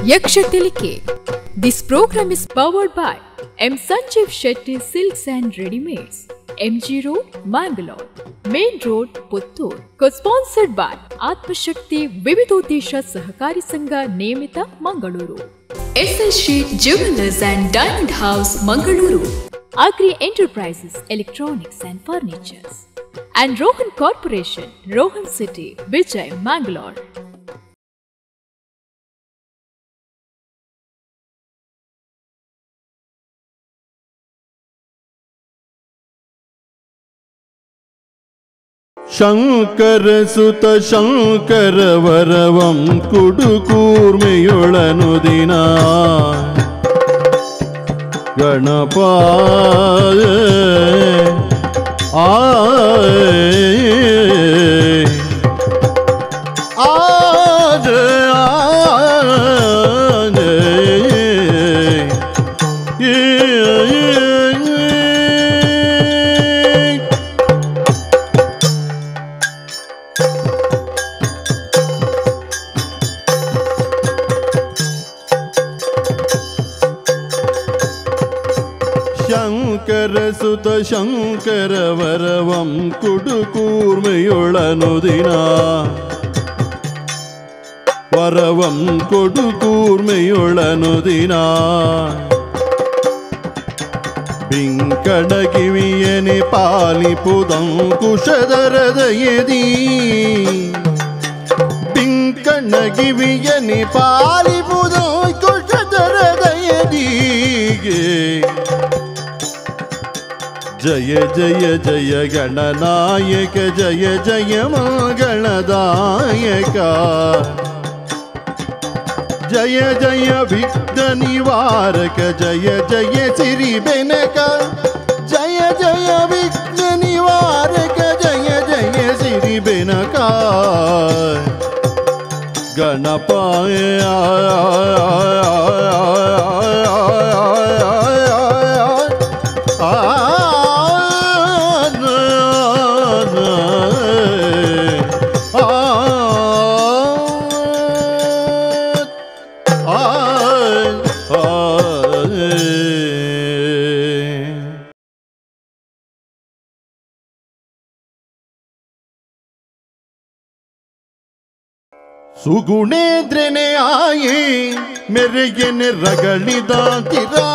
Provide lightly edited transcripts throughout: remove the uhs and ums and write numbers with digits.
Yaksha Tilike. This program is powered by M. Sanjeev Shetty Silks and Readymades, MG Road, Mangalore, Main Road, Puttur. Co-sponsored by Atmashakti Vividodesha Sahakari Sangha Niyamita, Mangaluru. SL Sheet Jewelers and Diamond House, Mangaluru. Agri Enterprises, Electronics and Furnitures. And Rohan Corporation, Rohan City, Vijay, Mangalore. Shankara ಸುತ ಶಂಕರ ವರವಂ ಕುಡು ಕೂರ್ಮೆಯೊಳನು ದಿನ ಗಣಪ ಆ ಸುತ ಶಂಕರ ವರವಂ ಕುಡು ಕೂರ್ಮೆಯೊಳನು ದಿನ ವರವಂ ಕೊಡು ಕೂರ್ಮೆಯೊಳನು ದಿನ ಬಿಂಕಡಗಿವಿಯನೆ ಪಾಲಿಪುದಂ ಕುಶದರದಯದಿ ಬಿಂಕಣಗಿವಿಯನೆ ಪಾಲಿಪುದಂ ಕುಶದರದಯದಿಗೆ ಜಯ ಜಯ ಜಯ ಗಣನಾಯಕ ಜಯ ಜಯ ಮಂಗಳದಾಯಕ ಜಯ ಜಯ ವಿಘ್ನ ನಿವಾರಕ ಜಯ ಜಯ ಸಿರಿ ಬೆನಕ ಜಯ ಜಯ ವಿಘ್ನ ನಿವಾರಕ ಜಯ ಜಯ ಸಿರಿ ಬೆನಕ ಗಣಪ ಸುಗುಣೇಂದ್ರನೇ ಆಯಿ ಮೆರೆಗೆನೆ ರಗಳಿದಾಂತಿರಾಗಿ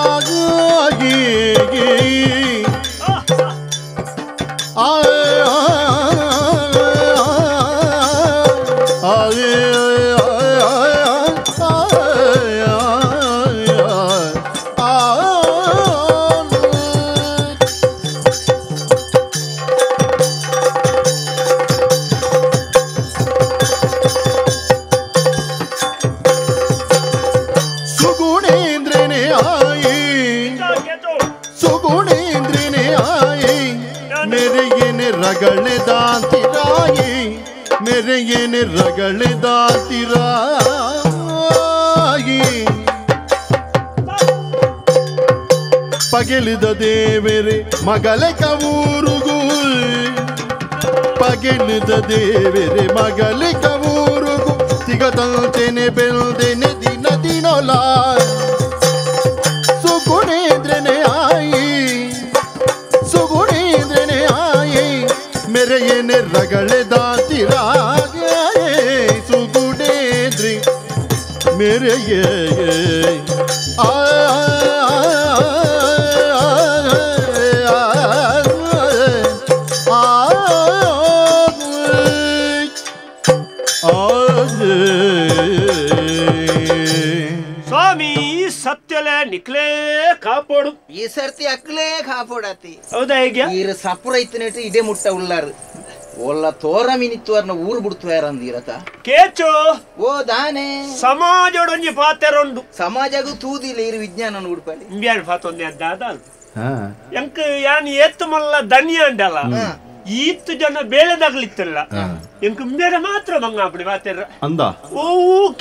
ರಗಳೆದಾಂತಿರಾಯಿ ಮೆರೆಯೇನೆ ರಗಳೆದಾಂತಿರಾಯಿ ಪಗೆಲಿದ ದೇವರೇ ಮಗಲೆ ಕವೂರುಗು ಪಗೆಲಿದ ದೇವರೇ ಮಗಲೆ ಕವೂರುಗು ಸಿಗದಂತೆನೆ ಬೆಲ್ದೆನೆ ದಿನ ದಿನೊಲ ಸುಗುಣೇಂದ್ರನೇ ಆಯಿ ಸುಗುಣೇಂದ್ರನೇ ಆಯಿ ಮೆರೆಯೇನೆ ರಗಳೆದಾಂತಿರಾಗಿ ಸುಗುಣೇಂದ್ರಿ ಮೆರೆಯೇ ಆ ಸ್ವಾಮಿ ಸತ್ಯಲೆ ನಿಕ್ಲೇ ಕಾಪೋಡು ಈ ಸರ್ತಿ ಅಕ್ಲೇ ಕಾಪೋಡಾತಿ. ಹೌದಾ? ಈಗ ಈರ ಸಪುರ ಇತ್ತನೇಟು ಇದೇ ಮುಟ್ಟ ಉಳ್ಳಾರು ಒಲ್ಲ ತೋರ ಮಿನಿತ್ವರ್ನ ಊರು ಬಿಡ್ತುವಾರಂದಿರತ ಕೇಚು ಓ ದಾನೆ ಸಮಾಜೊಡೊಂಜಿ ಪಾತೆರೊಂಡು ಸಮಾಜಗೂ ತೂದಿಲ್ಲ ಇರು ವಿಜ್ಞಾನ ಉಡ್ಪಾಡಿ ಇಂಬ್ಯಾನ್ ಪಾತೊಂದೆ ದಾದ ಎಂಕ್ ಯಾನ್ ಏತ್ತು ಮಲ್ಲ ದನಿಯ ಅಂಡಲ್ಲ ಈತ್ತು ಜನ ಬೇಳೆದಾಗ್ಲಿತ್ತಲ್ಲ ಎಂಕ್ ಇಂಬ್ಯಾಡ ಮಾತ್ರ ಬಂಗ ಅಪ್ಪಡಿ ಪಾತೆರ ಅಂದ ಓ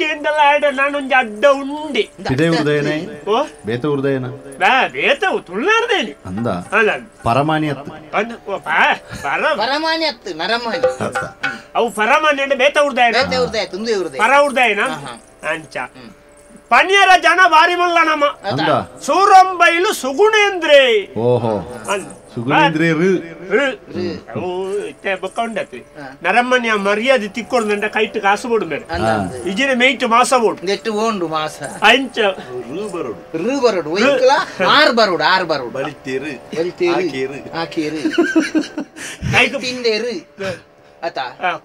ಕೇಂದಲ್ಲ ಆಡ ನಾನೊಂಜಿ ಅಡ್ಡ ಉಂಡೆ ಇದೇ ಉರ್ದಯನೇ ಓ ಬೇತ ಉರ್ದಯನ ಬಾ ಬೇತ ತುಳ್ನಾರ್ದೇನಿ ಅಂದ ಅಲ್ಲ ಪರಮಾನಿಯತ್ ಪರ ಪರಮಾನಿ ಅತ್ತು ನರಮಾನಿ. ಅವು ಪರಮಾನ್ಯ ಬೇತ ಉರ್ದಾಯ ಬೇತ ಉರ್ದಾಯ ತುಂದೆ ಉರ್ದಾಯ ಪರ ಉರ್ದಾಯನ ಅಂಚ ಪನಿಯರ ಜನ ಬಾರಿ ಮಲ್ಲ ನಮ್ಮ ಸೂರಂಬೈಲು ಸುಗುಣೇಂದ್ರೆ ಓಹೋ ಸುಗುಣೇಂದ್ರೆ ಬೊಕ್ಕಂಡತಿ ನರಮ್ಮನಿಯ ಮರ್ಯಾದೆ ತಿಕ್ಕೊಡ್ದಂಡ ಕೈಟ್ ಕಾಸು ಬೋಡು ಮೇರೆ ಇಜಿನ ಮೇಯ್ಟ್ ಮಾಸ ಬೋಡು ನೆಟ್ಟು ಓಂಡು ಮಾಸ ಅಂಚ ರು ಬರೋಡು ಒಯ್ಕಲ ಆರ್ ಬರೋಡು ಆರ್ ಬರೋಡು ಬಲಿತೇರು ಬಲಿತೇರು ಆಕೇರು ಕೈಕ್ ತಿಂದೇರು ಅತ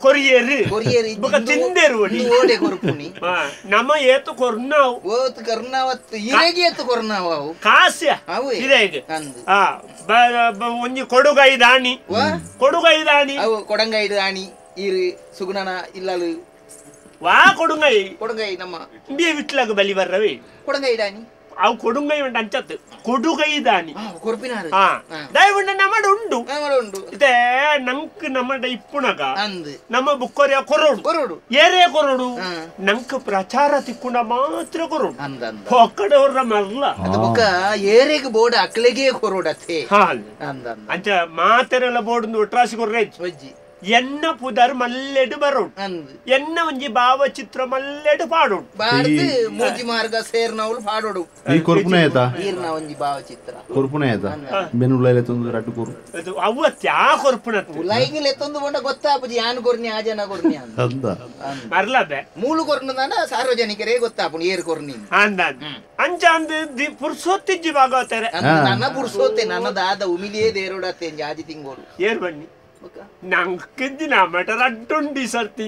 ಕೊರಿಯೇರು ಕೊರಿಯೇರು ಬೊಕ ತಿಂದೇರು ಒಡಿ ಓಡೆ ಕೊರ್ಪುನಿ ನಮ್ಮ ಏತು ಕೊರ್ನಾವು ಓತು ಕರ್ನಾವತ್ತು ಇರೆಗೆ ಏತು ಕೊರ್ನಾವು ಅವು ಕಾಸ್ಯ ಅವು ಇರೆಗೆ ಆ ಒಂಜಿ ಕೊಡುಗೈ ದಾಣಿ ಕೊಡುಗೈ ದಾಣಿ ಅವು ಕೊಡಂಗೈ ದಾಣಿ ಈರು ಸುಗುಣನ ಇಲ್ಲಲು ವಾ ಕೊಡುಂಗೈ ಕೊಡುಂಗೈ ನಮ್ಮ ಇಂಬಿಯ ವಿಟ್ಲಾಗ ಬಲಿ ಬರ್ರವೇ ಕೊಡಂಗೈ ದಾಣಿ ಅವು ಕೊಡುಂಗೈ ಉಂಟು ಅಂಚತ್ತು ಕೊಡುಗೈ ದಾನಿ ಕೊರ್ಪಿನಾರು ದಯವುಂಡ ನಮ್ಮಡ ಉಂಡು ಉಂಡು ಇದೇ ನಂಕ್ ನಮ್ಮಡ ಇಪ್ಪುನಗ ನಮ್ಮ ಬುಕ್ಕೊರಿಯ ಕೊರೋಡು ಕೊರೋಡು ಏರೇ ಕೊರೋಡು ನಂಕ್ ಪ್ರಚಾರ ತಿಕ್ಕುಂಡ ಮಾತ್ರ ಕೊರೋಡು ಹೊಕ್ಕಡವ್ರ ಮರ್ಲ ಅದು ಬೊಕ್ಕ ಏರೆಗ್ ಬೋರ್ಡ್ ಅಕ್ಲೆಗೆ ಕೊರೋಡತ್ತೆ ಅಂಚ ಮಾತೆರೆಲ್ಲ ಬೋರ್ಡ್ ಒಟ್ರಾಸಿ ಕೊರ್ರೆ ಎನ್ನ ಪುದರ್ ಮಲ್ಲೆಡು ಬರೋಡು ಎನ್ನ ಒಂಜಿ ಭಾವಚಿತ್ರ ಮಲ್ಲೆಡು ಪಾಡೋಡು ಬಾಡ್ದು ಮೂಜಿ ಮಾರ್ಗ ಸೇರ್ನವಳು ಪಾಡೋಡು ಈ ಕೊರ್ಪುನೆ ಆಯ್ತಾ ಈರ್ನ ಒಂಜಿ ಭಾವಚಿತ್ರ ಕೊರ್ಪುನೆ ಆಯ್ತಾ ಬೆನ್ನುಳ್ಳ ತಂದು ರಡ್ಡು ಕೊರು ಅದು ಅವ್ವತ್ತೆ ಆ ಕೊರ್ಪುನ ಉಲಾಯಿಗೆ ಲೆತ್ತೊಂದು ಕೊಂಡ ಗೊತ್ತಾಪುಜಿ ಯಾನ್ ಕೊರ್ನಿ ಆ ಜನ ಕೊರ್ನಿ ಅಂದ ಮರ್ಲಬೆ ಮೂಲು ಕೊರ್ನು ಸಾರ್ವಜನಿಕರೇ ಗೊತ್ತಾಪುಣಿ ಏರ್ ಕೊರ್ನಿ ಅಂದ ಅಂಚ ಅಂದ್ ಪುರ್ಸೊತ್ತಿಜ್ಜಿ ಭಾಗವತಾರೆ ನನ್ನ ಪುರ್ಸೊತ್ತೆ ನನ್ನ ದಾದ ಉಮಿಲಿಯೇ ದೇರೋಡತ್ತೆ ಜಾಜಿ ತಿಂಗೋಡು ಏರ್ ಬನ್ನಿ ನಂಕಿದ್ದಿ ನಮ್ಮಟ ರಡ್ಡುಂಡಿ ಸರ್ತಿ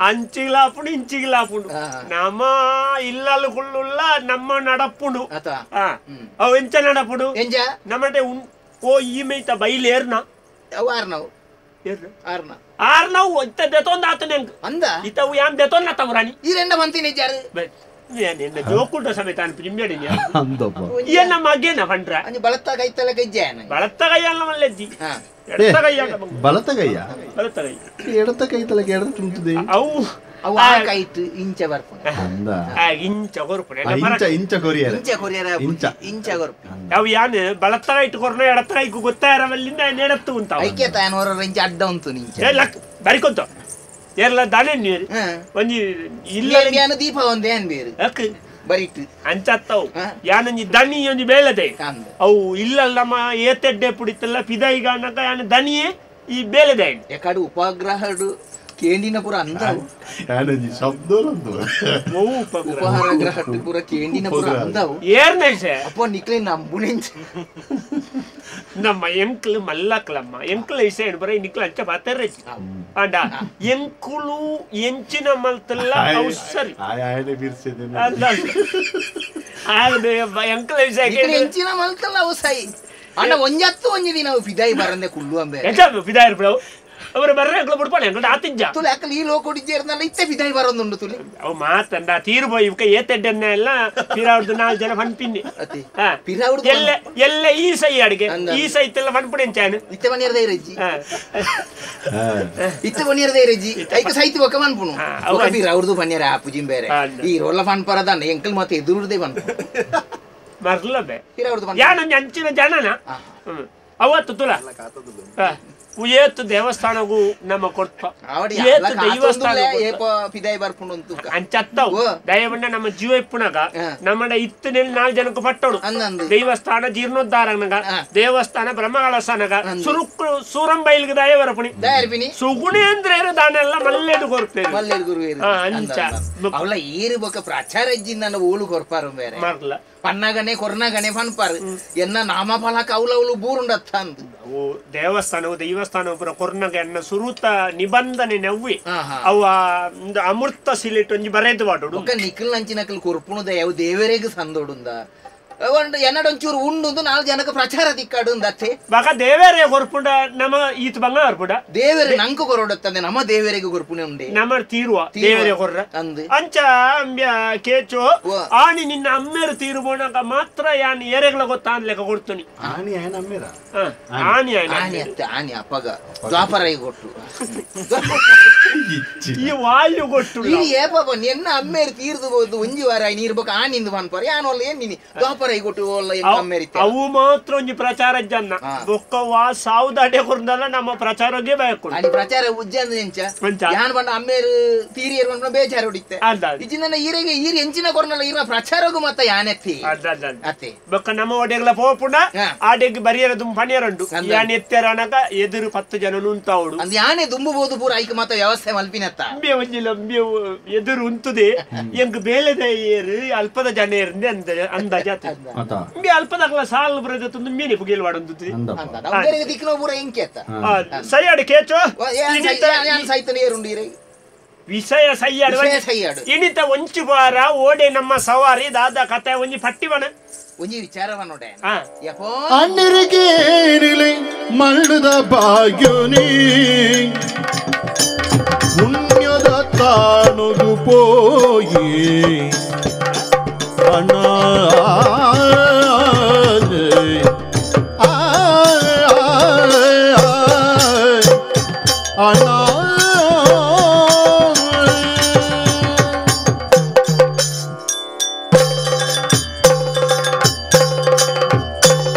ಅಂಚಿಗ್ಲಾಪುಂಡು ಇಂಚಿಗ್ಲಾಪುಂಡು ನಮ್ಮ ಇಲ್ಲಲು ಕುಳ್ಳುಲ್ಲ ನಮ್ಮ ನಡಪುಂಡು ಅವು ಎಂಚ ನಡಪುಡು ನಮ್ಮಟೆ ಓ ಈ ಮೇಯ್ತ ಬೈಲೇರ್ನ ಆರ್ನವು ಇತ್ತ ದೆತೊಂದು ಆತನ ಅಂದ ಇತ್ತವು ಯಾನ್ ದೆತೊಂದ ತವರಾಣಿ ಈ ರೆಂಡ ಬಂತೀನಿ ಜಾರು ಜೋಕುಂಡ ಸಮೇತ ಅನ್ಪಿ ಎನ್ನ ಮಗೇನ ಪಂಡ್ರ ಬಳತ್ತ ಕೈತಲ ಕೈಜಾನ ಬಳತ್ತ ಕೈಯಲ್ಲ ಮಲ್ಲೆಜ್ಜಿ ಬಲತ ಕೈಯ ಬಲತ್ತ ಕೈ ಎಡತ ಕೈ ತಲಕ್ಕೆ ಎಡತ ತುಂತುದೆ ಅವು ಅವು ಆ ಕೈಟ್ ಇಂಚ ಬರ್ಪುಣ ಅಂದ ಇಂಚ ಕೊರ್ಪುಣ ಇಂಚ ಇಂಚ ಕೊರಿಯರ ಇಂಚ ಕೊರಿಯರ ಇಂಚ ಇಂಚ ಕೊರ್ಪು ಅವು ಯಾನ್ ಬಳತ್ತ ಕೈಟ್ ಕೊರ್ನ ಎಡತ ಕೈಕು ಗೊತ್ತಾರವಲ್ಲಿಂದ ಎಡತ್ತು ಉಂಟ ಐಕ್ಯ ತಾನು ಹೊರ ಇಂಚ ಅಡ್ಡ ಉಂಟು ನಿಂಚ ಲಕ್ ಬರಿಕೊಂತ ಏರ್ಲ ದಾನೆ ನೀರು ಒಂಜಿ ಇಲ್ಲ ಯಾನ ದೀಪ ಒಂದೇ ಅನ್ ಬೇರು ಬರಿಟ್ಟು ಅಂಚತ್ತವು ಯಾನೊಂಜಿ ದನಿ ಒಂಜಿ ಬೇಲದೆ ಅವು ಇಲ್ಲ ನಮ್ಮ ಏತೆಡ್ಡೆ ಪುಡಿತಲ್ಲ ಪಿದೈಗ ಅನ್ನಕ ಯಾನ ದನಿಯೇ ಈ ಬೇಲದೆ ಎಕಡು ಉಪಗ್ರಹಡು ಕೇಂಡಿನ ಪುರ ಅಂದವು ಯಾನೊಂಜಿ ಶಬ್ದ ಉಪಹಾರ ಗ್ರಹ ಪುರ ಕೇಂಡಿನ ಪುರ ಅಂದವು ಏರ್ನೈಸೆ ಅಪ್ಪ ನಿಕ್ಲೆ ನಂಬುನೆಂಚ ನಮ್ಮ ಎಂಕ್ಲು ಮಲ್ಲಕ್ಲಮ್ಮ ಎಂಕ್ಲ ಇಸೆ ಬರ ನಿಕ್ಲ ಅಂಚ ಬಾತರ್ರೆ ಅಂಡ ಎಂಕುಲು ಎಂಚಿನ ಮಲ್ತಲ್ಲ ಅವು ಸರಿ ಎಂಕ್ಲ ಇಸೆ ಎಂಚಿನ ಮಲ್ತಲ್ಲ ಅವು ಸೈ ಅಣ್ಣ ಒಂಜತ್ತು ಒಂಜಿ ದಿನ ಫಿದಾಯಿ ಬರಂದೆ ಕುಲ್ಲು ಅಂಬೆ ಫಿದಾಯಿ ಇರ್ಬಿಡವು ಅವರು ಬರ್ರೆ ಎಂಕ್ಲ ಬಿಡ್ಪಾನೆ ಎಂಕ್ಲ ಆತಿಜ್ಜ ತುಲೆ ಅಕ್ಕಲು ಈ ಲೋಕೊಡಿಜ್ಜೇರ್ನಲ್ಲ ಇತ್ತೆ ಫಿದಾಯಿ ಬರೋದುಂಡು ತುಲೆ ಅವು ಮಾತಂಡ ತೀರ್ಬೋಯ್ ಇವಕ್ಕೆ ಏತೆಡ್ಡನ್ನ ಎಲ್ಲ ಪಿರಾವ್ರದ್ದು ನಾಲ್ಕು ಜನ ಫನ್ಪಿನ್ನಿ ಎಲ್ಲ ಎಲ್ಲ ಈ ಸೈ ಅಡಿಗೆ ಈ ಸೈತೆಲ್ಲ ಫನ್ಪುಡಿ ಎಂಚಾನು ಇತ್ತೆ ಮನಿಯರ್ದ ಇರಜ್ಜಿ ಇತ್ತೆ ಮನಿಯರ್ದ ಇರಜ್ಜಿ ಐಕ ಸೈತಿ ಬೊಕ್ಕ ಮನ್ಪುನು ಪಿರಾವ್ರದ್ದು ಪನ್ಯರ ಆಪುಜಿಂ ಬೇರೆ ಈ ರೋಲ ಫನ್ಪರದಾನ ಎಂಕಲ್ ಮತ್ತೆ ಎದುರುದೇ ಮನ್ಪು ಮರ್ಲಬೆ ಯಾನೊಂಜಿ ಅಂಚಿನ ಜನನ ಅವತ್ತು ತುಲ ಏತು ದೇವಸ್ಥಾನಗೂ ನಮ್ಮ ಕೊಡ್ತ ಏತು ದೈವಸ್ಥಾನ ಅಂಚತ್ತವು ದಯವಣ್ಣ ನಮ್ಮ ಜೀವ ಇಪ್ಪುನಗ ನಮ್ಮಡ ಇತ್ತನೆಲ್ ನಾಲ್ಕು ಜನಕ್ಕೆ ಪಟ್ಟೋಡು ದೇವಸ್ಥಾನ ಜೀರ್ಣೋದ್ಧಾರನಗ ದೇವಸ್ಥಾನ ಬ್ರಹ್ಮಕಲಸನಗ ಸುರುಕು ಸೂರಂಬೈಲ್ಗೆ ದಯ ಬರಪುಣಿ ಸುಗುಣೇಂದ್ರ ದಾನೆಲ್ಲ ಮಲ್ಲೆಡು ಕೊರ್ಪೇರು ಅಂಚ ಅವಳ ಏರು ಬೊಕ್ಕ ಪ್ರಚಾರ ಇಜ್ಜಿಂದ ಓಲು ಕೊರ್ಪಾರು ಬೇರೆ ಮರ್ಲ ಪನ್ನಗನೆ ಕೊರ್ನಗನೆ ಪನ್ಪಾರು ಎನ್ನ ನಾಮ ಫಲಕ ಅವಲವಲು ಬೂರುಂಡತ್ತ ಅಂದು ಅವು ದೇವಸ್ಥಾನವು ದೈವಸ್ಥಾನ ಪೂರ ಕೊರ್ನಗ ಎನ್ನ ಸುರುತ ನಿಬಂಧನೆ ನವ್ವಿ ಅವ ಅಮೃತ ಸಿಲೆಟ್ ಒಂಜಿ ಬರೆದು ಪಾಡೋಡು ಬೊಕ್ಕ ನಿಖಲ್ ನಂಚಿನಕಲ್ ಕೊರ್ಪುಣದ ಯಾವ ದೇವರೆಗ್ ಸಂದೋಡುಂದ ಎನ್ನಡೊಂಚೂರು ಉಂಡು ನಾಲ್ಕು ಜನಕ್ಕೆ ಪ್ರಚಾರ ತಿಕ್ಕಾಡು ಅತ್ತೆ ಬಕ ದೇವರೇ ಕೊರ್ಪುಂಡ ನಮ್ಮ ಈತ ಬಂಗ ಕೊರ್ಪುಂಡ ದೇವರೇ ನಂಕು ಕೊರೊಡತ್ತಂದೆ ನಮ್ಮ ದೇವರಿಗೆ ಕೊರ್ಪುಣೆ ಉಂಡೆ ನಮ್ಮ ತೀರುವ ದೇವರೇ ಕೊರ್ರ ಅಂದು ಅಂಚ ಅಂಬ್ಯ ಕೇಚೋ ಆಣಿ ನಿನ್ನ ಅಮ್ಮೇರು ತೀರುಬೋಣಕ ಮಾತ್ರ ಯಾನ್ ಏರೆಗಳ ಗೊತ್ತಾನ್ಲೆಕ್ಕ ಕೊಡ್ತೀನಿ ಆಣಿ ಆಯನ ಅಮ್ಮೇರ ಆಣಿ ಆಯನ ಆಣಿ ಅತ್ತೆ ಆಣಿ ಅಪ್ಪಗ ದ್ವಾಪರೈ ಕೊಟ್ಟು ಈ ವಾಯು ಕೊಟ್ಟು ಈ ಏಪ ನಿನ್ನ ಅಮ್ಮೇರು ತೀರ್ದು ಹೋದು ಒಂಜಿ ವಾರ ನೀರು ಬೊಕ್ಕ ಆಣಿಂದು ಪನ್ಪರ ಯಾನೊಲ್ಲ ಏನ್ ನೀನಿ ದ್ವಾಪರ ರೈಗೊಟ್ಟು ಓಲ್ಲ ಎಂಕ ಅವು ಮಾತ್ರ ಒಂಜಿ ಪ್ರಚಾರ ಜನ ಬೊಕ್ಕ ವಾ ಸಾವುದಾಡೆ ಕೊರ್ದಲ್ಲ ನಮ್ಮ ಪ್ರಚಾರಕ್ಕೆ ಬೇಕು ಅಲ್ಲಿ ಪ್ರಚಾರ ಉಜ್ಜಂದ ಎಂಚ ಯಾನ್ ಬಂಡ ಅಮ್ಮೇರು ತೀರಿಯರು ಬಂಡ ಬೇಜಾರು ಹೊಡಿತೆ ಇಜಿನ ಈರೆಗೆ ಈರ್ ಎಂಚಿನ ಕೊರ್ನಲ್ಲ ಈರ್ನ ಪ್ರಚಾರಗೂ ಮತ್ತ ಯಾನೆತ್ತಿ ಅತ್ತೆ ಬೊಕ್ಕ ನಮ್ಮ ಒಡೆಗ್ಲ ಪೋಪುಂಡ ಆಡೆಗ್ ಬರಿಯರ ದುಂಬು ಪಣಿಯರುಂಡು ಯಾನ್ ಎತ್ತೆರನಗ ಎದುರು 10 ಜನ ಉಂತಾವಡು ಅಂದ್ ಯಾನೆ ದುಂಬುಬೋದು ಪೂರ ಐಕ್ ಮಾತ ವ್ಯವಸ್ಥೆ ಮಲ್ಪಿನತ್ತ ಅಂಬೆ ಒಂಜಿ ಲಂಬೆ ಎದುರು ಉಂತುದೆ ಎಂಕ್ ಬೇಲೆದ ಏರು ಅಲ್ಪದ ಜನ ಏರ್ಂದೆ ಅಂದಾಜ ಅಂಬೆ ಅಲ್ಪದಗ್ಲ ಸಾಲು ಬರದ ತುಂದು ಮೀನಿ ಪುಗೇಲ್ ವಾಡೊಂದು ದಿಕ್ಕಿನ ಪೂರ ಎಂಕೆತ್ತ ಸೈಯಾಡು ಕೇಚೋ ಸೈತನ ಏರುಂಡು ಈರೆ ವಿಷಯ ಸೈಯಾಡು ಇಣಿತ ಒಂಚು ಬಾರ ಓಡೆ ನಮ್ಮ ಸವಾರಿ ದಾದಾ ಕತೆ ಒಂಜಿ ಪಟ್ಟಿವಣ ಒಂಜಿ ವಿಚಾರವನ್ನೋಡೆ ಅಣ್ಣಿರಿಗೇನಿಲೆ ಮಳ್ಳುದ ಭಾಗ್ಯೋನಿ ಪುಣ್ಯದ ತಾನುಗು ಪೋಯಿ ಅಣ್ಣ ಅಣ್ಣ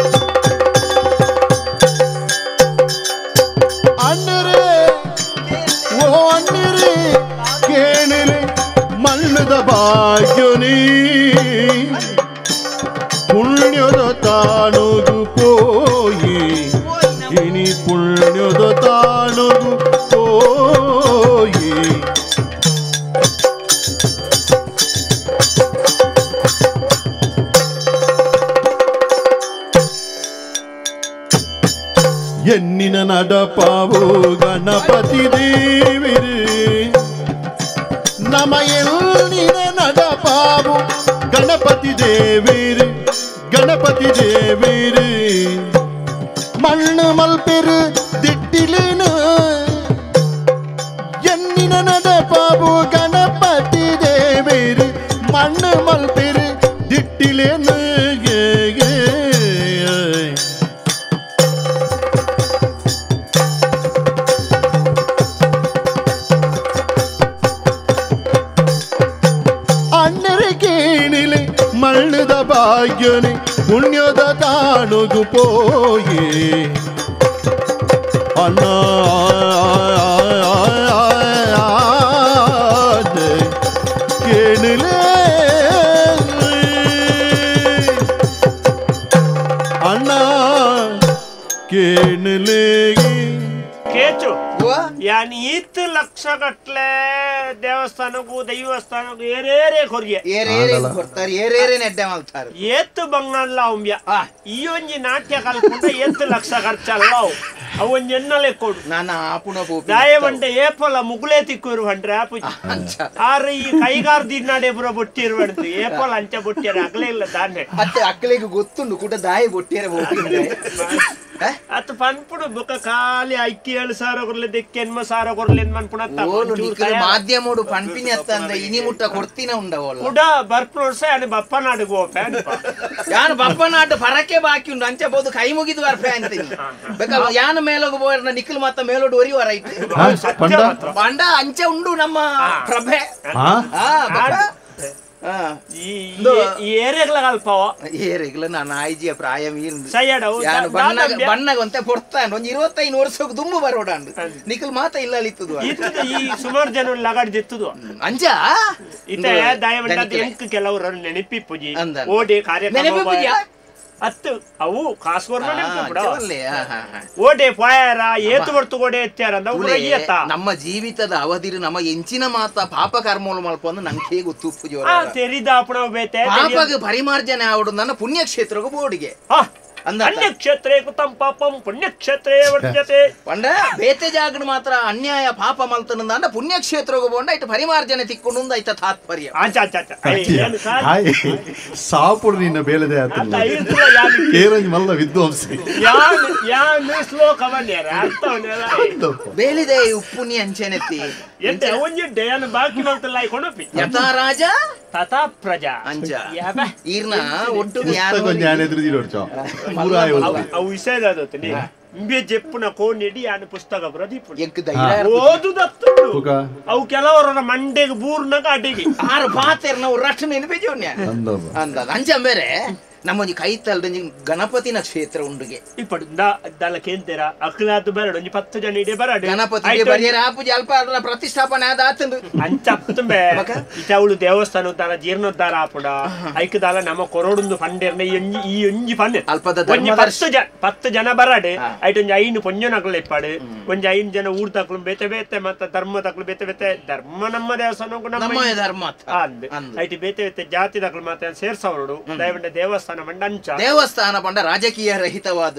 ಭಾಗ್ಯನಿ ಪುಣ್ಯದ ತಾನುಗು ಪೋಯಿ ಇನಿ ಪುಣ್ಯದ ತಾನುಗು ಪೋಯಿ ಎನ್ನಿನ ನಡಪಾವು ಗಣಪತಿ ದೇವಿರಿ ನಮ ಎನ್ನಿನ ನಡಪಾವು ಗಣಪತಿ ದೇವಿರಿ ಗಣಪತಿ ದೇವಿರಿ ಮಣ್ಣು ಮಲ್ಪೆರು ದಿಟ್ಟಿಲೇನು ಎನ್ನಿನ ನಡಪಾವು ಗಣಪತಿ ದೇವಿರಿ ಮಣ್ಣು ಮಲ್ಪೆರು ದಿಟ್ಟಿಲೇನು ಮಣ್ಣದ ಭಾಗ್ಯನಿ ಪುಣ್ಯದ ತಾನುಗು ಪೋಯಿ ಅಣ್ಣ ಕೇಳಲೇ ಅಣ್ಣ ಕೇಳಲೇ ಕೇಚು ಯಾನ್ ಈತ್ ಲಕ್ಷ ಗಟ್ಲೆ ದೇವಸ್ಥಾನಕ್ಕೂ ದೈವಸ್ಥಾನಕ್ಕೂ ಏರೇರೇ ಕೊರಿಯ ಏರೇರೇ ಕೊಡ್ತಾರೆ ಏರೇರೇ ನೆಡ್ಡೆ ಮಾಡ್ತಾರೆ ಏತ್ತು ಬಂಗಾಳ ಉಂಬ್ಯ ಈ ಒಂಜಿ ನಾಟ್ಯ ಕಲ್ಪುಂಡ ಏತ್ತು ಲಕ್ಷ ಖರ್ಚಲ್ಲ ಅವು ಅವು ಒಂಜಿ ಎನ್ನಲೆ ಕೊಡು ನಾನು ಆಪುಣ ದಾಯವಂಡೆ ಏಪಲ ಮುಗುಲೇ ತಿಕ್ಕೂರು ಹಂಡ್ರೆ ಆಪು ಆರು ಈ ಕೈಗಾರ ದಿನಾಡೆ ಪುರ ಬೊಟ್ಟಿರುವಂತು ಏಪಲ ಅಂಚ ಬೊಟ್ಟಿಯರ ಅಗಲೇ ಇಲ್ಲ ತಾನೆ ಅತ್ತೆ ಅಕ್ಕಲಿಗೆ ಗೊತ್ತುಂಡು ಕೂಡ ದಾಯ ಬೊಟ್ಟಿಯರ ಹೋಗ್ತಿದ್ದೆ ಅತ್ತ ಪನ್ಪುಡು ಬೊಕ್ಕ ಖಾಲಿ ಐಕ್ಕಿ 7,000 ಕೊರ್ಲೆ ದೆಕ್ಕೆ 8,000 ಕೊರ್ಲೆ ಮನ್ಪುಣ ಮಾಧ್ಯಮೋಡು ಪನ್ಪಿನಿ ಅತ್ತ ಅಂದ ಇನಿ ಮುಟ್ಟ ಕೊಡ್ತಿನ ಉಂಡವಲ್ಲ ಕುಡ ಬರ್ಪುನೋಡ್ಸ ಯಾನು ಬಪ್ಪನಾಡು ಗೋಪೆ ಯಾನು ಬಪ್ಪನಾಡು ಪರಕೆ ಬಾಕಿ ಉಂಡು ಅಂಚೆ ಬೋದು ಕೈ ಮುಗಿದು ಬರ್ಪೆ ಅಂತೀನಿ ಬೇಕಾ ಯಾನು ಮೇಲೋಗ ಬೋರ್ನ ನಿಖಲ್ ಮಾತ ಮೇಲೋಡು ಒರಿವರ ಐತೆ ಪಂಡ ಅಂಚೆ ಉಂಡು ನಮ್ಮ ಪ್ರಭೆ ಏರೆಗ್ಲ ಕಲ್ಪವ ಏರೆಗ್ಲ ನಾನು ಆಯ್ಜಿಯ ಪ್ರಾಯ ಬಣ್ಣಗ ಒಂತೆ ಪೊರ್ತಾಂಡ್ ಒಂಜಿ 25 ವರ್ಷಕ್ಕೆ ದುಂಬು ಬರೋಡಾಂಡ್ ನಿಖಲ್ ಮಾತ ಇಲ್ಲ ಅಲಿತ್ತದು ಈ ಸುಮಾರು ಜನ ಲಗಾಡ್ ಜೆತ್ತುದು ಅಂಜ ಇತ ದಯವಂಡ ಎಂಕ್ ಕೆಲವರು ನೆನಪಿಪ್ಪುಜಿ ಓಡಿ ಕಾರ್ಯಕ್ರಮ ಅತ್ತು ಅವು ಕಾಸು ಓಡೆ ಪಾಯರ ಏತು ಬರ್ತು ಓಡೆ ಎತ್ತಾರ ನಮ್ಮ ಜೀವಿತದ ಅವಧಿರು ನಮ್ಮ ಎಂಚಿನ ಮಾತ ಪಾಪ ಕರ್ಮೋಲು ಮಲ್ಪಂದು ನಂಗೆ ಗೊತ್ತು ಪಾಪಗ ಪರಿಮಾರ್ಜನೆ ಆವಡು ನನ್ನ ಪುಣ್ಯಕ್ಷೇತ್ರಗೂ ಬೋಡಿಗೆ ಅನ್ಯಕ್ಷೇತ್ರೇ ಕೃತಂ ಪಾಪಂ ಪುಣ್ಯಕ್ಷೇತ್ರೇ ವರ್ಜ್ಯತೆ ಪಂಡ ಬೇತೆ ಜಾಗಡು ಮಾತ್ರ ಅನ್ಯಾಯ ಪಾಪ ಮಲ್ತನಂದ ಪುಣ್ಯಕ್ಷೇತ್ರಗೂ ಬೋಂಡ ಇಟ್ಟು ಪರಿಮಾರ್ಜನೆ ತಿಕ್ಕೊಂಡು ಐತ ತಾತ್ಪರ್ಯ ಸಾಪುಡು ನಿನ್ನ ಬೇಲದೆ ಕೇರಂಜ್ ಮಲ್ಲ ವಿದ್ವಾಂಸಿ ಬೇಲಿದೆ ಉಪ್ಪುನಿ ಅಂಚೆನೆತ್ತಿ ಬಾಕಿ ಮಲ್ತಲ್ಲ ಕೊಣಪಿ ಯಥಾ ರಾಜ ತಥಾ ಪ್ರಜಾ ಅಂಚ ಈರ್ನ ಒಟ್ಟು ಅವು ವಿಷಯದ ಇಂಬೆ ಜೆಪ್ಪುನ ಕೋಣಿಡಿ ಯಾನು ಪುಸ್ತಕ ಪ್ರದೀಪ ಓದುದತ್ತು ಅವು ಕೆಲವರ ಮಂಡೆಗೆ ಬೂರ್ನಾಗ ಅಡಿಗೆ ಆರು ಪಾತೆರ್ ನಾವು ರಕ್ಷಣೆ ನೆನಪಿಜೋನ್ಯ ಅಂದ ಅಂಚ ಬೇರೆ ನಮ್ಮೊಂಜಿ ಕೈತಲ್ದ ಗಣಪತಿನ ಕ್ಷೇತ್ರ ಉಂಡುಗೆ ಇಪ್ಪಡು ದಾಲ ಕೇಂದ್ರ ಅಕ್ಲಾತು ಬರಡು ಒಂಜಿ 10 ಜನ ಇಡೆ ಬರಡು ಗಣಪತಿ ಬರಿಯರ ಆಪುಜಿ ಅಲ್ಪ ಅದ್ರ ಪ್ರತಿಷ್ಠಾಪನೆ ಆದ ಆತಂದು ಅಂಚ ಅಪ್ಪುಂಬೆ ಇಟೌಳು ದೇವಸ್ಥಾನ ದಾಲ ಜೀರ್ಣೋದ್ಧಾರ ಆಪುಡ ಐಕ್ ದಾಲ ನಮ್ಮ ಕೊರೋಡುಂದು ಫಂಡೇರ್ನ ಈ ಒಂಜಿ ಫಂಡ್ ಅಲ್ಪದ ಒಂಜಿ 10 ಜನ ಬರಡು ಐಟ್ ಒಂಜಿ 5 ಪೊಂಜನಕ್ಲು ಇಪ್ಪಾಡು ಒಂಜಿ 5 ಜನ ಊರ್ ತಕ್ಲು ಬೇತೆ ಬೇತೆ ಮತ್ತ ಧರ್ಮ ತಕ್ಲು ಬೇತೆ ಬೇತೆ ಧರ್ಮ ನಮ್ಮ ದೇವಸ್ಥಾನಕ್ಕೂ ನಮ್ಮ ಧರ್ಮ ಅಂದ್ ಐಟ್ ಬೇತೆ ಬೇತೆ ಜಾತಿ ತಕ್ಲು ಮಾತ್ರ ಸೇರ್ಸವರುಡು ದಯವಂಡ ದೇವಸ್ಥಾನ ಮಂಡಂಚ ದೇವಸ್ಥಾನ ಪಂಡ ರಾಜಕೀಯ ರಹಿತವಾದ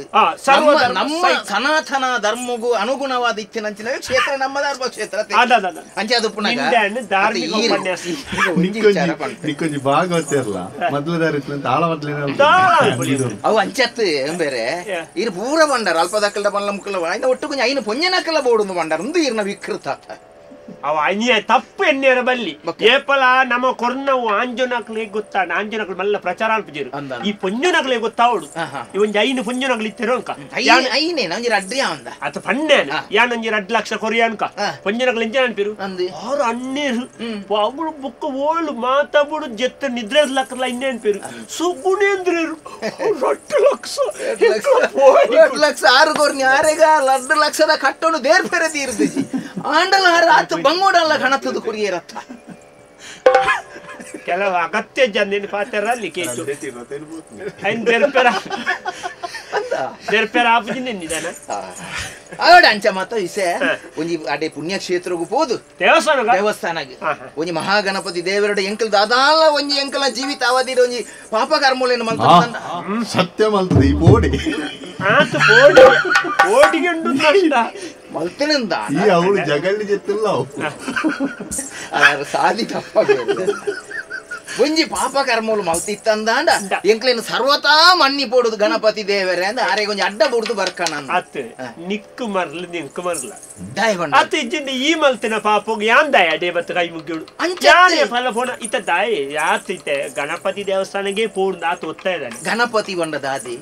ನಮ್ಮ ಸನಾತನ ಧರ್ಮಗೂ ಅನುಗುಣವಾದ ಇತ್ತಿನಂಚಿನ ಕ್ಷೇತ್ರ ನಮ್ಮ ಧರ್ಮ ಕ್ಷೇತ್ರ ಅಂಚೆ ಅದು ಪುನಃ ನಿಕ್ಕೊಂಜಿ ಭಾಗವತಿರಲ್ಲ ಮೊದಲದಾರ ಆಳ ಮೊದಲಿನ ಅವು ಅಂಚತ್ತು ಬೇರೆ ಇರು ಪೂರ ಬಂಡಾರ ಅಲ್ಪದಕ್ಕಲ್ದ ಬಲ್ಲ ಮುಕ್ಕಲ ಒಟ್ಟು ಕೊಂಚ ಐನು ಪೊಂಜನಕ್ಕಲ್ಲ ಬೋಡುಂದು ಬಂಡಾರ ಒಂದು ಇರ್ನ ವಿಕೃತ ಅವ ಅನ್ಯಾಯ ತಪ್ಪು ಎನ್ನೇರ ಬಲ್ಲಿ ಏಪಲ ನಮ್ಮ ಕೊರ್ನವು ಆಂಜನಕ್ಲಿಗೆ ಗೊತ್ತಾಡ ಆಂಜನಕ್ಲು ಮಲ್ಲ ಪ್ರಚಾರ ಅಲ್ಪಜೇರು ಈ ಪೊಂಜನಕ್ಲಿಗೆ ಗೊತ್ತಾವಡು ಈ ಒಂಜಿ 5 ಪೊಂಜನಕ್ಲು ಇತ್ತಿರೋ ಅನ್ಕ ಅತ ಪಣ್ಣೆ ಯಾನೊಂಜಿ 2 ಲಕ್ಷ ಕೊರಿಯ ಅನ್ಕ ಪೊಂಜನಕ್ಲು ಎಂಜ ಅನ್ಪಿರು ಆರು ಅಣ್ಣೇರು ಅವಳು ಬುಕ್ಕ ಓಳು ಮಾತಾಬಿಡು ಜೆತ್ತ ನಿದ್ರೆ ಲಕ್ಕಲ್ಲ ಇನ್ನೇ ಅನ್ಪಿರು ಸುಗುಣೇಂದ್ರೇರು 2 ಲಕ್ಷ 2 ಲಕ್ಷ ಆರು ಕೊರ್ನಿ ಆರೆಗ 2 ಲಕ್ಷದ ಕಟ್ಟೋನು ದೇರ್ ಫೆರೆ ತೀರ್ದು ಆಂಡಲ ಆತು ಬಂಗೋಡಲ್ಲ ಕಣತದು ಕುರಿಯರತ್ತ ಕೆಲವು ಅಗತ್ಯ ಜನ ಪಾತ್ರ ಕೇಚು ಆವಡ ಅಂಚ ಮಾತ ಇಸೆ ಒಂಜಿ ಅಡೆ ಪುಣ್ಯಕ್ಷೇತ್ರಗೂ ಪೋದು ದೇವಸ್ಥಾನ ದೇವಸ್ಥಾನಗೆ ಒಂಜಿ ಮಹಾಗಣಪತಿ ದೇವರಡ ಎಂಕಲ್ ದಾದಾಲ ಒಂಜಿ ಎಂಕಲ ಜೀವಿತ ಅವಧಿರ ಒಂಜಿ ಪಾಪ ಕರ್ಮಲೇನು ಮಲ್ತ ಸತ್ಯ ಮಲ್ತದೆ ಈ ಬೋಡಿ ಆತು ಬೋಡಿ ಬೋಡಿಗೆ ಉಂಟು ನಷ್ಟ ಮಲ್ತನಿಂದ ಈ ಅವಳು ಜಗಳ್ಳಿ ಜೊತ್ತಿಲ್ಲ ಸಾದಿ ತಪ್ಪ ಒಂಜಿ ಪಾಪ ಕರ್ಮೂಲು ಮಲ್ತಿತ್ತಂದಾಂಡ ಎಂಕ್ಲೇನು ಸರ್ವತಾ ಮಣ್ಣಿ ಪೋಡುದು ಗಣಪತಿ ದೇವರೇ ಅಂದ ಆರೆಗೆ ಒಂಜಿ ಅಡ್ಡ ಬುಡ್ದು ಬರ್ಕಣ ಅತ್ ನಿಕ್ಕು ಮರ್ಲ ನಿಂಕು ಮರ್ಲ ಅತ್ ಇಜ್ಜಿಂದ ಈ ಮಲ್ತಿನ ಪಾಪೋಗ್ ಯಾನ್ ದಾಯ ಅಡೇ ಬತ್ತ ಕೈ ಮುಗ್ಗಿಡು ಯಾನೇ ಫಲ ಫೋನ ಇತ್ತ ದಾಯ ಯಾತ್ ಇತ್ತೆ ಗಣಪತಿ ದೇವಸ್ಥಾನಕ್ಕೆ ಪೋಡುದು ಆತ ಒತ್ತಾ ಇದ್ದಾನೆ ಗಣಪತಿ ಬಂಡ ದಾದಿ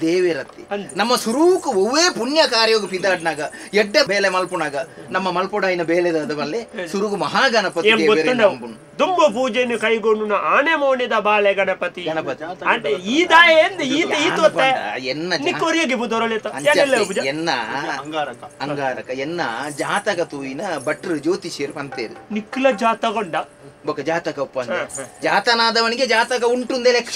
ದೇವಿರತ್ತಿ ನಮ್ಮ ಸುರೂಕು ಒವ್ವೇ ಪುಣ್ಯ ಕಾರ್ಯೋಗ ಪಿದಾಡ್ನಾಗ ಎಡ್ಡೆ ಬೇಲೆ ಮಲ್ಪುನಾಗ ನಮ್ಮ ಮಲ್ಪುಡಾಯಿನ ಬೇಲೆದಾದ ಬಲ್ಲೆ ಸುರುಗು ಮಹಾಗಣಪತಿ ದೇವರೇ ನಂಬುನು ದುಂಬು ಪೂಜೆಯನ್ನು ಕೈಗೊಂಡು ಆನೆ ಮೋನೆದ ಬಾಳೆ ಗಣಪತಿ ಗಣಪತಿ ಈ ದಾಯ ಎಂದು ಈತ ಈತ ನಿಕ್ಕೊರಿಯಗೆ ಎನ್ನ ಅಂಗಾರಕ ಎನ್ನ ಜಾತಕ ತೂಯಿನ ಭಟ್ರು ಜ್ಯೋತಿಷಿಯರು ಪಂತೇರು ನಿಕ್ಕಲ ಜಾತಕೊಂಡ ಬೊಕ ಜಾತಕ ಒಪ್ಪಂದ ಜಾತನಾದವನಿಗೆ ಜಾತಕ ಉಂಟುಂದೇ ಲೆಕ್ಕ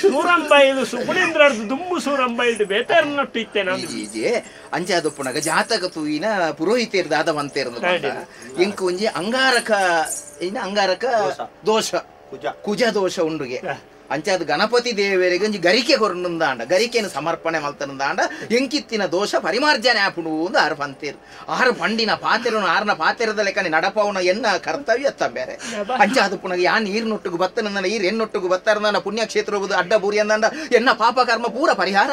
ಸೂರಂಬೈಲು ಸುಗುಣೇಂದ್ರ ದುಂಬು ಸೂರಂಬೈಲು ಬೇತಾರನೊಟ್ಟು ಇತ್ತೆ ನಾನು ಅಂಚಾದೊಪ್ಪುನಗ ಜಾತಕ ತೂಯಿನ ಪುರೋಹಿತೇರ್ ದಾದವಂತೇರ್ದು ಎಂಕು ಒಂಜಿ ಅಂಗಾರಕ ಇನ್ನ ಅಂಗಾರಕ ದೋಷ ಕುಜ ದೋಷ ಉಂಡುಗೆ ಅಂಚಾದ ಗಣಪತಿ ದೇವರಿಗೆ ಒಂಜಿ ಗರಿಕೆ ಕೊರಂದಾಂಡ ಗರಿಕೆಯನ್ನು ಸಮರ್ಪಣೆ ಮಲ್ತನಂದಾಂಡ ಎಂಕಿತ್ತಿನ ದೋಷ ಪರಿಮಾರ್ಜನೆ ಆಪುಡು ಒಂದು ಆರು ಪಂತೇರು ಆರು ಪಂಡಿನ ಪಾತೆರನು ಆರ್ನ ಪಾತೆರದ ಲೆಕ್ಕನೆ ನಡಪವನ ಎನ್ನ ಕರ್ತವ್ಯ ಅತ್ತ ಬೇರೆ ಅಂಚಾದ ಪುನಗ ಯಾ ನೀರಿನೊಟ್ಟಿಗೂ ಬತ್ತನಂದನ ಈರ್ ಎನ್ನೊಟ್ಟಿಗೂ ಬತ್ತರಂದಾನ ಪುಣ್ಯಕ್ಷೇತ್ರ ಹೋಗುದು ಅಡ್ಡ ಬೂರಿ ಅಂದಾಂಡ ಎನ್ನ ಪಾಪ ಕರ್ಮ ಪೂರ ಪರಿಹಾರ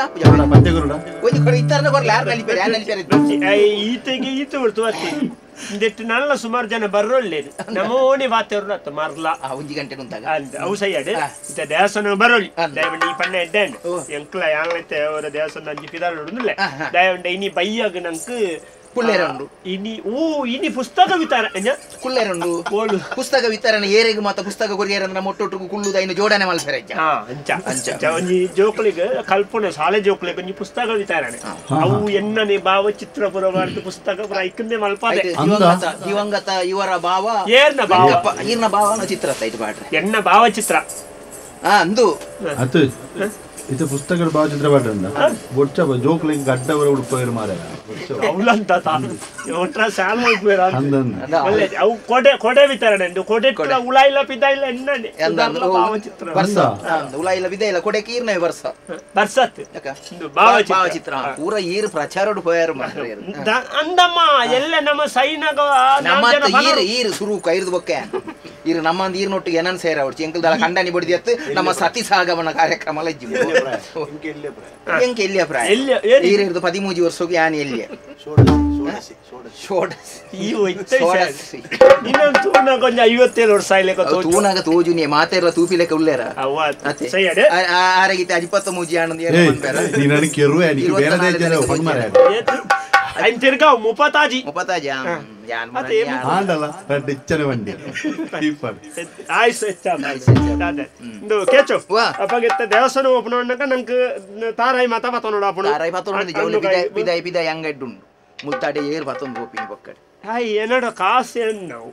ಒಂಜಿ ಕೊರ ಇತ್ತಾರನ ಕೊರಲ ಯಾರು ನಲಿಪೇರೆ ಯಾರು ನಲಿಪೇರೆ ಈತೆಗೆ ಈತ ಹೊರ್ತು ಇಂದೆಟ್ಟು ನಲ್ಲ ಸುಮಾರು ಜನ ಬರೋಳ್ಳಿ ನಮೋನಿ ವಾತಾವರಣ ಅತ್ತ ಮರ್ಲ ಒಂಜಿ ಗಂಟೆ ಉಂಟಾಗ ಅವು ಸೈಯಡ್ ಇತ್ತ ದೇವಸ್ಥಾನ ಬರೋಳಿ ದಯವಂಡ ಈ ಪಣ್ಣ ಎಡ್ಡೆ ಎಂಕ್ಲ ಯಾಂಗ್ಲೈತೆ ಅವರ ದೇವಸ್ಥಾನ ಅಂಜಿ ಪಿದಾರುಂದಿಲ್ಲ ದಯವಂಡ ಇನಿ ಬೈಯಾಗ ನಂಕ್ ಕುಲ್ಲೇರುಂಡು ಇನಿ ಓ ಇನಿ ಪುಸ್ತಕ ವಿತರಣೆ ಕುಲ್ಲೇರುಂಡು ಪುಸ್ತಕ ವಿತರಣೆ ಏರೆಗ್ ಮಾತ ಪುಸ್ತಕ ಕೊರಿಯರ್ ಅಂದ್ರೆ ಮೊಟ್ಟೊಟ್ಟಿಗೆ ಕುಳ್ಳುದ ಇನ್ನು ಜೋಡಣೆ ಮಲ್ಪೆರೆ ಅಂಚ ಅಂಚ ಒಂಜಿ ಜೋಕುಲಿಗೆ ಕಲ್ಪನೆ ಶಾಲೆ ಜೋಕುಲಿಗೆ ಒಂಜಿ ಪುಸ್ತಕ ವಿತರಣೆ ಅವು ಎನ್ನನೆ ಭಾವಚಿತ್ರ ಪುರ ಮಾಡ್ದು ಪುಸ್ತಕ ಪುರ ಐಕಂದೆ ಮಲ್ಪಾದೆ ದಿವಂಗತ ಇವರ ಭಾವ ಏರ್ನ ಭಾವ ಈರ್ನ ಭಾವನ ಚಿತ್ರ ಇದು ಪಾಡ್ರೆ ಎನ್ನ ಭಾವಚಿತ್ರ ಅಂದು ಅದು ಇದು ಪುಸ್ತಕದ ಭಾವಚಿತ್ರ ಪಾಡ್ರಂಡ ಬೊಚ್ಚ ಜೋಕ್ಲಿಗೆ ಗಡ್ಡವರ ಉಡುಪೋಯಿರು ಮಾರೆ ಅವಲಂತ ಒಟ್ರ ಸಾಲ್ ಮಲ್ಪುವೆರ್ ಒಳ್ಳೆ ಅವು ಕೊಡೆ ಕೊಡೆ ವಿತರಣೆ ಉಂಡು ಕೊಡೆ ಉಳ ಇಲ್ಲ ಪಿದ ಇಲ್ಲ ಎನ್ನನೆ ಭಾವಚಿತ್ರ ಬರ್ಸ ಉಳ ಇಲ್ಲ ಬಿದ ಇಲ್ಲ ಕೊಡೆ ಕೀರ್ನೆ ಬರ್ಸ ಬರ್ಸತ್ ಭಾವಚಿತ್ರ ಪೂರ ಈರ್ ಪ್ರಚಾರಡು ಪೋಯಾರು ಮಾರೆ ಅಂದಮ್ಮ ಎಲ್ಲ ನಮ್ಮ ಸೈನಗ ನಮ್ಮ ಈರ್ ಈರ್ ಸುರು ಕೈರ್ದು ಬೊಕ್ಕೆ ಈರ್ ನಮ್ಮ ಈರ್ನೊಟ್ಟಿಗೆ ಏನನ್ ಸೇರ ಅವ್ರು ಎಂಕಲ್ದಳ ಕಂಡನಿ ಬಡಿದಿತ್ತು ನಮ್ಮ ಸತಿ ಸಾಗಮನ ಕಾರ್ಯಕ್ರಮ ಲಜ್ಜಿ ಎಂಕ ಎಲ್ಲಿಯ ಪ್ರಾಯ ಈರಿರ್ದು 13 ವರ್ಷಕ್ಕೆ ಯಾನ್ ಎಲ್ಲಿಯ ಇನ್ನೊಂದು ವರ್ಷ ತೂನಾಗ ತೋಜುನಿ ಮಾತೆಲ್ಲ ತೂಪಿಲೆಕ್ಕ ಉಳ್ಳೇರ ಆರಗಿತ 23 ಆನಂದ್ ತಿರ್ಗಾವ್ ಮುಪತಾಜಿ ಮುಪತಾಜಿ ಆಂಡಲ ರಡ್ಡ್ ಇಚ್ಚನೆ ಬಂಡಿ ಆಯ್ಸ್ ಇಂದು ಕೇಚು ಅಪ್ಪಗೆತ್ತ ದೇವಸ್ಥಾನ ಓಪನ್ ಉಂಡಕ ನಂಗೆ ತಾರಾಯಿ ಮಾತಾ ಪತ್ತೊಂಡು ಆಪುಂಡು ತಾರಾಯಿ ಪತ್ತೊಂಡು ಜೌಲಿ ಬಿದಾಯಿ ಬಿದಾಯಿ ಬಿದಾಯಿ ಅಂಗಡ್ಡುಂಡು ಮುಲ್ತಾಡೆ ಏರ್ ಪತ್ತೊಂದು ಪೋಪಿನಿ ಬೊಕ್ಕಡೆ ಹಾಯ್ ಏನಡ ಕಾಸು ಎನ್ನವು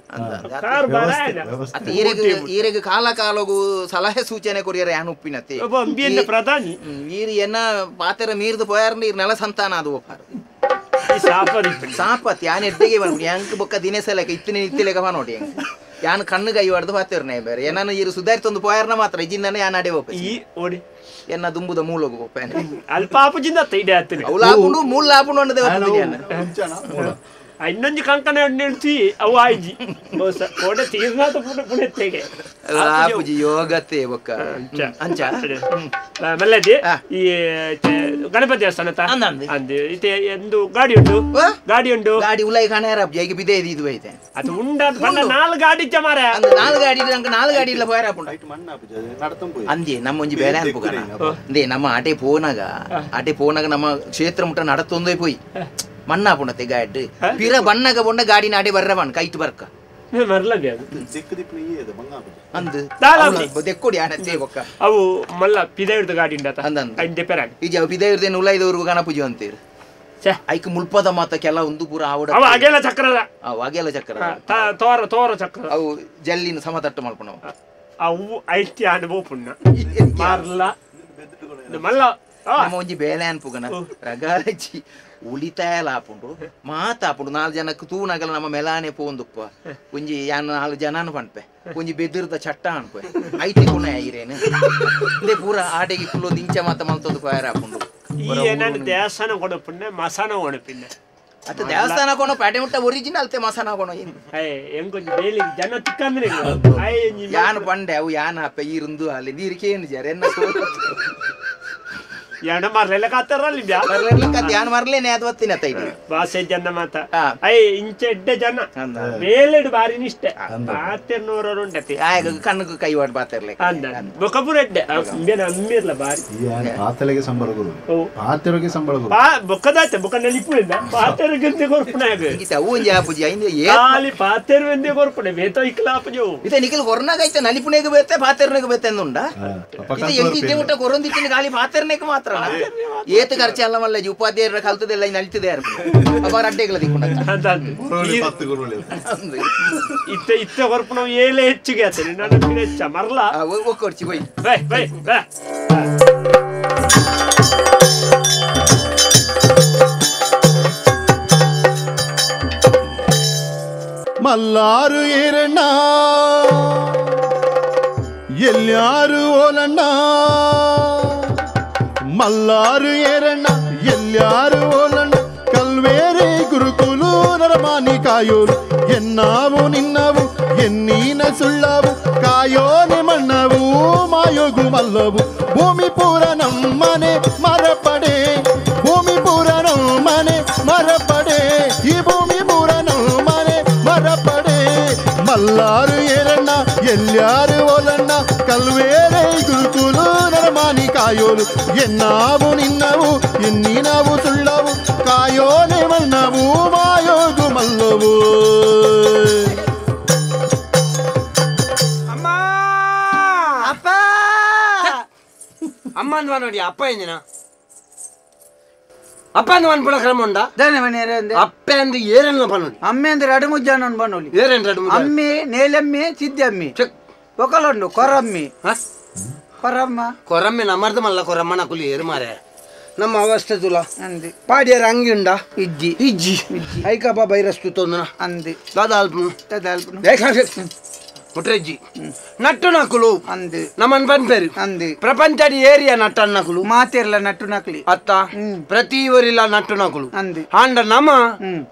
ಕಾರ್ ಬರಾಯನ ಅತ್ತ ಈರೆಗ್ ಈರೆಗ್ ಕಾಲ ಕಾಲಗು ಸಲಹೆ ಸೂಚನೆ ಕೊರಿಯರ ಯಾನ್ ಉಪ್ಪಿನತೆ ಒಬ್ಬ ಅಂಬಿಯನ್ನ ಪ್ರಧಾನಿ ಈರ್ ಎನ್ನ ಪಾತೆರ ಮೀರ್ದು ಪೋಯಾರ್ನ ಈರ್ ನೆಲ ಸಂತಾನ ಅದು ಒಪ್ಪಾರು ಈ ಸಾಪರಿ ಸಾಪತ್ ಯಾನ್ ಎಡ್ಡೆಗೆ ಬರ್ಪುನಿ ಯಾಂಕ್ ಬೊಕ್ಕ ದಿನೇಸಲೆಕ ಇತ್ತಿನ ಇತ್ತಿಲೆಕ ನೋಡಿ ಯಾನ್ ಕಣ್ಣು ಕೈ ಹೊಡೆದು ಪಾತೆರ್ನೆ ಬೇರೆ ಏನನ ಈರು ಸುಧಾರಿತೊಂದು ಪೋಯಾರ್ನ ಮಾತ್ರ ಇಜಿಂದನೆ ಯಾನ್ ಅಡೆ ಒಪ್ಪ ಈ ಓಡಿ ಎನ್ನ ದುಂಬುದ ಮೂಲಗು ಒಪ್ಪೇನೆ ಅಲ್ಪ ಆಪುಜಿಂದ ಅತ್ತ ಇಡೆ ಆತನೆ ಅವು ಲಾಪುಂಡು ಮೂಲ ಲಾಪುಂಡು ಅಂಡದೆ ಬರ್ತದೆ ಯಾನ್ ಇನ್ನೊಂದು ಕಂಕಣ ನಿಲ್ಸಿ ಅವು ಆಯ್ಜಿ ಕೋಡೆ ತೀರ್ನಾಥ ಪುಣೆತ್ತೆಗೆ ಆಪುಜಿ ಯೋಗತೆ ಬೊಕ್ಕ ಅಂಚ ಮಲ್ಲದಿ ಈ ಗಣಪತಿ ದೇವಸ್ಥಾನ ಅಂದು ಇತ್ತೆ ಎಂದು ಗಾಡಿ ಉಂಟು ಗಾಡಿ ಉಂಟು ಗಾಡಿ ಉಲೈ ಕಾಣಾರ ಈಗ ಬಿದೆ ಇದು ಐತೆ ಅದು ಉಂಡ ಬಣ್ಣ ನಾಲ್ ಗಾಡಿ ಇಚ್ಚ ಮಾರ ಅಂದ್ ನಾಲ್ ಗಾಡಿ ನಂಗೆ ನಾಲ್ ಗಾಡಿ ಇಲ್ಲ ಪೋಯಾರ ಅಂದೆ ನಮ್ಮ ಒಂಜಿ ಬೇರೆ ಅನ್ಪುಗಣ ಅಂದೆ ನಮ್ಮ ಆಟೆ ಪೋನಾಗ ಆಟೆ ಪೋನಾಗ ನಮ್ಮ ಕ್ಷೇತ್ರ ಮುಟ್ಟ ನಡತೊಂದೇ ಪೋಯಿ ಮಣ್ಣ ಪುಣತೆ ಗಾಡಿ ಪಿರ ಬಣ್ಣಗ ಬೊಂಡ ಗಾಡಿ ನಾಡೆ ಬರ್ರವನ್ ಕೈಟ್ ಬರ್ಕ ಅಂದು ದೆಕ್ಕೊಡಿ ಆನತ್ತೆ ಬೊಕ್ಕ ಅವು ಮಲ್ಲ ಪಿದ ಗಾಡಿ ಅಂದ ಪೆರಾನ್ ಈಜ ಪಿದ ಹಿಡ್ದೆ ಉಲಾಯ್ದವ್ರು ಗಣಪೂಜೆ ಅಂತೀರಿ ಐಕ್ ಮುಲ್ಪದ ಮಾತ ಕೆಲ ಒಂದು ಪೂರ ಆವಡ ಅವ ಅಗೆಲ ಚಕ್ರದ ಅವು ಅಗೆಲ ಚಕ್ರ ತೋರ ತೋರ ಚಕ್ರ ಅವು ಜಲ್ಲಿನ ಸಮತಟ್ಟು ಮಲ್ಪಣವು ಅವು ಐತಿ ಅನುಭವ ಪುಣ್ಯ ಮಾರ್ಲ ಮಲ್ಲ ನಮ್ಮ ಒಂಜಿ ಬೇಲೆ ಅನ್ಪುಗಣ ರಗಾರಜಿ ಉಳಿತಾಯ ಆಪುಂಡು ಮಾತಾಪುಂಡು ನಾಲ್ ಜನಕ್ಕೆ ತೂನಗಲ ನಮ್ಮ ಮೆಲಾನೆ ಪೋಂದುಪ್ಪ ಒಂಜಿ ಯಾನ್ ನಾಲ್ ಜನನು ಪನ್ಪೆ ಒಂಜಿ ಬೆದಿರ್ದ ಚಟ್ಟ ಅನ್ಪೆ ಐತಿ ಕುಣ ಐರೇನು ಇಂದೇ ಪೂರ ಆಟೆಗೆ ಕುಲ್ಲೊಂದು ಇಂಚ ಮಾತ ಮಲ್ತೊಂದು ಫೈರ್ ಆಪುಂಡು ಈ ನಾನು ದೇವಸ್ಥಾನ ಕೊಡಪುಣ್ಣ ಮಸಾನ ಕೊಡಪಿನ್ನ ಅತ್ತ ದೇವಸ್ಥಾನ ಕೊಣ ಪ್ಯಾಟೆ ಮುಟ್ಟ ಒರಿಜಿನಲ್ ಅಲ್ತೆ ಮಸಾನ ಕೊಣ ಎಂಕೊಂಜಿ ಬೇಲಿ ಜನ ತಿಕ್ಕಂದ್ರೆ ಯಾನ್ ಪಂಡೆ ಅವು ಯಾನ್ ಅಪ್ಪೆ ಈರುಂದು ಅಲ್ಲಿ ನೀರು ಕೇನು ಜರ ಎನ್ನ ಯಾಣ ಮರ್ಲೆಲ್ಲ ಕಾತಾರಲ್ಲಿ ಯಾನ್ ಮರ್ಲೇನೆ ಅದು ಒತ್ತಿನ ತೈಡಿ ಬಾಸೆ ಜನ ಮಾತ I ಇಂಚ ಎಡ್ಡೆ ಜನ ಮೇಲೆಡು ಬಾರಿ ನಿಷ್ಠೆ ಬಾತೆರ್ನೂರರು ಉಂಟತಿ ಆಗ ಕಣ್ಣು ಕೈ ವಾಡ್ ಬಾತಿರ್ಲೆ ಅಂದ ಬೊಕಪುರ ಎಡ್ಡೆ ಅಂಬೇನ ಅಮ್ಮಿರ್ಲ ಬಾರಿ ಪಾತಲೆಗೆ ಸಂಬಳ ಗುರು ಪಾತೆರಿಗೆ ಸಂಬಳ ಗುರು ಬೊಕ್ಕದಾತೆ ಬೊಕ್ಕ ನಲಿಪುಳಿಂದ ಪಾತೆರ್ಗಂತೆ ಕೊರ್ಪುಣಾಗ ಇತ್ತೆ ಅವು ಒಂಜಿ ಆಪುಜಿ ಐಂದ ಏ ಖಾಲಿ ಪಾತೆರ್ವೆಂದೆ ಕೊರ್ಪುಣೆ ಬೇತೋ ಇಕ್ಲಾಪುಜಿ ಇತ್ತೆ ನಿಖಲ್ ಕೊರ್ನಾಗ ಐತೆ ನಲಿಪುಣೆಗೆ ಬೇತೆ ಪಾತೆರ್ನೆಗೆ ಬೇತೆ ಅಂದುಂಡ ಇತ್ತೆ ಎಂಕ್ ಇತ್ತೆ ಮುಟ್ಟ ಕೊರೊಂದಿತ್ತಿನ ಖಾಲಿ ಪಾತೆರ್ನೆಗೆ ಮಾತ್ರ ಏತು ಖರ್ಚು ಅಲ್ಲ ಮಲ್ಲ ಉಪಾಧ್ಯಾಯರ ಕಲ್ತದೆಲ್ಲ ನಲಿತದೆ ಅಪಾರ ಅಡ್ಡೆಗಳ ದಿಕ್ಕೊಂಡ ಇತ್ತೆ ಇತ್ತೆ ಕೊರ್ಪುಣ ಏಳೆ ಹೆಚ್ಚಿಗೆ ಆತನೆ ನನ್ನ ಹೆಚ್ಚ ಮರ್ಲ ಒಕ್ಕೊಡ್ಚಿ ಬೈ bye bye bye Mallar ಏರಣ್ಣ ಎಲ್ಯಾರು ಓಲಣ್ಣ ಮಲ್ಲಾರು ಏರಣ್ಣ ಎಲ್ಯಾರು ಓಲಣ್ಣ ಕಲ್ವೇರೆ ಗುರುಕುಲು ನರಮಾನಿ ಕಾಯೋಲು ಎನ್ನಾವು ನಿನ್ನವು ಎನ್ನೀನ ಸುಳ್ಳವು ಕಾಯೋನೆ ಮಣ್ಣವು ಮಾಯೋಗು ಮಲ್ಲವು ಭೂಮಿ ಪೂರ ನಮ್ಮನೆ ಮರಪಡೆ ಭೂಮಿ ಪೂರ ನಮ್ಮನೆ ಮರಪಡೆ ಈ ಭೂಮಿ ಪೂರ ನಮ್ಮನೆ ಮರಪಡೆ ಮಲ್ಲಾರು ಏರಣ್ಣ ಎಲ್ಯಾರು ಓಲಣ್ಣ ಕಲ್ವೇರೆ ಗುರುಕುಲು ನರಮಾನಿ ಕಾಯೋಲು ಎನ್ನಾವು ನಿನ್ನವು ಎನ್ನಿನವು ಸುಳ್ಳವು ಕಾಯೋನೆ ಮಣ್ಣವು ಮಾಯೋಗು ಮಲ್ಲವು ಅಮ್ಮ ಅಪ್ಪ ಅಮ್ಮ ಅಂದ್ವಾ ನೋಡಿ ಅಪ್ಪ ಎಂಜಿನ ಅಪ್ಪ ಅಂದ್ ಪನ್ಪುಣ ಕ್ರಮ ಉಂಡ ಅಪ್ಪೆ ಅಂದ್ ಏರೆಲ್ಲ ಪನ್ನೊಲಿ ಅಮ್ಮೆ ಅಂದ್ರೆ ಅಡುಮುಜ್ಜಾನ ಪನ್ನೊಲಿ ಏರೆನ್ ಅಡುಮುಜ್ಜಾನ ಅಮ್ಮೆ ನೇಲಮ್ಮೆ ಸಿದ್ದಮ್ಮೆ ಒಕಲೊಂಡು ಕೊರಮ್ಮಿ ಕೊರಮ್ಮ ಕೊರಮ್ಮೆ ನಮ್ಮರ್ದ ಮಲ್ಲ ಕೊರಮ್ಮ ನಕುಲಿ ಏರು ಮಾರೆ ನಮ್ಮ ಅವಸ್ಥೆ ತುಲ ಪಾಡಿಯರ ಅಂಗಿ ಉಂಡ ಇಜ್ಜಿ ಇಜ್ಜಿ ಐಕಪ್ಪ ಬೈರಸ್ತು ತೊಂದನ ಅಂದಿ ದಾದಾಲ್ಪನು ದಾದಾಲ್ಪನು ಮುಟ್ರೆಜ್ಜಿ ನಟ್ಟು ನಕುಲು ಅಂದು ನಮ್ಮನ್ ಪನ್ಪೇರು ಅಂದು ಪ್ರಪಂಚದ ಏರಿಯಾ ನಟ್ಟನ್ನಕುಲು ಮಾತಿರ್ಲ ನಟ್ಟು ನಕಲಿ ಅತ್ತ ಪ್ರತಿ ಊರಿಲ್ಲ ನಟ್ಟು ನಕುಲು ಅಂದು ಆಂಡ ನಮ್ಮ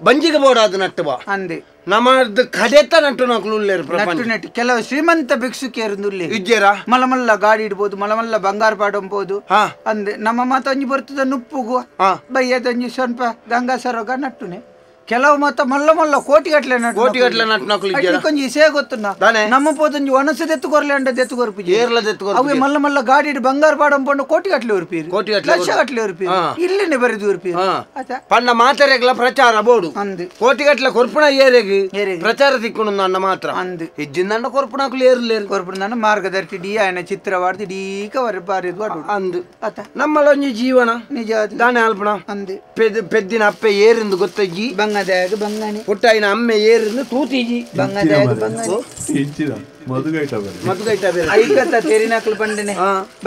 ಬಂಜಿಗೆ ಬೋಡಾದ ನಟ್ಟು ಬಾ ಅಂದು ನಮ್ಮದು ಕಡೆತ ನಟ್ಟು ನಕುಲು ಉಲ್ಲೇರು ನಟ್ಟು ನಟ್ಟು ಕೆಲವು ಶ್ರೀಮಂತ ಭಿಕ್ಷುಕಿಯರು ಇಜ್ಜೇರಾ ಮಲಮಲ್ಲ ಗಾಡಿ ಇಡ್ಬೋದು ಮಲಮಲ್ಲ ಬಂಗಾರ ಪಾಡಂಬೋದು ಅಂದೆ ನಮ್ಮ ಮಾತೊಂಜಿ ಬರ್ತದ ನುಪ್ಪುಗು ಬಯ್ಯದೊಂಜಿ ಸ್ವಲ್ಪ ಗಂಗಾ ಸರೋಗ ನಟ್ಟುನೆ ಕೆಲವು ಮತ್ತ ಮಲ್ಲ ಮಲ್ಲ ಕೋಟಿಗಟ್ಟಲೆ ಕೋಟಿಗಟ್ಟಲೆ ನಟ್ಟನಕುಲು ಇಜ್ಜರ కొంచెం ఇసే ಗೊತ್ತುన్నా ನಮ್ಮ ಪೋತೊಂಜಿ ಒಣಸು ದೆತ್ತು ಕೊರ್ಲೆ ಅಂಡ ದೆತ್ತು ಕೊರ್ಪುಜಿ ಏರ್ಲ ದೆತ್ತು ಕೊರ್ಪುಜಿ ಅವೆ ಮಲ್ಲ ಮಲ್ಲ ಗಾಡಿಡ್ ಬಂಗಾರ ಪಾಡಂ ಪಂಡ ಕೋಟಿಗಟ್ಟಲೆ ಉರ್ಪೀರು ಕೋಟಿಗಟ್ಟಲೆ ಲಕ್ಷಗಟ್ಟಲೆ ಉರ್ಪೀರು ಇಲ್ಲಿನೆ ಬರೆದು ಉರ್ಪೀರು ಅತ ಪಂಡ ಮಾತೆರೆಗ್ಲ ಪ್ರಚಾರ ಬೋಡು ಅಂದು ಕೋಟಿಗಟ್ಟಲೆ ಕೊರ್ಪುಣ ಏರೆಗ್ ಪ್ರಚಾರ ತಿಕ್ಕುನು ಅನ್ನ ಮಾತ್ರ ಅಂದು ಇಜ್ಜಿಂದಂಡ ಕೊರ್ಪುಣಕುಲು ಏರ್ಲೇರು ಕೊರ್ಪುಣ ಮಾರ್ಗದರ್ಶಿ ಡಿ ಆಯನ ಚಿತ್ರವಾಡ್ದು ಡೀಕ ವರ ಬಾರಿದು ಅಂದು ಅತ ನಮ್ಮಲೊಂಜಿ ಜೀವನ ನಿಜ ದಾನೆ ಅಲ್ಪಣ ಅಂದು ಪೆದ್ದಿನ ಅಪ್ಪೆ ಏರಿಂದು ಗೊತ್ತಜ್ಜಿ ಬಂಗದಾಗ ಬಂಗನೆ ಪುಟ್ಟಾಯಿನ ಅಮ್ಮೆ ಏರಿಂದು ತೂತಿಜಿ ಬಂಗದಾಗ ಬಂಗನೆ ಇಂಚಿನ ಮದುಗೈಟ ಬೇರೆ ಮದುಗೈಟ ಬೇರೆ ಐಕತ್ತ ತೆರಿನಕಲು ಬಂಡನೆ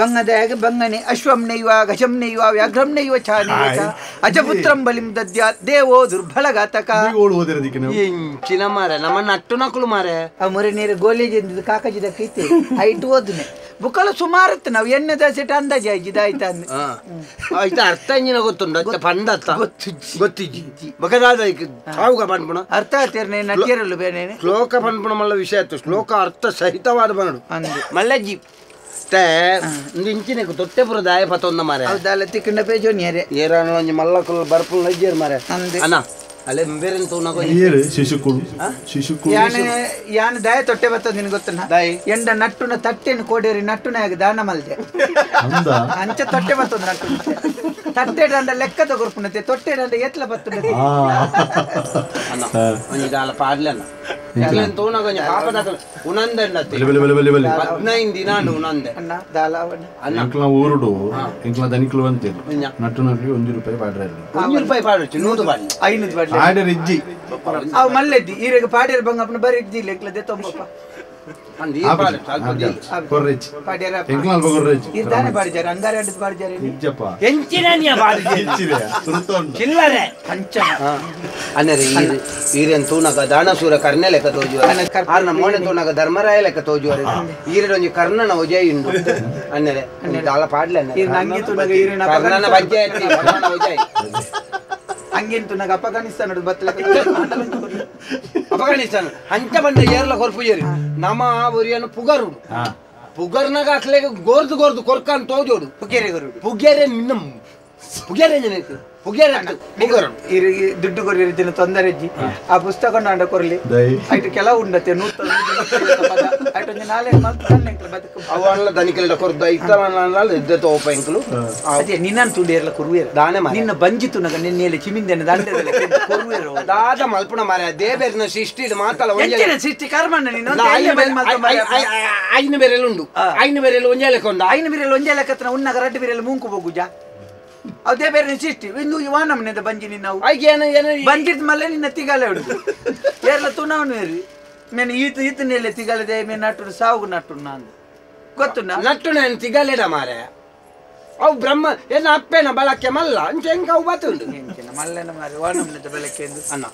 ಬಂಗದಾಗ ಬಂಗನೆ ಅಶ್ವಂ ನೈವ ಗಜಂ ನೈವ ವ್ಯಾಘ್ರಂ ನೈವ ಚಾನೈವ ಚ ಅಜಪುತ್ರಂ ಬಲಿಂ ದದ್ಯಾತ್ ದೇವೋ ದುರ್ಬಲ ಘಾತಕ ಓಡ್ ಓದಿರೋದಕ್ಕೆ ನಾವು ಇಂಚಿನ ಮಾರೆ ನಮ್ಮ ನಟ್ಟು ನಕಲು ಮಾರೆ ಆ ಮೊರೆ ನೀರು ಗೋಲೇಜಿಂದ ಕಾಕಜಿದ ಕೈತೆ ಐಟು ಓದ್ನೆ ಬುಕ್ಕಲ ಸುಮಾರತ್ತು ನಾವು ಎಣ್ಣೆ ದಾಸೆಟ್ ಅಂದಾಜು ಆಯ್ತು ಅಂದ ಆಯ್ತು ಅರ್ಥ ಇಂಜಿನ ಗೊತ್ತುಂಟು ಪಂಡತ್ತ ಗೊತ್ತಿಜ್ಜಿ ಬಕದಾದ ಸಾವುಗ ಪನ್ಪುಣ ಅರ್ಥ ಆಗ್ತೀರ ನಟ್ಟಿರಲು ಬೇನೆ ಶ್ಲೋಕ ಪನ್ಪುಣ ಮಲ್ಲ ವಿಷಯ ಆಯ್ತು ಶ್ಲೋಕ ಅರ್ಥ ಸಹಿತವಾದ ಬನ್ನಡು ಮಲ್ಲಜ್ಜಿ ಇಂಚಿನ ತೊಟ್ಟೆಪುರ ದಾಯ ಪತೊಂದ ಮಾರೆ ಹೌದಲ್ಲ ತಿಕ್ಕಂಡ ಪೇಜೋನಿಯರೆ ಏರಾನ ಒಂಜಿ ಮಲ್ಲಕುಲ್ ಬರ್ಪುಲ್ ನಜ್ಜೇರ್ ಮಾರೆ ಅಣ್ಣ ಅಲ್ಲೇ ಬೇರೆ ತೂನಗ ಏರು ಶಿಶುಕುಳು ಶಿಶುಕುಳು ಯಾನೆ ಯಾನೆ ದಾಯ ತೊಟ್ಟೆ ಬತ್ತದ ನಿನಗೆ ಗೊತ್ತನ ದಾಯಿ ಎಂಡ ನಟ್ಟುನ ತಟ್ಟೆನ ಕೋಡೇರಿ ನಟ್ಟುನಾಗ ದಾನ ಮಲ್ದೆ ಅಂದ ಅಂಚ ತೊಟ್ಟೆ ಬತ್ತದ ನಟ್ಟುನ ತಟ್ಟೆ ದಂಡ ಲೆಕ್ಕದ ಕೊರ್ಪುನತೆ ತೊಟ್ಟೆ ದಂಡ ಎತ್ಲ ಬತ್ತುನತೆ ಅಣ್ಣ ಒಂಜಿ ದಾಲ ಪಾಡ್ಲೆನ ಎಕ್ಲೆನ್ ತೂನಗ ಒಂಜಿ ಪಾಪದ ಉನಂದೆ ಬಲೆ ಬಲೆ ಬಲೆ ಬಲೆ 15 ದಿನ ಉನಂದೆ ಅಣ್ಣ ದಾಲ ಅವನ ಅಣ್ಣ ಎಂಕ್ಲ ಊರುಡು ಎಂಕ್ಲ ದನಿಕ್ಲು ಅಂತೀರಿ ನಟ್ಟು ನಟ್ಲಿ 1 ರೂಪಾಯಿ ಪಾಡ್ರೆ 1 ರೂಪಾಯಿ ಪಾಡುಚ್ಚು 100 ಪಾಡ್ಲಿ 500 ಪಾಡ್ಲಿ ಆರ್ಡರ್ ಇಜ್ಜಿ ಅವ್ ಮಲ್ಲೆದ್ದಿ ಈರೆಗೆ ಪಾಡ್ಯರ ಬಂಗಪ್ಪನ ಬರಿ ಇದ್ದಿ ಲೆಕ್ಲದೆ ತೊಂಬಪ್ಪ ಅಂದ್ ಈ ಪಾಡು ಸ್ವಲ್ಪ the ಕೊರ್ರೆಚ್ ಪಾಡ್ಯರ ಎಂಕ್ಲ ಅಲ್ಪ ಕೊರ್ರೆಚ್ ಇದ್ದಾನೆ ಪಾಡಿಜಾರ ಅಂಗಾರೆ ಅಡ್ಡ ಪಾಡಿಜಾರ ಇಜ್ಜಪ್ಪ ಎಂಚಿನ ನೀ ಪಾಡಿಜೆ ಇಜ್ಜಿರೆ ಸುರುತೊಂಡು ಚಿಲ್ಲರೆ ಕಂಚನ ಅನ್ನರೆ ಈರೆನ್ ತೂನಗ ದಾನಸೂರ ಕರ್ಣ ಲೆಕ್ಕ ತೋಜುವ ಆರ್ನ ಮೋನೆ ತೂನಗ ಧರ್ಮರಾಯ ಲೆಕ್ಕ ತೋಜುವ ಈರೆಡೊಂಜಿ ಕರ್ಣನ ಒಜೈ ಉಂಡು ಅನ್ನರೆ ದಾಲ ಪಾಡ್ಲೆ ಈ ನಂಗೆ ತೂನಗ ಈರೆನ ಕರ್ಣನ ಬಜ್ಜೆ ಅತ್ತಿ ಕರ್ಣನ ಒಜೈ ಹಂಗೆಂತು ನಾಗ ಅಫ್ಘಾನಿಸ್ತಾನ ಬತ್ತಲ ಅಫ್ಘಾನಿಸ್ತಾನ ಅಂಚ ಬಂದ ಏರ್ಲ ಕೊರ್ಪುಜೇರಿ ನಮ್ಮ ಒರಿಯನ್ನು ಪುಗರುಡು ಪುಗರ್ನಾಗ ಅಕ್ಲೆಗೆ ಗೋರ್ದು ಗೋರ್ದು ಕೊರ್ಕಾನ್ ತೋಜೋಡು ಪುಗೇರೆ ಗೊರುಡು ಪುಗೇರೆ ನಿನ್ನ ಪುಗೇರೆ ಜನಕ್ಕೆ ಪುಗೇರೆ ಪುಗರುಡು ದುಡ್ಡು ಕೊರಿಯರ್ ತೊಂದರೆ ಇಜ್ಜಿ ಆ ಪುಸ್ತಕ ಅಂಡ ಕೊರ್ಲಿ ಐಟು ಕೆಲವು ಉಂಡತೆ ನೂತ ಐಟು ಒಂಜಿ ನಾಲೆ ಮಲ್ತು ಅವಲ್ಲ ದನಿಕೆಲ್ಲ ಕೊರ್ದು ಐತಲ ಇದ್ದ ತೋಪ ಎಂಕಲು ಅದೇ ನಿನ್ನನ್ ತುಂಡಿಯರ್ಲ ಕೊರುವೇರ ದಾನೆ ನಿನ್ನ ಬಂಜಿತು ನಗ ನಿನ್ನೆಲೆ ಚಿಮಿಂದೆನ ದಂಡೆದಲ್ಲ ಕೊರುವೇರ ದಾದ ಮಲ್ಪುಣ ಮಾರೆ ದೇಬೇರ್ನ ಸೃಷ್ಟಿ ಮಾತಲ್ಲ ಒಂಜೆ ಸೃಷ್ಟಿ ಕರ್ಮಣ್ಣ ನೀನು ಐನು ಬೇರೆಲ್ಲ ಉಂಡು ಐನು ಬೇರೆಲ್ಲ ಒಂಜೆ ಲೆಕ್ಕ ಉಂಡು ಐನು ಬೇರೆಲ್ಲ ಒಂಜೆ ಲೆಕ್ಕತ್ನ ಉನ್ನಗ ರಡ್ಡು ಬೇರೆಲ್ಲ ಮೂಂಕು ಬೋಗುಜ ಅದೇ ಬೇರೆ ಸೃಷ್ಟಿ ಇನ್ನು ಇವ ನಮ್ಮನೆದ ಬಂಜಿ ನಿನ್ನ ಬಂಜಿದ್ ಮಲ್ಲೆ ನಿನ್ನ ತಿಗಾಲೆ ಉಂಟು ಏರ್ಲ ತುಣವನು ಏರಿ ಮೇನ್ ಈತ ಈತನೆಲ್ಲ ತಿಗಾಲದೆ ಮೇ ನಟ್ಟು ಸಾವು ನಟ್ಟು ನಾನು ಗೊತ್ತು ನಟ್ಟು ನಾನು ತಿಗಾಲೆಡ ಮಾರೆ ಅವು ಬ್ರಹ್ಮ ಏನ ಅಪ್ಪೇನ ಬಳಕೆ ಮಲ್ಲ ಅಂಚೆ ಹೆಂಗ ಅವು ಬತ್ತುಂಡು ಮಲ್ಲನ ಮಾರೆ ವಾನಮ್ಮನದ ಬಳಕೆ ಎಂದು ಅಣ್ಣ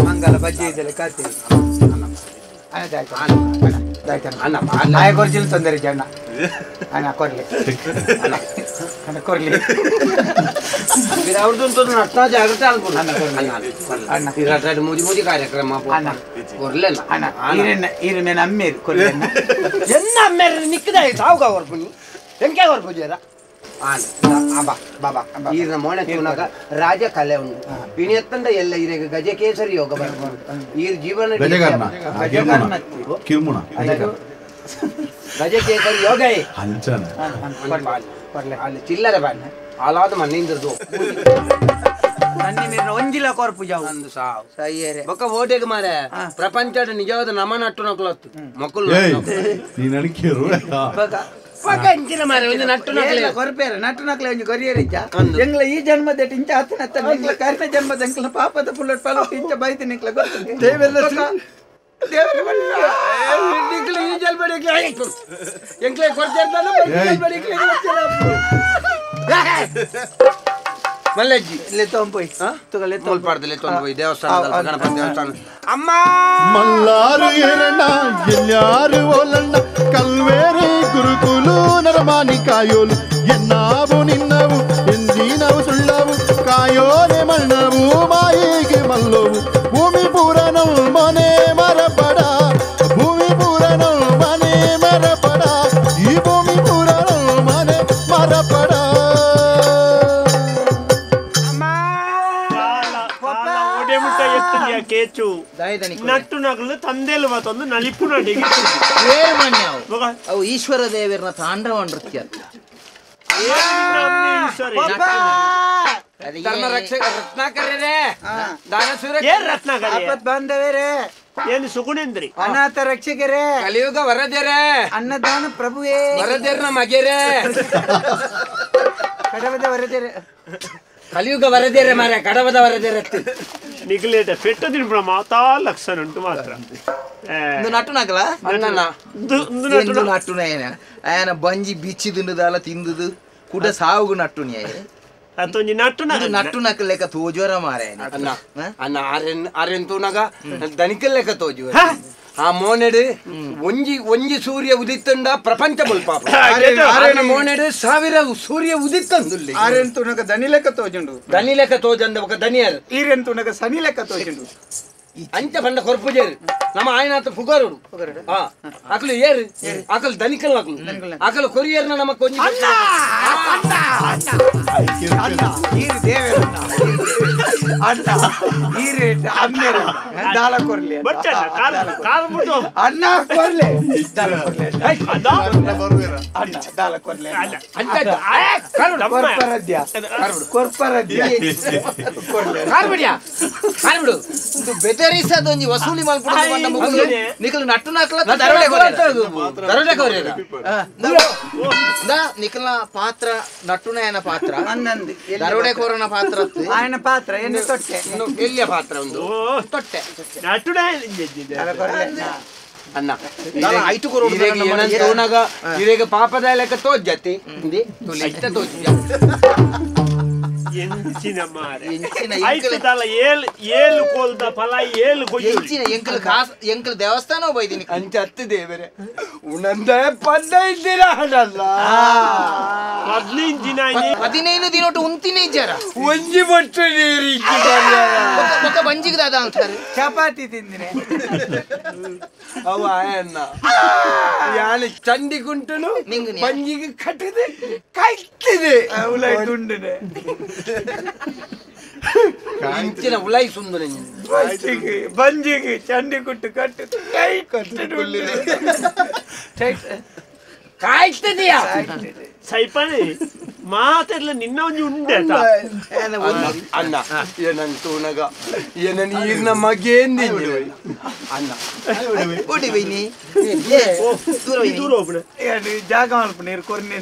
ಮಂಗಲ ಬಜ್ಜೆ ಇದೆಲ್ಲ ಕಾತೆ ಅಣ್ಣ ಆಯ ಕೊರ್ಜಿಲ್ ತೊಂದರೆ ಜನ ಅಣ್ಣ ಕೊರ್ಲಿ ಅಣ್ಣ ಕೊರ್ಲಿ ಅವ್ರದ್ದು ನಟ್ನ ಜಾಗ್ರತೆ ಅನ್ಕೊಂಡು ಅಣ್ಣ ಅಣ್ಣ ಮೂಜಿ ಮೂಜಿ ಕಾರ್ಯಕ್ರಮ ಅಣ್ಣ ಕೊರ್ಲೆಲ್ಲ ಅಣ್ಣ ಈರೆನ್ನ ಈರೆನ್ನ ಅಮ್ಮೇರು ಕೊರ್ಲೆನ್ನ ಎನ್ನ ಅಮ್ಮೇರು ನಿಕ್ಕದ ಸಾವುಗ ಹೊರ್ಪುನಿ ಎಂಕೆ ಹೊರ್ಪುಜೇರ ಬಾಬಾ ಬಾಬಾ ಈರಿನ ಮೋಣೆ ತೂನಗ ರಾಜ ಕಲೆ ಉಂಡು ಇಣೆತ್ತಂಡ ಎಲ್ಲ ಈರೆಗ ಗಜ ಕೇಸರಿ ಯೋಗ ಬರ್ಬೋದು ಈರ್ ಜೀವನ ಗಜಕರ್ಣ ಕಿರ್ಮುಣ ಗಜ ಕೇಸರಿ ಯೋಗ ಅಂಚನ ಅಲ್ಲಿ ಚಿಲ್ಲರೆ ಬಾಣ ಆಲಾದ ಮಣ್ಣಿಂದ್ರದು ಒಂಜಿಲ ಕೊರ್ಪು ಜಾವು ಒಂದು ಸಾವು ಸೈಯರೆ ಬೊಕ್ಕ ಓಟೆಗೆ ಮಾರೆ ಪ್ರಪಂಚದ ನಿಜವಾದ ನಮ ನಟ್ಟು ನಕಲತ್ತು ಮಕ್ಕಳು ನೀ ನಡಿಕೇರು ಎಂಗ್ಲ ಈ ಜನ್ಮದ ಇಂಚ ಆತನ ಎಂಗ್ಲ ಕರ್ಣ ಜನ್ಮದ ಎಂಕ್ಲ ಪಾಪದ ಪುಲ್ಲಟ್ ಪಲ ಇಂಚ ಬೈತ ನಿಕ್ಲ ಗೊತ್ತು ದೇವರ ಈ ಜನ್ಮ ಎಂಕ್ಲೆ ಮಲ್ಲಜ್ಜಿ ಲೆತ್ತೊಂಪೋಯ್ ಮುಲ್ಪಾಡ್ದು ಲೆತ್ತೊಂಪೋಯ್ ದೇವಸ್ಥಾನ ಗಣಪತಿ ದೇವಸ್ಥಾನ ಅಮ್ಮ ಮಲ್ಲಾರು ಎರಣ್ಣ ಎಲ್ಲಾರು ಓಲಣ್ಣ ಕಲ್ವೇರೆ ಗುರುಕುಲು ನರಮಾನಿ ಕಾಯೋಲು ಎನ್ನಾವು ನಿನ್ನವು ಎಂದಿನವು ಸುಳ್ಳವು ಕಾಯೋನೆ ಮಣ್ಣವು ಮಾಯಿಗೆ ಮಲ್ಲೋವು ಭೂಮಿ ಪೂರನವು ಮನೆ ಮರಪಡ ಭೂಮಿ ಪೂರನವು ಮನೆ ಮರಪಡ ಈ ಭೂಮಿ ಪೂರನವು ಮನೆ ಮರಪಡ ತೋಜು ನಟ್ಟು ನಗಲು ತಂದೆಲು ಮತ್ತೊಂದು ನಲಿಪು ನಡಿಗೆ ಅವು ಈಶ್ವರ ದೇವರನ ತಾಂಡವ ನೃತ್ಯ ಧರ್ಮ ರಕ್ಷಕ ರತ್ನಾಕರೇ ದಾನಸೂರ ರತ್ನಾಕರ ಬಾಂಧವರೇ ಏನು ಸುಗುಣೇಂದ್ರಿ ಅನಾಥ ರಕ್ಷಕರೇ ಕಲಿಯುಗ ವರದೇರೇ ಅನ್ನದಾನ ಪ್ರಭುವೇ ವರದೇರ್ನ ಮಗೆರೇ ಕಡವದ ವರದೇರೆ ಕಲಿಯುಗ ವರದೇರೆ ಮಾರೆ ಕಡವದ ವರದೇರೆ ನಿಗಲೇಟ ಪೆಟ್ಟು ತಿನ್ಪುಣ ಮಾತಾ ಲಕ್ಷಣ ಉಂಟು ಮಾತ್ರ ನಟ್ಟು ನಕಲ ನಟ್ಟು ಆಯನ ಬಂಜಿ ಬಿಚ್ಚಿ ತಿಂದುದಾಲ ತಿಂದುದು ಕುಡ ಸಾವುಗು ನಟ್ಟು ಅತ್ತೊಂಜಿ ನಟ್ಟು ನಟ್ಟು ನಕಲ್ ಲೆಕ್ಕ ತೋಜುವರ ಮಾರೆ ಅಣ್ಣ ಅಣ್ಣ ಆರೆನ್ ಆರೆನ್ ತೂನಗ ದನಿಕಲ್ ಲೆಕ್ಕ ತೋಜುವ ಆ ಮೋನೆಡು ಒಂಜಿ ಒಂಜಿ ಸೂರ್ಯ ಉದಿತ್ತಂಡ ಪ್ರಪಂಚ ಮುಲ್ಪಾಪ ಆರೆನ ಮೋನೆಡು ಸಾವಿರ ಸೂರ್ಯ ಉದಿತ್ತಂದುಲ್ಲಿ ಆರೆನ್ ತೂನಗ ದನಿ ಲೆಕ್ಕ ತೋಜುಂಡು ದನಿ ಲೆಕ್ಕ ತೋಜಂದ ఒక ದನಿಯರ್ ಈರೆನ್ ತೂನಗ ಸನಿ ಲೆಕ್ಕ ತೋಜುಂಡು ಅಂಚ ಬಂಡ ಕೊರ್ಪುಜೇರು ನಮ್ಮ ಆಯನಾಥ ಫುಗರುಡು ಆ ಅಕಲು ಏರು ಅಕಲು ದನಿಕಲ್ ಅಕಲು ಅಕಲು ಕೊರಿಯರ್ನ ನಮ್ಮ ಕೊಂಜಿ ಅಣ್ಣ ಅಣ್ಣ ಈರು ದೇವರಣ್ಣ ಅಣ್ಣ ಈರು ಅಮ್ಮೇರ ದಾಲ ಕೊರ್ಲಿ ಬಚ್ಚಣ್ಣ ಕಾಲ್ ಕಾಲ್ ಮುಟ್ಟು ಅಣ್ಣ ಕೊರ್ಲೆ ದಾಲ ಕೊರ್ಲೆ ಅಣ್ಣ ದಾಲ ಕೊರ್ಲೆ ಅಂಚ ಕೊರ್ಪರದ್ಯ ಕೊರ್ಪರದ್ಯ ಕೊರ್ಲೆ ಕಾರ್ಬಿಡಿಯಾ ಕಾರ್ಬಿಡು ಇದು ಬೆದರಿಸದೊಂಜಿ ವಸೂಲಿ ಮಲ್ಪುಡು ಬಂಡ ಮುಗುಲು ನಿಕಲು ನಟ್ಟು ನಕಲ ದರೋಡೆ ದರೋಡೆ ಕೊರ್ಯರ the ನಿಕಲ ಪಾತ್ರ ನಟ್ಟುನಯನ ಪಾತ್ರ ಅನ್ನಂದು ದರೋಡೆ ಕೋರನ ಪಾತ್ರ ఆయన ಪಾತ್ರ ಏನು ತೊಟ್ಟೆ ಎಲ್ಲಿಯ ಪಾತ್ರ ಒಂದು ತೊಟ್ಟೆ ನಟ್ಟುನಯನ ಅಣ್ಣ ಐಟು ಕೊರೋಡು ತೋನಾಗ ಇರೇಗ ಪಾಪದ ಲೆಕ್ಕ ತೋಜ್ಜತಿ ಐತ ತೋಜ್ಜ ಎಂಚಿನ ಮಾರೆ ಐತು ತಲ ಏಳು ಏಳು ಕೋಲ್ದ ಫಲ ಏಳು ಕೊಯ್ಯು ಎಂಚಿನ ಎಂಕಲ್ ಕಾಸ್ ಎಂಕಲ್ ದೇವಸ್ಥಾನ ಬೈದಿನಿ ಅಂಚ ಹತ್ತು ದೇವರೇ ಉಣಂದ ಪದ್ದ ಇದ್ದೀರಾ ಹಣಲ್ಲ 15 ದಿನ 15 ದಿನೋಟು ಉಂತಿನೇ ಇದ್ದಾರ ಒಂಜಿ ಬೊಟ್ಟು ನೀರು ಒಕ್ಕ ಬಂಜಿಗೆ ದಾದ ಅಂತಾರೆ ಚಪಾತಿ ತಿಂದಿನಿ ಅವ ಅಣ್ಣ ಯಾನೆ ಚಂಡಿ ಕುಂಟುನು ಬಂಜಿಗೆ ಕಟ್ಟಿದೆ ಕಾಯ್ತಿದೆ ಉಲೈ ಇಂಚಿನ ಉಲೈ ಸುಂದರ ಬಂಜಿಗೆ ಬಂಜಿಗೆ ಚಂಡಿ ಕುಟ್ಟು ಕಟ್ಟು ಕೈ ಕಟ್ಟು ಕಾಯ್ತದೆಯಾ ಸೈಪಣಿ ಮಾತೆಲ್ಲ ನಿನ್ನ ಒಂಜಿ ಉಂಡೆ ಅಣ್ಣ ಏನನ್ ತೂನಗ ಏನ ನೀರ್ನ ಮಗೇಂದಿ ಅಣ್ಣ ಓಡಿ ಬೈನಿ ದೂರ ಹೋಗ್ಬಿಡ ಜಾಗ ಮಲ್ಪ ನೀರು ಕೊರ್ನೆ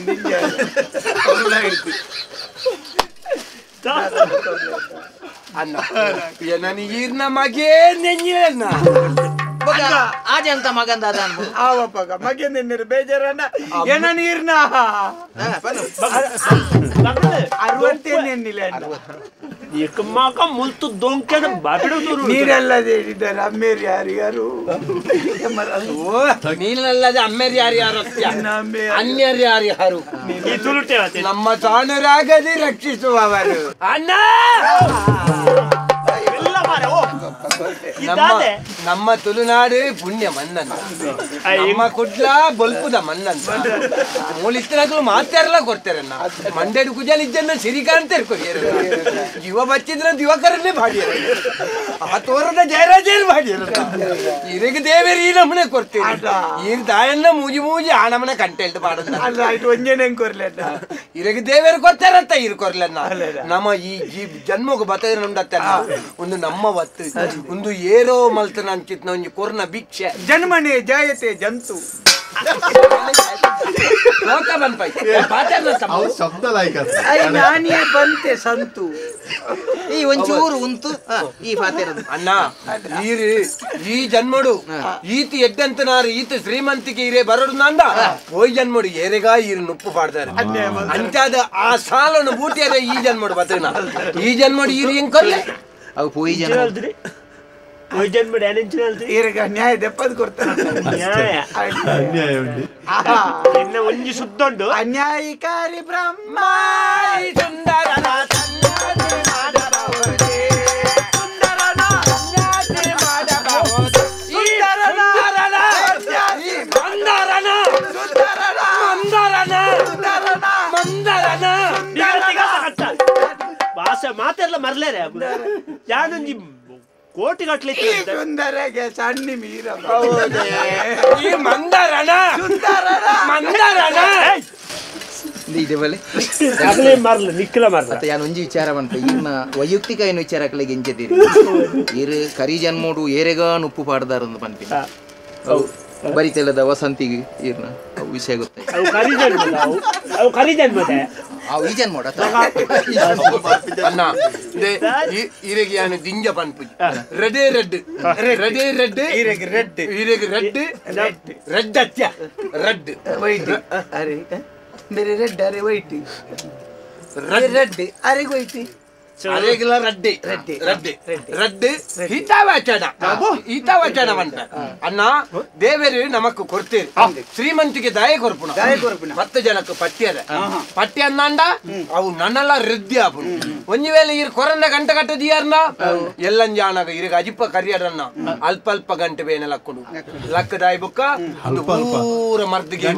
ಅಣ್ಣ ಏನ ನೀರ್ನ ಮಗೇ ನೆಂಜಿನ ಆಜೆ ಅಂತ ಮಗಂದ ಆವಪ್ಪಗ ಮಗೆ ನಿನ್ನಿರು ಬೇಜಾರಣ್ಣ ಏನ ನೀರ್ನ 60 ಮಗ ಮುಲ್ತು ದೊಂಕೆದ ಬಾಬಿಡು ನೀರಲ್ಲದೆ ಇದ್ದಾರೆ ಅಮ್ಮೇರು ಯಾರು ಯಾರು ನೀನಲ್ಲದೆ ಅಮ್ಮೇರು ಯಾರು ಯಾರು ಅನ್ಯರು ಯಾರು ಯಾರು ನಮ್ಮ ತಾಣರಾಗದೆ ರಕ್ಷಿಸುವವರು ಅಣ್ಣ ನಮ್ಮ ತುಳುನಾಡು ಪುಣ್ಯ ಮನ್ನಂತ ನಮ್ಮ ಕುಡ್ಲ ಬೊಲ್ಪುದ ಮನ್ನಂತ ಮೂಲಿತ್ತನಾಗಲು ಮಾತಾರಲ್ಲ ಕೊಡ್ತಾರನ್ನ ಮಂಡ್ಯಡು ಕುಜಾಲ್ ಇದ್ದನ್ನ ಸಿರಿಕಾಂತೇರ್ ಕೊರಿಯರ್ ಯುವ ಬಚ್ಚಿದ್ರ ದಿವಾಕರನ್ನೇ ಬಾಡಿಯರ ಆ ತೋರದ ಜಯರಾಜೇರ್ ಬಾಡಿಯರ ಇರಗ ದೇವೇರಿ ಈ ನಮ್ಮನೆ ಕೊಡ್ತೀರಿ ಈರ್ ದಾಯನ್ನ ಮೂಜಿ ಮೂಜಿ ಆ ನಮ್ಮನೆ ಕಂಟೆಲ್ಟ್ ಬಾಡನ್ನ ಇರಗ ದೇವೇರು ಕೊಡ್ತಾರಂತ ಇರ್ ಕೊರ್ಲನ್ನ ನಮ್ಮ ಈ ಜನ್ಮಗ ಬತ್ತದ್ರೆ ನಮ್ದತ್ತ ಒಂದು ನಮ್ಮ ಒತ್ತು ಒಂದು ಏರೋ ಮಲ್ತನ ಅಂಚಿತ್ನ ಒಂಜಿ ಕೊರ್ನ ಭಿಕ್ಷೆ ಜನ್ಮನೆ ಜಾಯತೆ ಜಂತು ಲೋಕ ಬಂಪೈ ಶಬ್ದ ಲಾಯ್ಕ ನಾನೇ ಬಂತೆ ಸಂತು ಈ ಒಂಚೂರು ಉಂತು ಈ ಪಾತೆರದು ಅಣ್ಣ ಈರು ಈ ಜನ್ಮಡು ಈತ ಎಡ್ಡಂತನಾರು ಈತ ಶ್ರೀಮಂತಿಕೆ ಇರೇ ಬರೋಡು ನಂದ ಪೋಯ್ ಜನ್ಮಡು ಏರೆಗ ಈರು ನುಪ್ಪು ಪಾಡ್ತಾರೆ ಅಂತಾದ ಆ ಸಾಲನ್ನು ಬೂಟಿಯಾರ ಈ ಜನ್ಮಡು ಬತ್ತನ ಈ ಜನ್ಮಡು ಈರು ಹೆಂಗ್ ಕೊರ್ಲೆ ಅವು ಪೋಯಿ ಜನ್ಮ ಈರಗ ನ್ಯಾಯ ದೆಪ್ಪದ ಕೊಡ್ತಾನೆ ನ್ಯಾಯ ಅನ್ಯಾಯ ಉಂಟು ಎನ್ನ ಒಂಜಿ ಸುತ್ತೊಂಡು ಅನ್ಯಾಯಿಕಾರಿ ಬ್ರಹ್ಮ ಸುಂದರನ ಭಾಷೆ ಮಾತೆಲ್ಲ ಮರ್ಲೇರೆ ಯಾನೊಂಜಿ ಕೋಟಿ ಗಟ್ಟಲೆ ಸುಂದರಗೆ ಸಣ್ಣ ಮೀರ ಈ ಮಂದರಣ ಸುಂದರನ ಮಂದರಣ ಇದೆ ಬಲೆ ಅಗಲೇ ಮಾರ್ಲ ನಿಕ್ಕಲ ಮಾರ್ಲ ಮತ್ತೆ ಯಾನ್ ಒಂಜಿ ವಿಚಾರ ಬಂತ ಈರ್ನ ವೈಯಕ್ತಿಕ ಏನು ವಿಚಾರಕ್ಕಳಿಗೆ ಎಂಚದಿರಿ ಈರು ಕರಿ ಜನ್ಮೋಡು ಏರೆಗಾನ್ ಉಪ್ಪು ಪಾಡ್ದಾರಂದು ಪನ್ಪಿನ ಬರಿತೆಲ್ಲದ ವಸಂತಿಗೆ ಈರ್ನ ಅವು ವಿಷಯ ಗೊತ್ತಾಯ್ತು. ಅವು ಕರಿ ಜನ್ಮದ ಅವು ಕರಿ ಜನ್ಮದ ಅವು ಈ ಜನ್ಮೋಡ ಅಣ್ಣ ಈರೆಗೆ ಯಾನು ದಿಂಜ ಪನ್ಪುಜಿ ರೆಡೇ ರೆಡ್ ರೆಡೇ ರೆಡ್ ಈರೆಗೆ ರೆಡ್ ಈರೆಗೆ red red red ಅತ್ಯ ರೆಡ್ ವೈಟ್ ಅರೆ ಬೇರೆ ರೆಡ್ ಅರೆ white red red ಅರೆ ವೈಟ್ ಅರೆಗಿಲ್ಲ ರೆಡ್ಡಿ ರೆಡ್ಡಿ ರೆಡ್ಡಿ ರೆಡ್ಡಿ ಹಿತವಚನ ಹಿತವಚನ ಅಂತ ಅಣ್ಣ ದೇವರು ನಮಕ್ ಕೊಡ್ತೀರಿ ಶ್ರೀಮಂತಿಗೆ ದಯ ಕೊರ್ಪುಣ ದಯ ಕೊರ್ಪುಣ 10 ಜನಕ್ಕೆ ಪಟ್ಯದ ಪಟ್ಯ ಅಂದಾಂಡ ಅವು ನನ್ನಲ್ಲ ರೆಡ್ಡಿ ಆಪುಣ ಒಂಜಿ ವೇಳೆ ಇರ್ ಕೊರನ್ನ ಗಂಟೆ ಕಟ್ಟದಿಯಾರ್ನ ಎಲ್ಲಂಜಾನಾಗ ಇರಗ ಅಜಿಪ್ಪ ಕರಿಯರನ್ನ ಅಲ್ಪ ಅಲ್ಪ ಗಂಟೆ ಬೇನೆ ಲಕ್ಕುಡು ಲಕ್ಕದಾಯಿ ಬುಕ್ಕ ಪೂರ ಮರ್ದಿಗೆ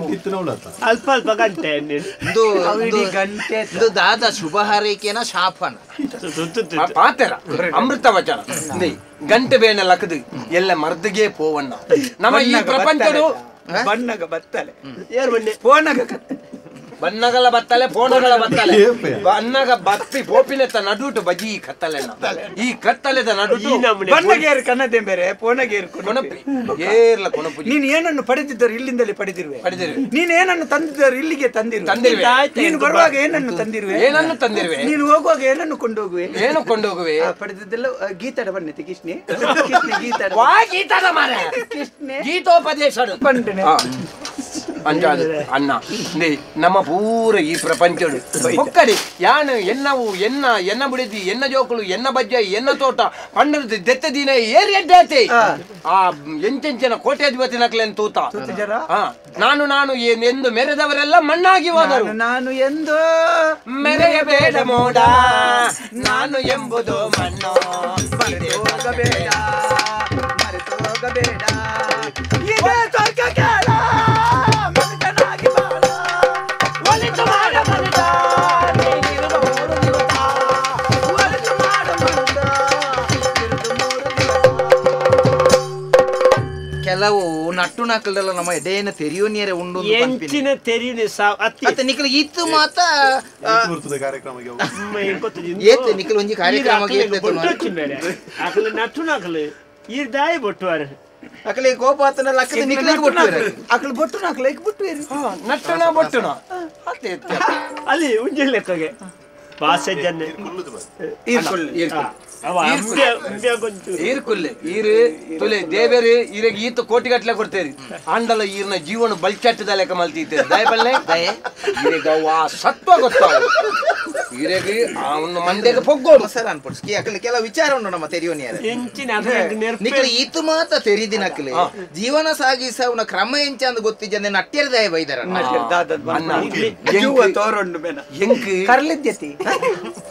ಅಲ್ಪ ಅಲ್ಪ ಗಂಟೆ ಗಂಟೆ ಇದು ದಾದ ಶುಭ ಹಾರೈಕೆನ ಶಾಪನ ಪಾತೆರ ಅಮೃತ ವಚನ ಗಂಟೆ ಬೇನೆ ಲಕ್ಕದು ಎಲ್ಲ ಮರ್ದಿಗೆ ಪೋವಣ್ಣ ನಮ್ಮ ಈ ಪ್ರಪಂಚಡು ಬಣ್ಣಗ ಬತ್ತಲೆ ಫೋನಗ ಬಣ್ಣಗಳ ಬತ್ತಲೆ ಫೋನಗಳ ಬತ್ತಲೆ ಬಣ್ಣಗ ಬತ್ತಿ ಪೋಪಿನೆತ್ತ ನಡುಟು ಬಜಿ ಕತ್ತಲೆ ಈ ಕತ್ತಲೆದ ನಡುಟು ಬಣ್ಣಗೇರು ಕನ್ನದೇ ಬೇರೆ ಫೋನಗೇರು ಕೊನಪಿ ಏರ್ಲ ಕೊನಪು. ನೀನು ಏನನ್ನು ಪಡೆದಿದ್ದರು ಇಲ್ಲಿಂದಲೇ ಪಡೆದಿರುವೆ ಪಡೆದಿರುವೆ. ನೀನು ಏನನ್ನು ತಂದಿದ್ದರು ಇಲ್ಲಿಗೆ ತಂದಿರುವೆ ತಂದಿರುವೆ. ನೀನು ಬರುವಾಗ ಏನನ್ನು ತಂದಿರುವೆ ಏನನ್ನು ತಂದಿರುವೆ ನೀನು ಹೋಗುವಾಗ ಏನನ್ನು ಕೊಂಡೋಗುವೆ ಏನು ಕೊಂಡೋಗುವೆ ಪಡೆದಿದ್ದೆಲ್ಲ ಗೀತಾಡ ಬಣ್ಣತೆ ಕೃಷ್ಣೆ ಕೃಷ್ಣ ಗೀತಾಡ ವಾ ಗೀತಾಡ ಮಾರೆ ಕೃಷ್ಣೆ ಗೀತೋಪದೇಶ ಪಂಡನೆ ಅಂಜಾದು ಅಣ್ಣ ನಮ್ಮ ಪೂರ ಈ ಪ್ರಪಂಚಡು ಒಕ್ಕಡಿ ಯಾನು ಎನ್ನವು ಎನ್ನ ಎನ್ನ ಬಿಡಿದಿ ಎನ್ನ ಜೋಕುಲು ಎನ್ನ ಬಜ್ಜ ಎನ್ನ ತೋಟ ಪಂಡದ ದೆತ್ತ ದಿನ ಏರಿ ಎಡ್ಡಾತೆ ಆ ಎಂಚೆಂಚಿನ ಕೋಟ್ಯಾಧಿಪತಿ ನಕಲೆನ್ ತೂತ ನಾನು ನಾನು ಎಂದು ಮೆರೆದವರೆಲ್ಲ ಮಣ್ಣಾಗಿ ಹೋದರು ನಾನು ಎಂದು ಮೆರೆಯಬೇಡ ಮೋಡ ನಾನು ಎಂಬುದು ಮಣ್ಣು ಮರೆತೋಗಬೇಡ ಮರೆತೋಗಬೇಡ ಇದೇ ಸ್ವರ್ಗ ಕೇಳ ಮನುಜನಾಗಿ ಬಾಳ ಒಲಿತು ಮಾಡ ಮನುಜ ನೀನಿರುವ ಮೂರು ದಿವಸ ಒಲಿತು ಮಾಡ ಮನುಜ ಇರುವುದು ಮೂರು ದಿವಸ. ಕೆಲವು ನಟ್ಟು ನಾಕಲ್ದಲ್ಲ ನಮ್ಮ ಎಡೆಯನ್ನ ತೆರಿಯೋನಿಯರೆ ಉಂಡು ಎಂಚಿನ ತೆರಿಯುನಿ ಅತ್ತೆ ನಿಖಲ್ ಇತ್ತು ಮಾತ ಏತ್ ನಿಖಲ್ ಒಂಜಿ ಕಾರ್ಯಕ್ರಮಕ್ಕೆ ಅಕಲೆ ನಟ್ಟು ನಾಕಲು ಈ ದಾಯಿ ಬೊಟ್ಟುವಾರು ಅಕಲೆ ಕೋಪ ಆತನ ಲಕ್ಕದ ನಿಖಲಿಗೆ ಬೊಟ್ಟುವಾರು ಅಕಲು ಬೊಟ್ಟು ನಾಕಲು ಬೊಟ್ಟುವೇರು ನಟ್ಟುನ ಬೊಟ್ಟುನ ಅಲ್ಲಿ ಉಂಜಿ ಲೆಕ್ಕಗೆ ಭಾಷೆ ಜನ ಈರ್ಕುಲ್ಲೆ ಈರು ತುಲೆ ದೇವೇರು ಈರೆಗೆ ಈತ ಕೋಟಿಗಟ್ಟಲೆ ಕೊಡ್ತೇರಿ ಆಂಡಲ ಈರ್ನ ಜೀವನ ಬಲ್ಚಟ್ಟದ ಲೆಕ್ಕ ಮಲ್ತೀತೇರಿ ದಯಬಲ್ಲೆ ದಯೆ ಈರೆಗೆ ಆ ಸತ್ವ ಗೊತ್ತಾವ ಈರೆಗೆ ಅವನ ಮಂಡೆಗೆ ಪೊಗ್ಗೋಡು ಸರ್ ಅನ್ಪಡ್ಸ್ಕಿ ಅಕಲೆ ಕೆಲವು ವಿಚಾರ ಉಂಟು ನಮ್ಮ ತೆರಿಯೋನಿಯರ ಎಂಚಿನ ನಿಖಲ್ ಈತ ಮಾತ ತೆರಿದಿನಕಲೆ ಜೀವನ ಸಾಗಿಸವನ ಕ್ರಮ ಎಂಚ ಅಂದ್ ಗೊತ್ತಿದ್ದ ನಟ್ಯರ ದಯ ಬೈದಾರ ತೋರುಂಡು ಬೇನ ಎಂಕ್ ಕರ್ಲಿದ್ಯತಿ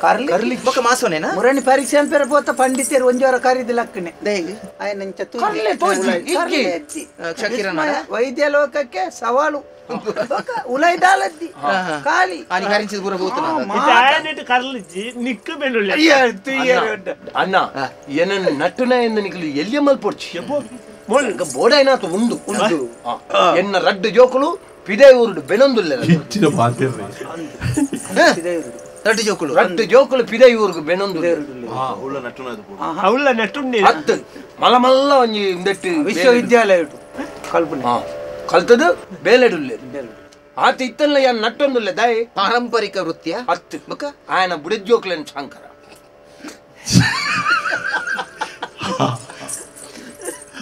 ಕರ್ಲಿ ಬೊಕ ಮಾಸೋನೇನಾ ಮುರಣಿ ಪರೀಕ್ಷೆ ಅನ್ಪೇರ ಪೋತ ಪಂಡಿತರು ಒಂಜೋರ ಕರಿದ ಲಕ್ಕನೆ ವೈದ್ಯ ಲೋಕಕ್ಕೆ ಸವಾಲು ಉಲೈದಾಲದ್ದಿ ಖಾಲಿ ಅಣ್ಣ ಏನನ್ನು ನಟ್ಟುನ ಎಂದು ನಿಖಲು ಎಲ್ಲಿಯ ಮಲ್ಪೊಡ್ಚಿ ಬೋಡೈನಾತು ಉಂಡು ಉಂಡು ಎನ್ನ ರಡ್ಡು ಜೋಕುಲು ಪಿದೆ ಊರುಡು ಬೆನೊಂದುಲ್ಲ ರಡ್ಡು ಜೋಕುಲು ರಡ್ಡು ಜೋಕುಲು ಪಿದೆ ಊರುಗು ಬೆನೊಂದು ಅವಳ ನಟ್ಟುಂಡಿ ಹತ್ತು ಮಲಮಲ್ಲ ಒಂಜಿ ಇಂದೆಟ್ಟು ವಿಶ್ವವಿದ್ಯಾಲಯ ಕಲ್ಪನೆ ಕಲ್ತದು ಬೇಲೆಡುಲ್ಲೆ ಆತ ಇತ್ತಲ್ಲ ಯಾನ್ ನಟ್ಟೊಂದುಲ್ಲೆ ದಾಯಿ ಪಾರಂಪರಿಕ ವೃತ್ತಿಯ ಹತ್ತು ಬೊಕ ಆಯನ ಬುಡಿಜೋಕ್ಲೆನ್ ಶಂಕರ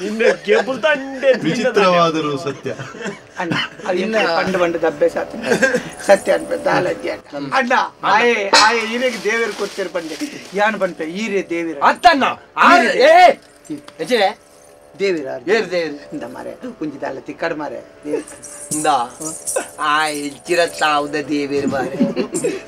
ನಿನ್ನ ಕೇಬಲ್ ತಂದೆ ವಿಚಿತ್ರವಾದರೂ ಸತ್ಯ ಅಣ್ಣ ಇನ್ನ ಪಂಡ ಪಂಡದ ಅಭ್ಯಾಸ ಸತ್ಯ ಅನ್ಪ ದಾಲಜ್ಜಿ ಅಣ್ಣ ಆಯೆ ಆಯೆ ಈರೆಗೆ ದೇವರು ಕೊಡ್ತೀರ ಪಂಡೆ ಯಾನ್ ಬಂತೆ ಈರೆ ದೇವಿರ ಅತ್ತಣ್ಣ ಆರೆ ಏ ಎಚೆ ದೇವಿರ ಏರ್ ದೇವಿರ ಇಂದ ಮಾರೆ ಉಂಜಿ ದಾಲ ತಿಕ್ಕಡ್ ಮಾರೆ ಇಂದ ಆ ಎಚ್ಚಿರ ತಾವುದ ದೇವಿರ ಮಾರೆ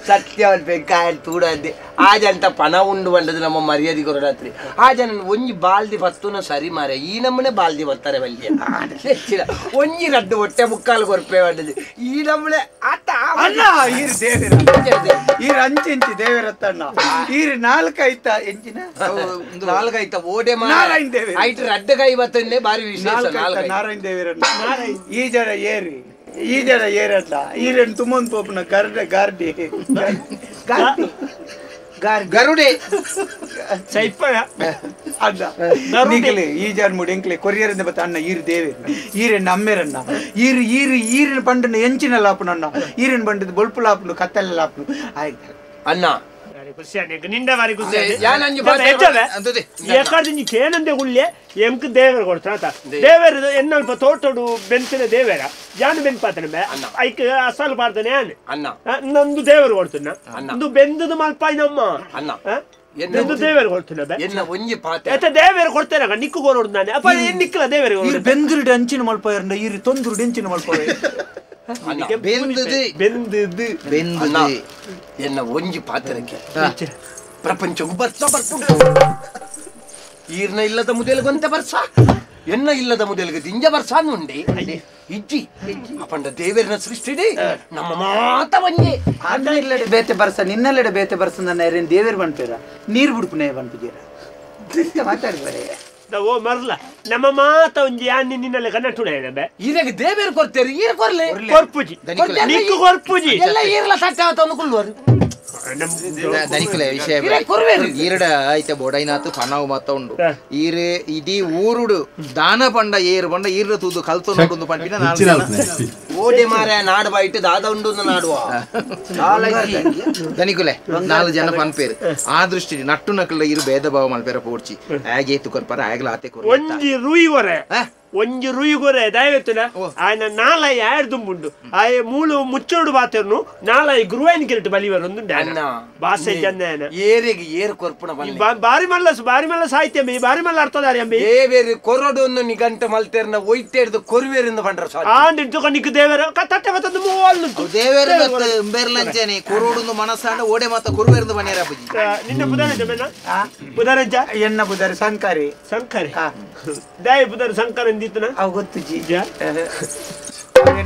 ಸತ್ಯ ಬೇಕಾಯಲ್ ತೂಡಂದೆ ಆ ಜಂತ ಪಣ ಉಂಡು ಬಂದದ್ದು ನಮ್ಮ ಮರ್ಯಾದೆ ಕೊರಡಾತ್ರಿ ಆ ಜನ ಒಂಜಿ ಬಾಲ್ದಿ ಬತ್ತುನ ಸರಿ ಮಾರೆ ಈ ನಮ್ಮನೆ ಬಾಲ್ದಿ ಬರ್ತಾರೆ ಬಲ್ಯ ಹೆಚ್ಚಿನ ಒಂಜಿ ರಡ್ಡು ಹೊಟ್ಟೆ ಮುಕ್ಕಾಲು ಕೊರ್ಪೆ ಬಂದದ್ದು ಈ ನಮ್ಮನೆ ಆತ ಆ ಅಣ್ಣ ಈರ್ ದೇವಿರ ಈರ್ ಅಂಚಿಂಚಿ ದೇವಿರತ್ತಣ್ಣ ಈರ್ ನಾಲ್ಕೈತ ಎಂಚಿನ ನಾಲ್ಕೈತ ಓಡೆ ನಾರಾಯಣ ದೇವಿ ಐಟ್ ರಡ್ಡಗೈ ಬತ್ತನ್ನೇ ಬಾರಿ ವಿಶೇಷ. ನಾರಾಯಣ ದೇವಿರಣ್ಣ ಈ ಜನ ಏರಿ ಈ ಜನ ಏರಲ್ಲ ಈರೇನು ತುಮ್ಮನ್ ಪೋಪನ ಗರ್ಡೆ ಗಾರ್ಡಿ ಗಾರ್ಡಿ ಗರುಡೆ ಸೈಪಣ ಅಣ್ಣ ನಿಗಲೆ ಈ ಜನ ಮುಡಿ ಎಂಕ್ಲೆ ಕೊರಿಯರಿಂದ ಬತ್ತ ಅಣ್ಣ ಈರು ದೇವೆ ಈರೆಣ್ಣ ಅಮ್ಮೇರಣ್ಣ ಈರು ಈರು ಈರಿನ ಪಂಡನ ಎಂಚಿನ ಲಾಪುನಣ್ಣ ಈರಿನ ಬಂಡದ ಬೊಲ್ಪು ಲಾಪುನು ಕತ್ತಲೆ ಲಾಪುನು ಆಯ್ತು ಅಣ್ಣ. ಏನಂದೆ ಗುಳ್ಳೆ ಎಂಕ್ ದೇವರ ಕೊಡ್ತಾನ ದೇವರ ಎನ್ನಲ್ಪ ತೋಟಡು ಬೆಂತಿನ ದೇವರ ಜಾನು ಬೆನ್ಪಾತನ ಐಕ್ ಅಸಲು ಪಾಡ್ತಾನೆ ಅಣ್ಣ ನಂದು ದೇವರು ಕೊಡ್ತಾನ ನಂದು ಬೆಂದದು ಮಲ್ಪಾಯಿ ನಮ್ಮ ಅಣ್ಣ ನಂದು ದೇವರು ಕೊಡ್ತಾನ ಎನ್ನ ಒಂಜಿ ಪಾತೆ ಎತ್ತ ದೇವರು ಕೊಡ್ತೇನೆ ನಿಕ್ಕು ಕೊರೋಡು ನಾನೆ ಅಪ್ಪ ಏನ್ ನಿಕ್ಕಲ ದೇವರು ಈರು ಬೆಂದುರುಡು ಅಂಚಿನ ಮಲ್ಪಾಯರಂಡ ಈರು ತೊಂದುರುಡು ಎಂಚಿನ ಮಲ್ಪಾಯ ಬೆಂದುದು ಬೆಂದುದು ಬೆಂದುದು ಎನ್ನ ಒಂಜಿ ಪಾತ್ರಕ್ಕೆ ಪ್ರಪಂಚಕ್ಕೂ ಬರ್ಸ ಬರ್ಪುಂಡು ಈರ್ನ ಇಲ್ಲದ ಮುದೆಲ್ಗೊಂತೆ ಬರ್ಸ ಎನ್ನ ಇಲ್ಲದ ಮುದೆಲ್ಗೆ ದಿಂಜ ಬರ್ಸ ಉಂಡೆ ಇಜ್ಜಿ ಅಪಂಡ ದೇವರನ ಸೃಷ್ಟಿಡಿ ನಮ್ಮ ಮಾತ ಒಂಜೆ ಅಣ್ಣ ಇಲ್ಲಡೆ ಬೇತೆ ಬರ್ಸ ನಿನ್ನಲ್ಲೆಡೆ ಬೇತೆ ಬರ್ಸ ನನ್ನ ಏರೇನು ದೇವೇರು ಬಂಪೇರ ನೀರು ಬಿಡ್ಪುನೇ ಬಂಪುಜೀರ ಮಾತಾಡ್ಬೇರೆ ಓ ಮರ್ಲ ನಮ್ಮ ಮಾತ ಒಂಜಿ ಯಾನ್ ನಿನ್ನೆಲ್ಲ ಕನ್ನಡ ಬೆ ಈರೆಗೆ ದೇವೇರು ಕೊಡ್ತೇರಿ ಈರ್ ಕೊರ್ಲೆ ಕೊರ್ಪುಜಿ ನಿಕ್ಕು ಕೊರ್ಪುಜಿ ಎಲ್ಲ ಈರ್ಲ ತಟ್ಟ ಕುಳ್ಳುವರು ದನಿಕುಲೆ ವಿಷಯ ಈರಡ ಐತೆ ಬೋಡೈನಾತು ಪನವು ಮತ್ತ ಉಂಡು ಈರ್ ಇಡೀ ಊರುಡು ದಾನ ಪಂಡ ಏರು ಪಂಡ ಈರ ತೂದು ಕಲ್ತು ನೋಡುಂದು ಪಂಪಿನ ಓಡೆ ಮಾರ ನಾಡು ಬಾಯಿಟ್ಟು ದಾದ ಉಂಡು ನಾಡುವ ದನಿಕುಲೆ ನಾಲ್ ಜನ ಪನ್ಪೇರು ಆ ದೃಷ್ಟಿ ನಟ್ಟು ನಕಲ ಇರು ಭೇದ ಭಾವ ಮಲ್ಪೇರ ಪೋಡ್ಚಿ ಆಗೇತು ಕೊರ್ಪಾರ ಆಗ್ಲ ಆತೆ ಕೊರ್ ಒಂಜಿ ರೂಯಿ ಕೊರೆ ಒಂಜಿ ರೂಯಿ ಕೊರೆ ದಯವೆತ್ತುನ ಆಯನ ನಾಲೈ ಆಯರ್ ದುಂಬುಂಡು ಆಯ ಮೂಲು ಮುಚ್ಚೋಡು ಬಾತೆರ್ನು ನಾಲೈ ಗುರುವಾಯಿನ ಕಿರಟು ಬಲಿವರ್ ಒಂದುಂಡು ಭಾಷೆ ಜನ ಏರಿಗೆ ಏರು ಕೊರ್ಪುಣ ಬಾರಿ ಮಲ್ಲ ಬಾರಿ ಮಲ್ಲ ಸಾಹಿತ್ಯ ಅಂಬಿ ಬಾರಿ ಮಲ್ಲ ಅರ್ಥದಾರಿ ಅಂಬಿ ಏವೇರು ಕೊರಡು ನಿಗಂಟ ಮಲ್ತೇರ್ನ ಒಯ್ತೇರ್ದು ಕೊರುವೇರಿಂದ ಪಂಡ್ರ ಆಂಡ್ ಇಟ್ಟು ನಿಕ್ಕು ದೇವರ ತಟ್ಟೆ ಬತ್ತದ್ದು ಮೂವಲ್ಲು ದೇವೇರ ಬೇರ್ಲಂಚನೆ ಕೊರೋಡು ಮನಸ್ಸಾಂಡ ಓಡೆ ಮಾತ ಕೊರುವೇರಿಂದ ಬನ್ನಿರ ಅಪ್ಪಜಿ ನಿನ್ನ ಬುಧಾರ ಜಮೇನ ಬುಧಾರಂಜ ಎನ್ನ ಬುಧಾರ ಸಂಕಾರಿ ಸಂಕಾರಿ ದಾಯ ಬುಧಾರ ಸಂಕಾರ ಎಂದಿತ್ತನ ಅವು ಗೊತ್ತು ಜಿ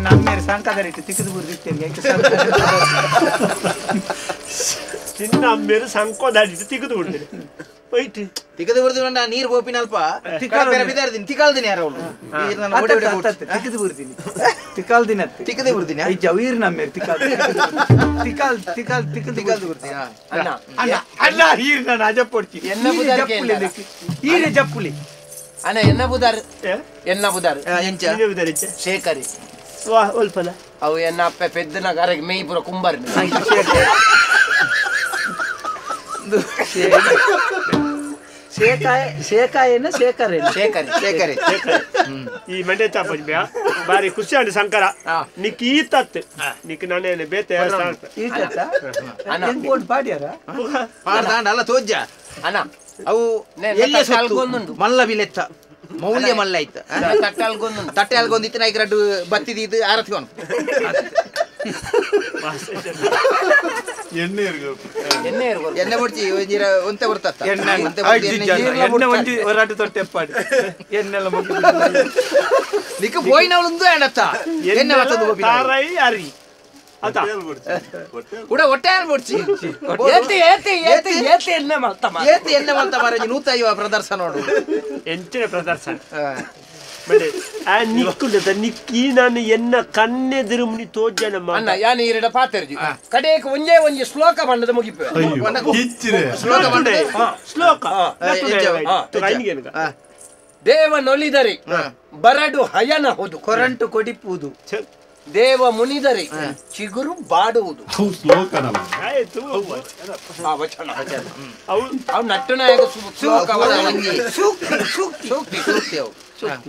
ನಮ್ಮೇರು ಸಂಕದರಿಟ್ಟು ತಿಕ್ಕದು ಬುರ್ದಿತ್ತೇನೆ ನಿನ್ನ ಅಮ್ಮೇರು ಸಂಕೋದಾಡಿಟ್ಟು ತಿಕ್ಕದು ಬಿಡ್ತೀನಿ ಹೋಯ್ತು ತಿಕ್ಕದು ಬಿಡ್ದು ನೀರು ಬೋಪಿನ ಅಲ್ಪ ತಿಕ್ಕಾಲ್ದಿನಿ ತಿಕ್ಕಾಲ್ದಿನಿ ಯಾರು ಅವಳು ತಿಕ್ಕದು ಬಿಡ್ತೀನಿ ತಿಕ್ಕಾಲ್ದಿನ ತಿಕ್ಕದೆ ಬಿಡ್ತೀನಿ ಜವೀರ್ ನಮ್ಮೇರು ತಿಕ್ಕಾಲ್ ತಿಕ್ಕಾಲ್ ತಿಕ್ಕಾಲ್ ತಿಕ್ಕದು ತಿಕ್ಕಾಲ್ದು ಬಿಡ್ತೀನಿ ಅಣ್ಣ ಅಣ್ಣ ಅಣ್ಣ ಈರ್ ನಾನು ಅಜಪ್ಪೊಡ್ಚಿ ಎನ್ನ ಬುಧಾರ ಈರೆ ಜಪ್ಪುಲಿ ಅಣ್ಣ ಎನ್ನ ಬುಧಾರ್ ಎನ್ನ ಬುಧಾರ್ ಎಂಚ ಶೇಖರಿ ವಾ ಒಲ್ಪಲ ಅವು ಎನ್ನ ಅಪ್ಪೆ ಪೆದ್ದನ ಅರೆಗೆ ಮೇಯ್ ಪೂರ ಕುಂಬಾರ ಶೇಖಾಯನ ಶೇಖರೇನ ಶೇಖರಿ ಶೇಖರಿ ಈ ಮಂಡೆ ಚಾಪಂಜ್ ಬ್ಯಾ ಬಾರಿ ಖುಷಿ ಆಂಡ್ ಶಂಕರ ನಿಕ್ ಈ ತತ್ ನಿಕ್ ನಾನೇನೆ ಬೇತೆ ಈ ತತ್ತ ಎಂಕೋಡ್ ಪಾಡ್ಯಾರ ಪಾಡ್ದಾಂಡ ಅಲ್ಲ ತೋಜ್ಜ ಅಣ್ಣ ಅವು ಎಲ್ಲ ಸೊತ್ತು ಮಲ್ಲ ಬಿಲೆತ್ತ ಮೌಲ್ಯ ಮಲ್ಲ ಐತ ತಟ್ಟೆ ಅಲ್ಗೊಂದುಂಡು ತಟ್ಟೆ ಅಲ್ಗೊಂದಿತ್ತು ನಾಯ್ಕ ರಡ್ಡು ಬತ್ತಿದ್ದು ಆರತಿ ಎಣ್ಣೆ ಎಣ್ಣೆ ಎಣ್ಣೆ ಬಡ್ಚಿ ಒಂಜಿರ ಒಂತೆ ಬರ್ತತ್ತ ಎಣ್ಣೆ ಎಣ್ಣೆ ಒಂಜಿ ಹೊರಾಟ ತೊಟ್ಟೆ ಎಪ್ಪಾಡಿ ಎಣ್ಣೆಲ್ಲ ನಿಕ್ಕ ಪೋಯಿನವಳು ಆಂಡತ್ತ ಎಣ್ಣೆ ಬರ್ತದ ತಾರೈ ಅರಿ ಅತ ಕೂಡ ಹೊಟ್ಟೆ ಬಡ್ಚಿ ಏತಿ ಏತಿ ಏತಿ ಏತಿ ಎಣ್ಣೆ ಮಲ್ತ ಏತಿ ಎಣ್ಣೆ ಮಲ್ತ ಮಾರಾಜಿ ನೂತೈವ ಪ್ರದರ್ಶನ ನೋಡು ಎಂಚಿನ ಪ್ರದರ್ಶನ ಬಡೆ ಆ ನಿಕ್ಕುಂಡದ ನಿಕ್ಕಿ ನಾನು ಎನ್ನ ಕಣ್ಣೆದುರು ಮುನಿ ತೋಜನ ಅಣ್ಣ ಯಾನು ಈರಡ ಪಾತೆರ್ಜಿ ಕಡೆಗೆ ಒಂಜೇ ಒಂಜಿ ಶ್ಲೋಕ ಬಂಡದ ಮುಗಿಪೆ ಶ್ಲೋಕ ಬಂಡ ಶ್ಲೋಕ ದೇವ ನೊಲಿದರೆ ಬರಡು ಹಯನ ಹೋದು ಕೊರಂಟು ಕೊಡಿಪುವುದು ದೇವ ಮುನಿದರೆ ಚಿಗುರು ಬಾಡುವುದು ಶ್ಲೋಕ ಆಯ್ತು ಆ ವಚನ ಅವು ನಟ್ಟುನಾಯಕ ಶ್ಲೋಕ ಸೂಕ್ತಿ ಸೂಕ್ತಿ ಸೂಕ್ತಿ ಸೂಕ್ತಿ ಅವು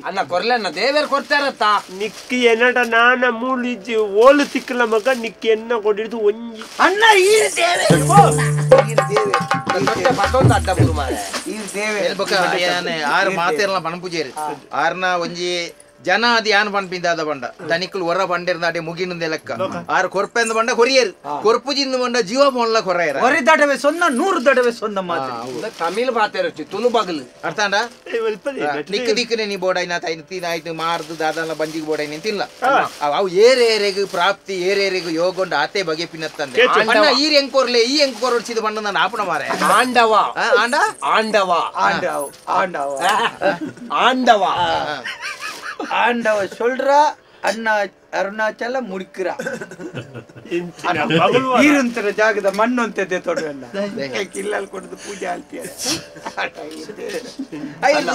ಅಣ್ಣ ಕೊರ್ಲಣ್ಣ ದೇವೇರ್ ಕೊಡ್ತಾರತ್ತ ನಿಕ್ಕಿ ಎನ್ನಡ ನಾನ ಮೂಲಿಜಿ ಓಲು ತಿಕ್ಕಲ ಮಗ ನಿಕ್ಕಿ ಎನ್ನ ಕೊಡಿದು ಒಂಜಿ ಅಣ್ಣ ಈ ದೇವೆ ಈ ದೇವೆ ಪತ್ತೊಂದು ಅಡ್ಡ ಬುರು ಮಾರೆ ಈ ದೇವೆ ಬೊಕ ಆರು ಮಾತೆರ್ಲ ಪಣಪೂಜೆರು ಆರ್ನ ಒಂಜಿ ಜನ ಅದು ಯಾನ್ ಪನ್ಪಿಂದಾದ ಬಂಡ ದನಿಕುಲು ಹೊರ ಬಂಡಿರ್ದಾಡೆ ಮುಗಿನಂದೆ ಲೆಕ್ಕ ಆರು ಕೊರ್ಪೆಂದ ಬಂಡ ಕೊರಿಯರ್ ಕೊರ್ಪುಜಿಂದ ಬಂಡ ಜೀವ ಪೋನ್ಲ ಕೊರೆಯರ ಒರಿ ದಡವೆ ಸೊನ್ನ 100 ದಡವೆ ಸೊನ್ನ ಮಾತ್ರ ತಮಿಳ್ ಬಾತೆರಚಿ ತುಳು ಬಗಲು ಅರ್ಥಾಂಡ ನಿಕ್ಕ ದಿಕ್ಕನೆ ನೀ ಬೋಡೈನ ತೈನ ತೀನಾಯ್ತು ಮಾರ್ದು ದಾದಲ್ಲ ಬಂಜಿಗೆ ಬೋಡೈನ ತಿಲ್ಲ ಅವು ಏರೇರೆಗ್ ಪ್ರಾಪ್ತಿ ಏರೇರೆಗ್ ಯೋಗೊಂಡ ಆತೆ ಬಗೆ ಪಿನ್ನತ್ತಂದೆ ಅಣ್ಣ ಈರ್ ಹೆಂಗ್ ಕೊರ್ಲೆ ಈ ಹೆಂಗ್ ಕೊರೊಡ್ಸಿದ ಬಂಡ ನಾನು ಆಪಣ ಮಾರೆ ಆಂಡವ ಆಂಡ ಆಂಡವ ಆಂಡವ ಆಂಡವ ಆಂಡವ ஆண்டவ சொல்றா அண்ணா அருணாச்சல முடிக்கிறா ಈರಂತರ ಜಾಗದ ಮಣ್ಣು ಅಂತಿದ್ದೆ ತೊಡವೆಲ್ಲ ಕಿಲ್ಲಲ್ಲಿ ಕೊಡದು ಪೂಜೆ ಆಲ್ತಿಯ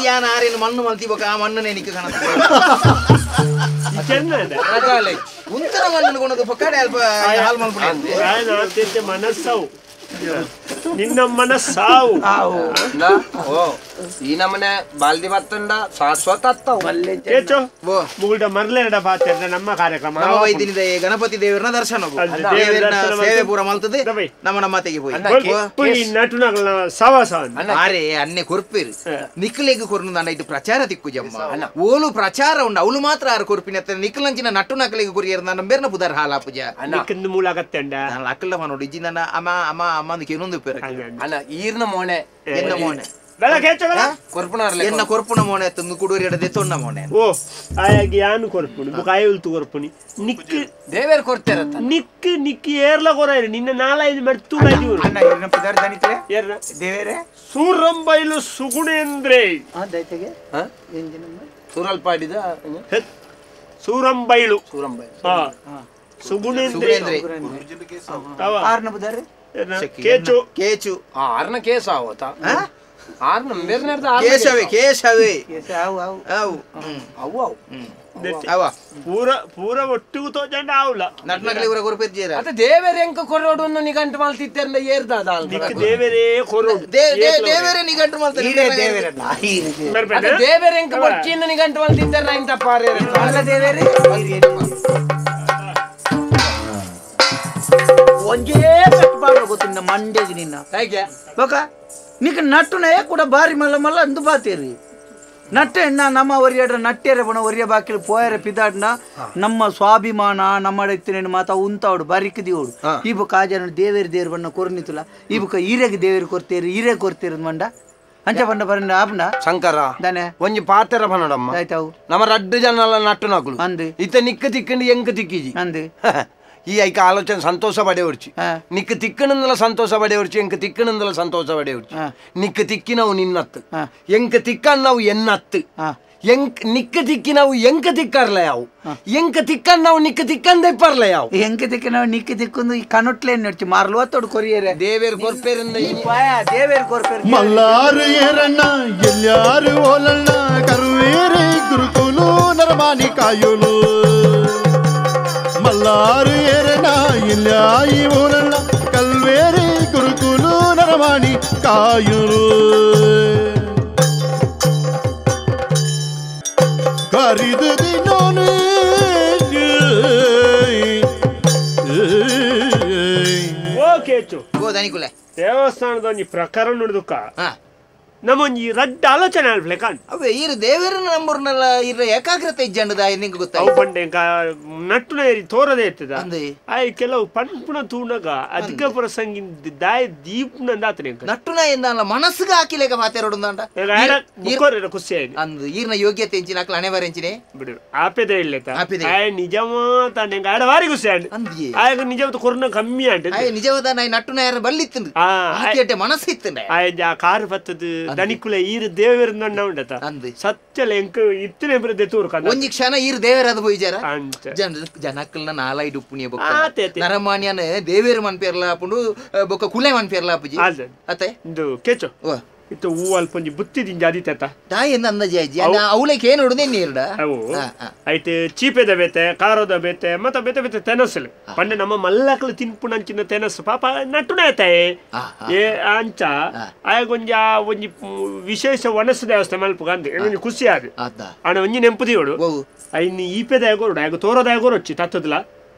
ಯಾನ್ ಆರೇನು ಮಣ್ಣು ಮಲ್ತಿ ಆ ಮಣ್ಣು ನಿಕ್ಕ ಕಾಣುತ್ತೆ ಉಂತರ ಮಣ್ಣು ಕೊಡೋದು ಪಕ್ಕಡೆ ಅಲ್ಪ ಹಾಲು ಮಲ್ಪುಣೆ ಮನಸ್ಸವು ನಿನ್ನ ಮನಸ್ಸಾವು ಈ ನಮ್ಮನೆ ಬಾಲ್ದಿ ಬತ್ತಂಡ ಶಾಶ್ವತ ಮುಗುಳ್ಡ ಮರ್ಲೆರಡ ಬಾತೆರ್ನ ನಮ್ಮ ಕಾರ್ಯಕ್ರಮ ಗಣಪತಿ ದೇವರನ್ನ ದರ್ಶನ ಸೇವೆ ಪೂರ ಮಲ್ತದೆ ನಮ್ಮ ನಮ್ಮತೆಗೆ ಹೋಗಿ ನಟುನಗಳ ಸವಾಸ ಅರೆ ಅನ್ನೆ ಕೊರ್ಪೇರು ನಿಕ್ಲೆಗ್ ಕೊರ್ನು ನನ್ನ ಇದು ಪ್ರಚಾರ ತಿಕ್ಕು ಜಮ್ಮ ಓಲು ಪ್ರಚಾರ ಉಂಡು ಅವಳು ಮಾತ್ರ ಆರು ಕೊರ್ಪಿನ ನಿಕ್ಲಂಚಿನ ನಟ್ಟು ನಕಲಿಗೆ ಕೊರಿಯರ್ ನನ್ನ ಬೇರ್ನ ಪುದಾರ್ ಹಾಲಾಪುಜ ನಿಕ್ಕಿಂದು ಮೂಲ ಅಗತ್ಯಂಡ ಅಕ್ಕಲ್ಲ ನೋಡಿ ಇಜ್ಜಿ ನನ್ನ ಅಮ್ಮ ಅಮ್ಮ ಅಮ್ಮ ಅಂದ್ ಕೇನೊಂದು ಪೇರ ಅಣ್ಣ ಈರ್ನ ಮೋಣೆ ಎನ್ನ ಮೋಣೆ ಎನ್ನ ಕೊರ್ಪುಣ ಮೋಣೆ ತಂದು ಕುಡೂರಿ ಎಡದೆ ತೊಣ್ಣ ಮೋಣೆ ಓ ಆಯಾಗಿ ಯಾನು ಕೊರ್ಪುಣಿ ಬುಕಾಯಿ ಉಲ್ತು ಕೊರ್ಪುಣಿ ನಿಕ್ ದೇವೇರ್ ಕೊರ್ತೇರ ನಿಕ್ ನಿಕ್ ಏರ್ಲ ಕೊರಾಯಿರಿ ನಿನ್ನ ನಾಲೈದು ಮೆಡ್ತು ಅಣ್ಣ ಈರ್ನ ಪದಾರ್ಥ ದನಿಕ್ಲೆ ಏರ್ನ ದೇವೇರೆ ಸೂರಂಬೈಲು ಸುಗುಣೇಂದ್ರೆ ದೈತೆಗೆ ಸೂರಲ್ಪಾಡಿದ ಸೂರಂಬೈಲು ಸೂರಂಬೈಲು ಸುಗುಣೇಂದ್ರೆ ಆರ್ನ ಪದಾರ್ಥ ಕೇಚು ಕೇಚು ಆರ್ನ ಕೇಸ ಆವತ ಆರ್ನ ಬೇರ್ನೇರ್ದ ಕೇಶವೇ ಕೇಶವೇ ಆವು ಆವು ಆವು ಅವು ಅವು ಅವ ಪೂರ ಪೂರ ಒಟ್ಟಿಗೂ ತೋಜಂಡ ಆವುಲ ನಟ್ನಗಲಿ ಊರ ಕೊರ್ಪೆಜ್ಜೇರ ಅತ್ತ ದೇವೇರೆ ಎಂಕ ಕೊರೋಡು ನಿಗಂಟು ಮಲ್ತಿತ್ತೆರ್ನ ಏರ್ದಾದ ನಿಕ್ ದೇವೇರೇ ಕೊರೋಡು ದೇವೇರೆ ನಿಗಂಟು ಮಲ್ತ ಈರೇ ದೇವೇರಲ್ಲ ಅತ್ತ ದೇವೇರೆ ಎಂಕ ಬೊಚ್ಚಿಂದ ನಿಗಂಟು ಮಲ್ತಿತ್ತೆರ್ನ ಇಂತ ಪಾರೇರೆ ಅಲ್ಲ ದೇವೇರೆ ಒಂಜೇ ಕಟ್ಟುಪಾಡ ಗೊತ್ತಿನ್ನ ಮಂಡ್ಯಗೆ ನಿನ್ನ ಹೇಗೆ ಬೊಕ ನಿಕ್ ನಟ್ಟುನೇ ಕೂಡ ಬಾರಿ ಮಲ್ಲ ಮಲ್ಲ ಅಂದು ಬಾತೇರಿ ನಟ್ಟೆ ನಮ್ಮ ಒರಿಯಡ್ರ ನಟ್ಟೆರೆ ಬಣ ಒರಿಯ ಬಾಕಿಲು ಪೋಯರೆ ಪಿದಾಡ್ನ ನಮ್ಮ ಸ್ವಾಭಿಮಾನ ನಮ್ಮ ಇತ್ತಿನ ಮಾತಾ ಉಂತಾವಡು ಬಾರಿಕ್ಕಿದಿವಡು ಈ ಬೊಕ ಆಜನ ದೇವೇರಿ ದೇವ್ರ ಬಣ್ಣ ಕೊರ್ನಿತುಲ ಈ ಬೊಕ ಈರೆಗೆ ದೇವೇರಿ ಕೊರ್ತೇರಿ ಈರೆ ಕೊರ್ತೇರಿ ಮಂಡ ಅಂಚ ಬಣ್ಣ ಬರಣ್ಣ ಆಪ್ನ ಶಂಕರ ದಾನೆ ಒಂಜಿ ಪಾತೆರ ಬನ್ನಡಮ್ಮ ಆಯ್ತಾವು ನಮ್ಮ ರಡ್ಡು ಜನ ನಟ್ಟು ನಕುಲು ಅಂದು ಇತ್ತ ನಿಕ್ಕ ತಿಕ್ಕಂಡು ಎಂಕ ತಿಕ್ಕಿಜಿ ಅಂದು ಈ ಐಕ ಆಲೋಚನೆ ಸಂತೋಷ ಪಡೆಯೊರ್ಚಿ ನಿಕ್ಕ ತಿಕ್ಕಣಂದಲ ಸಂತೋಷ ಪಡೆಯೊರ್ಚಿ ಎಂಕ ತಿಕ್ಕಣಂದಲ ಸಂತೋಷ ಪಡೆಯೊರ್ಚಿ ನಿಕ್ಕ ತಿಕ್ಕಿನವು ನಿನ್ನತ್ತು ಎಂಕ ತಿಕ್ಕನ್ನವು ಎನ್ನತ್ತು ಎಂಕ್ ನಿಕ್ಕ ತಿಕ್ಕಿನವು ಎಂಕ ತಿಕ್ಕರ್ಲ ಯಾವು ಎಂಕ ತಿಕ್ಕನ್ನವು ನಿಕ್ಕ ತಿಕ್ಕಂದೆ ಪರ್ಲ ಯಾವು ಎಂಕ ತಿಕ್ಕಿನವು ನಿಕ್ಕ ತಿಕ್ಕೊಂದು ಈ ಕನುಟ್ಲೆ ನಡ್ಚಿ ಮಾರ್ಲು ಅತ್ತೋಡು ಕೊರಿಯರೆ ದೇವೇರು ಕೊರ್ಪೇರಿಂದ ದೇವೇರು ಕೊರ್ಪೇರು ಮಲ್ಲಾರು ಏರಣ್ಣ ಎಲ್ಯಾರು ಓಲಣ್ಣ ಕರುವೇರೆ ಗುರುಕುಲು ನರಮಾನಿ ಕಾಯುಲು ಮಲ್ಲಾರು ಏರಣ್ಣ ಇಲ್ಲಾಯಿ ಓಲಣ್ಣ ಕಲ್ವೇರೆ ಗುರುಕುಲು ನರಮಾಣಿ ಕಾಯುಲು ಕರಿದು ದಿನೋನು ಓ ಕೇಚು ಗೋದನಿಕುಲೆ ದೇವಸ್ಥಾನದ ಒಂಜಿ ಪ್ರಕರಣ ನುಡಿದುಕ ನಮ್ಮೊಂಜಿ ರಡ್ಡ ಆಲೋಚನೆ ಅಲ್ಪ್ಲೆ ಕಾಣ್ ಅವೇ ಈರು ದೇವರನ್ನ ನಂಬರ್ನಲ್ಲ ಇರ ಏಕಾಗ್ರತೆ ಇಜ್ಜಂಡದ ನಿಂಗೆ ಗೊತ್ತಾಯ್ತು ಅವು ಪಂಡೆ ನಟ್ಟುನ ಏರಿ ತೋರದೆ ಇರ್ತದ ಅಂದೆ ಆಯ್ ಕೆಲವು ಪನ್ಪುನ ತೂನಗ ಅಧಿಕ ಪ್ರಸಂಗಿನ ದಾಯ ದೀಪ್ನ ಅಂದಾತನೆ ನಟ್ಟುನ ಎಂದಲ್ಲ ಮನಸ್ಸಿಗೆ ಹಾಕಿಲೇಕ ಮಾತಾಡೋದಂಡ ಮುಕ್ಕೋರ ಖುಷಿ ಆಯ್ತು ಅಂದು ಈರ್ನ ಯೋಗ್ಯತೆ ಎಂಚಿನ ಅಕ್ಲ ಹಣೆ ಬಾರ ಎಂಚಿನೆ ಬಿಡು ಆಪೆದೇ ಇಲ್ಲ ಆಪೆದೇ. ಆಯ್ ನಿಜವಾದ ನೆಂಗೆ ಆಡ ವಾರಿ ಖುಷಿ ಆಂಡ್ ಅಂದಿಯೇ ಆಯ್ ನಿಜವಾದ ಕೊರೋನಾ ಕಮ್ಮಿ ಆಂಡ್ ಆಯ್ ನಿಜವಾದ ನಾಯಿ ನಟ್ಟುನ ಯಾರ ಬಲ್ಲಿತ್ತಂದು ಆ ಆಕೆ ಮನಸ್ಸು ಇತ್ತಂಡ ಆಯ್ ಆ ಕಾರು ಬತ್ತದು ದನಿಕುಲ ಈರು ದೇವರನ್ನ ಉಂಡತ ಅಂದು ಸತ್ಯಲ ಎಂಕ್ ಇತ್ತನೆ ಬರದೆ ತೂರು ಕಂದ ಒಂಜಿ ಕ್ಷಣ ಈರು ದೇವರಾದ ಪೋಯಿಜಾರ ಅಂಚ ಜನಕ್ಕಲ್ನ ನಾಲೈಡು ಪುಣ್ಯ ಬೊಕ್ಕ ಆತೆ ಆತೆ. ನರಮಾನ್ಯನ ದೇವೇರು ಮನ್ಪೇರ್ಲ ಪುಂಡು ಬೊಕ್ಕ ಕುಲೆ ಮನ್ಪೇರ್ಲ ಅಪ್ಪುಜಿ ಅದೇ. ಅತ್ತೆ ಇಂದು ಕೆಚು ಓ ಇತ್ತು ಹೂ ಅಲ್ಪ ಒಂಜಿ ಬುತ್ತಿ ದಿಂಜ ಅದಿತ್ತ ತಾಯಿ ಎಂದ ಅಂದಾಜಿ ಅಜ್ಜಿ ಅವಳಕ್ಕೆ ಏನು ಹೊಡೆದೇ ನೀರ್ಡ ಅವು ಐತೆ ಚೀಪೆದ ಬೇತೆ ಕಾರದ ಬೇತೆ ಮತ್ತೆ ಬೇತೆ ಬೇತೆ ತೆನಸಲು ಪಂಡೆ ನಮ್ಮ ಮಲ್ಲಕಲು ತಿನ್ಪುನಂಚಿನ ತೆನಸು ಪಾಪ ನಟ್ಟುನ ತಾಯಿ ಏ ಅಂಚ ಆಯ ಒಂಜಿ ಆ ಒಂಜಿ ವಿಶೇಷ ವನಸು ದೇವಸ್ಥಾನ ಮಲ್ಪ ಅಂದ್ ಒಂಜಿ ಖುಷಿ ಆದ ಅದ ಅಣ್ಣ ಒಂಜಿ ನೆಂಪುದಿಯೋಡು ಓ ಐನ್ ಈಪೆದ ಆಗೋರು ಆಗ ತೋರದ ಆಗೋರು వచ్చಿ ತತ್ತದಲ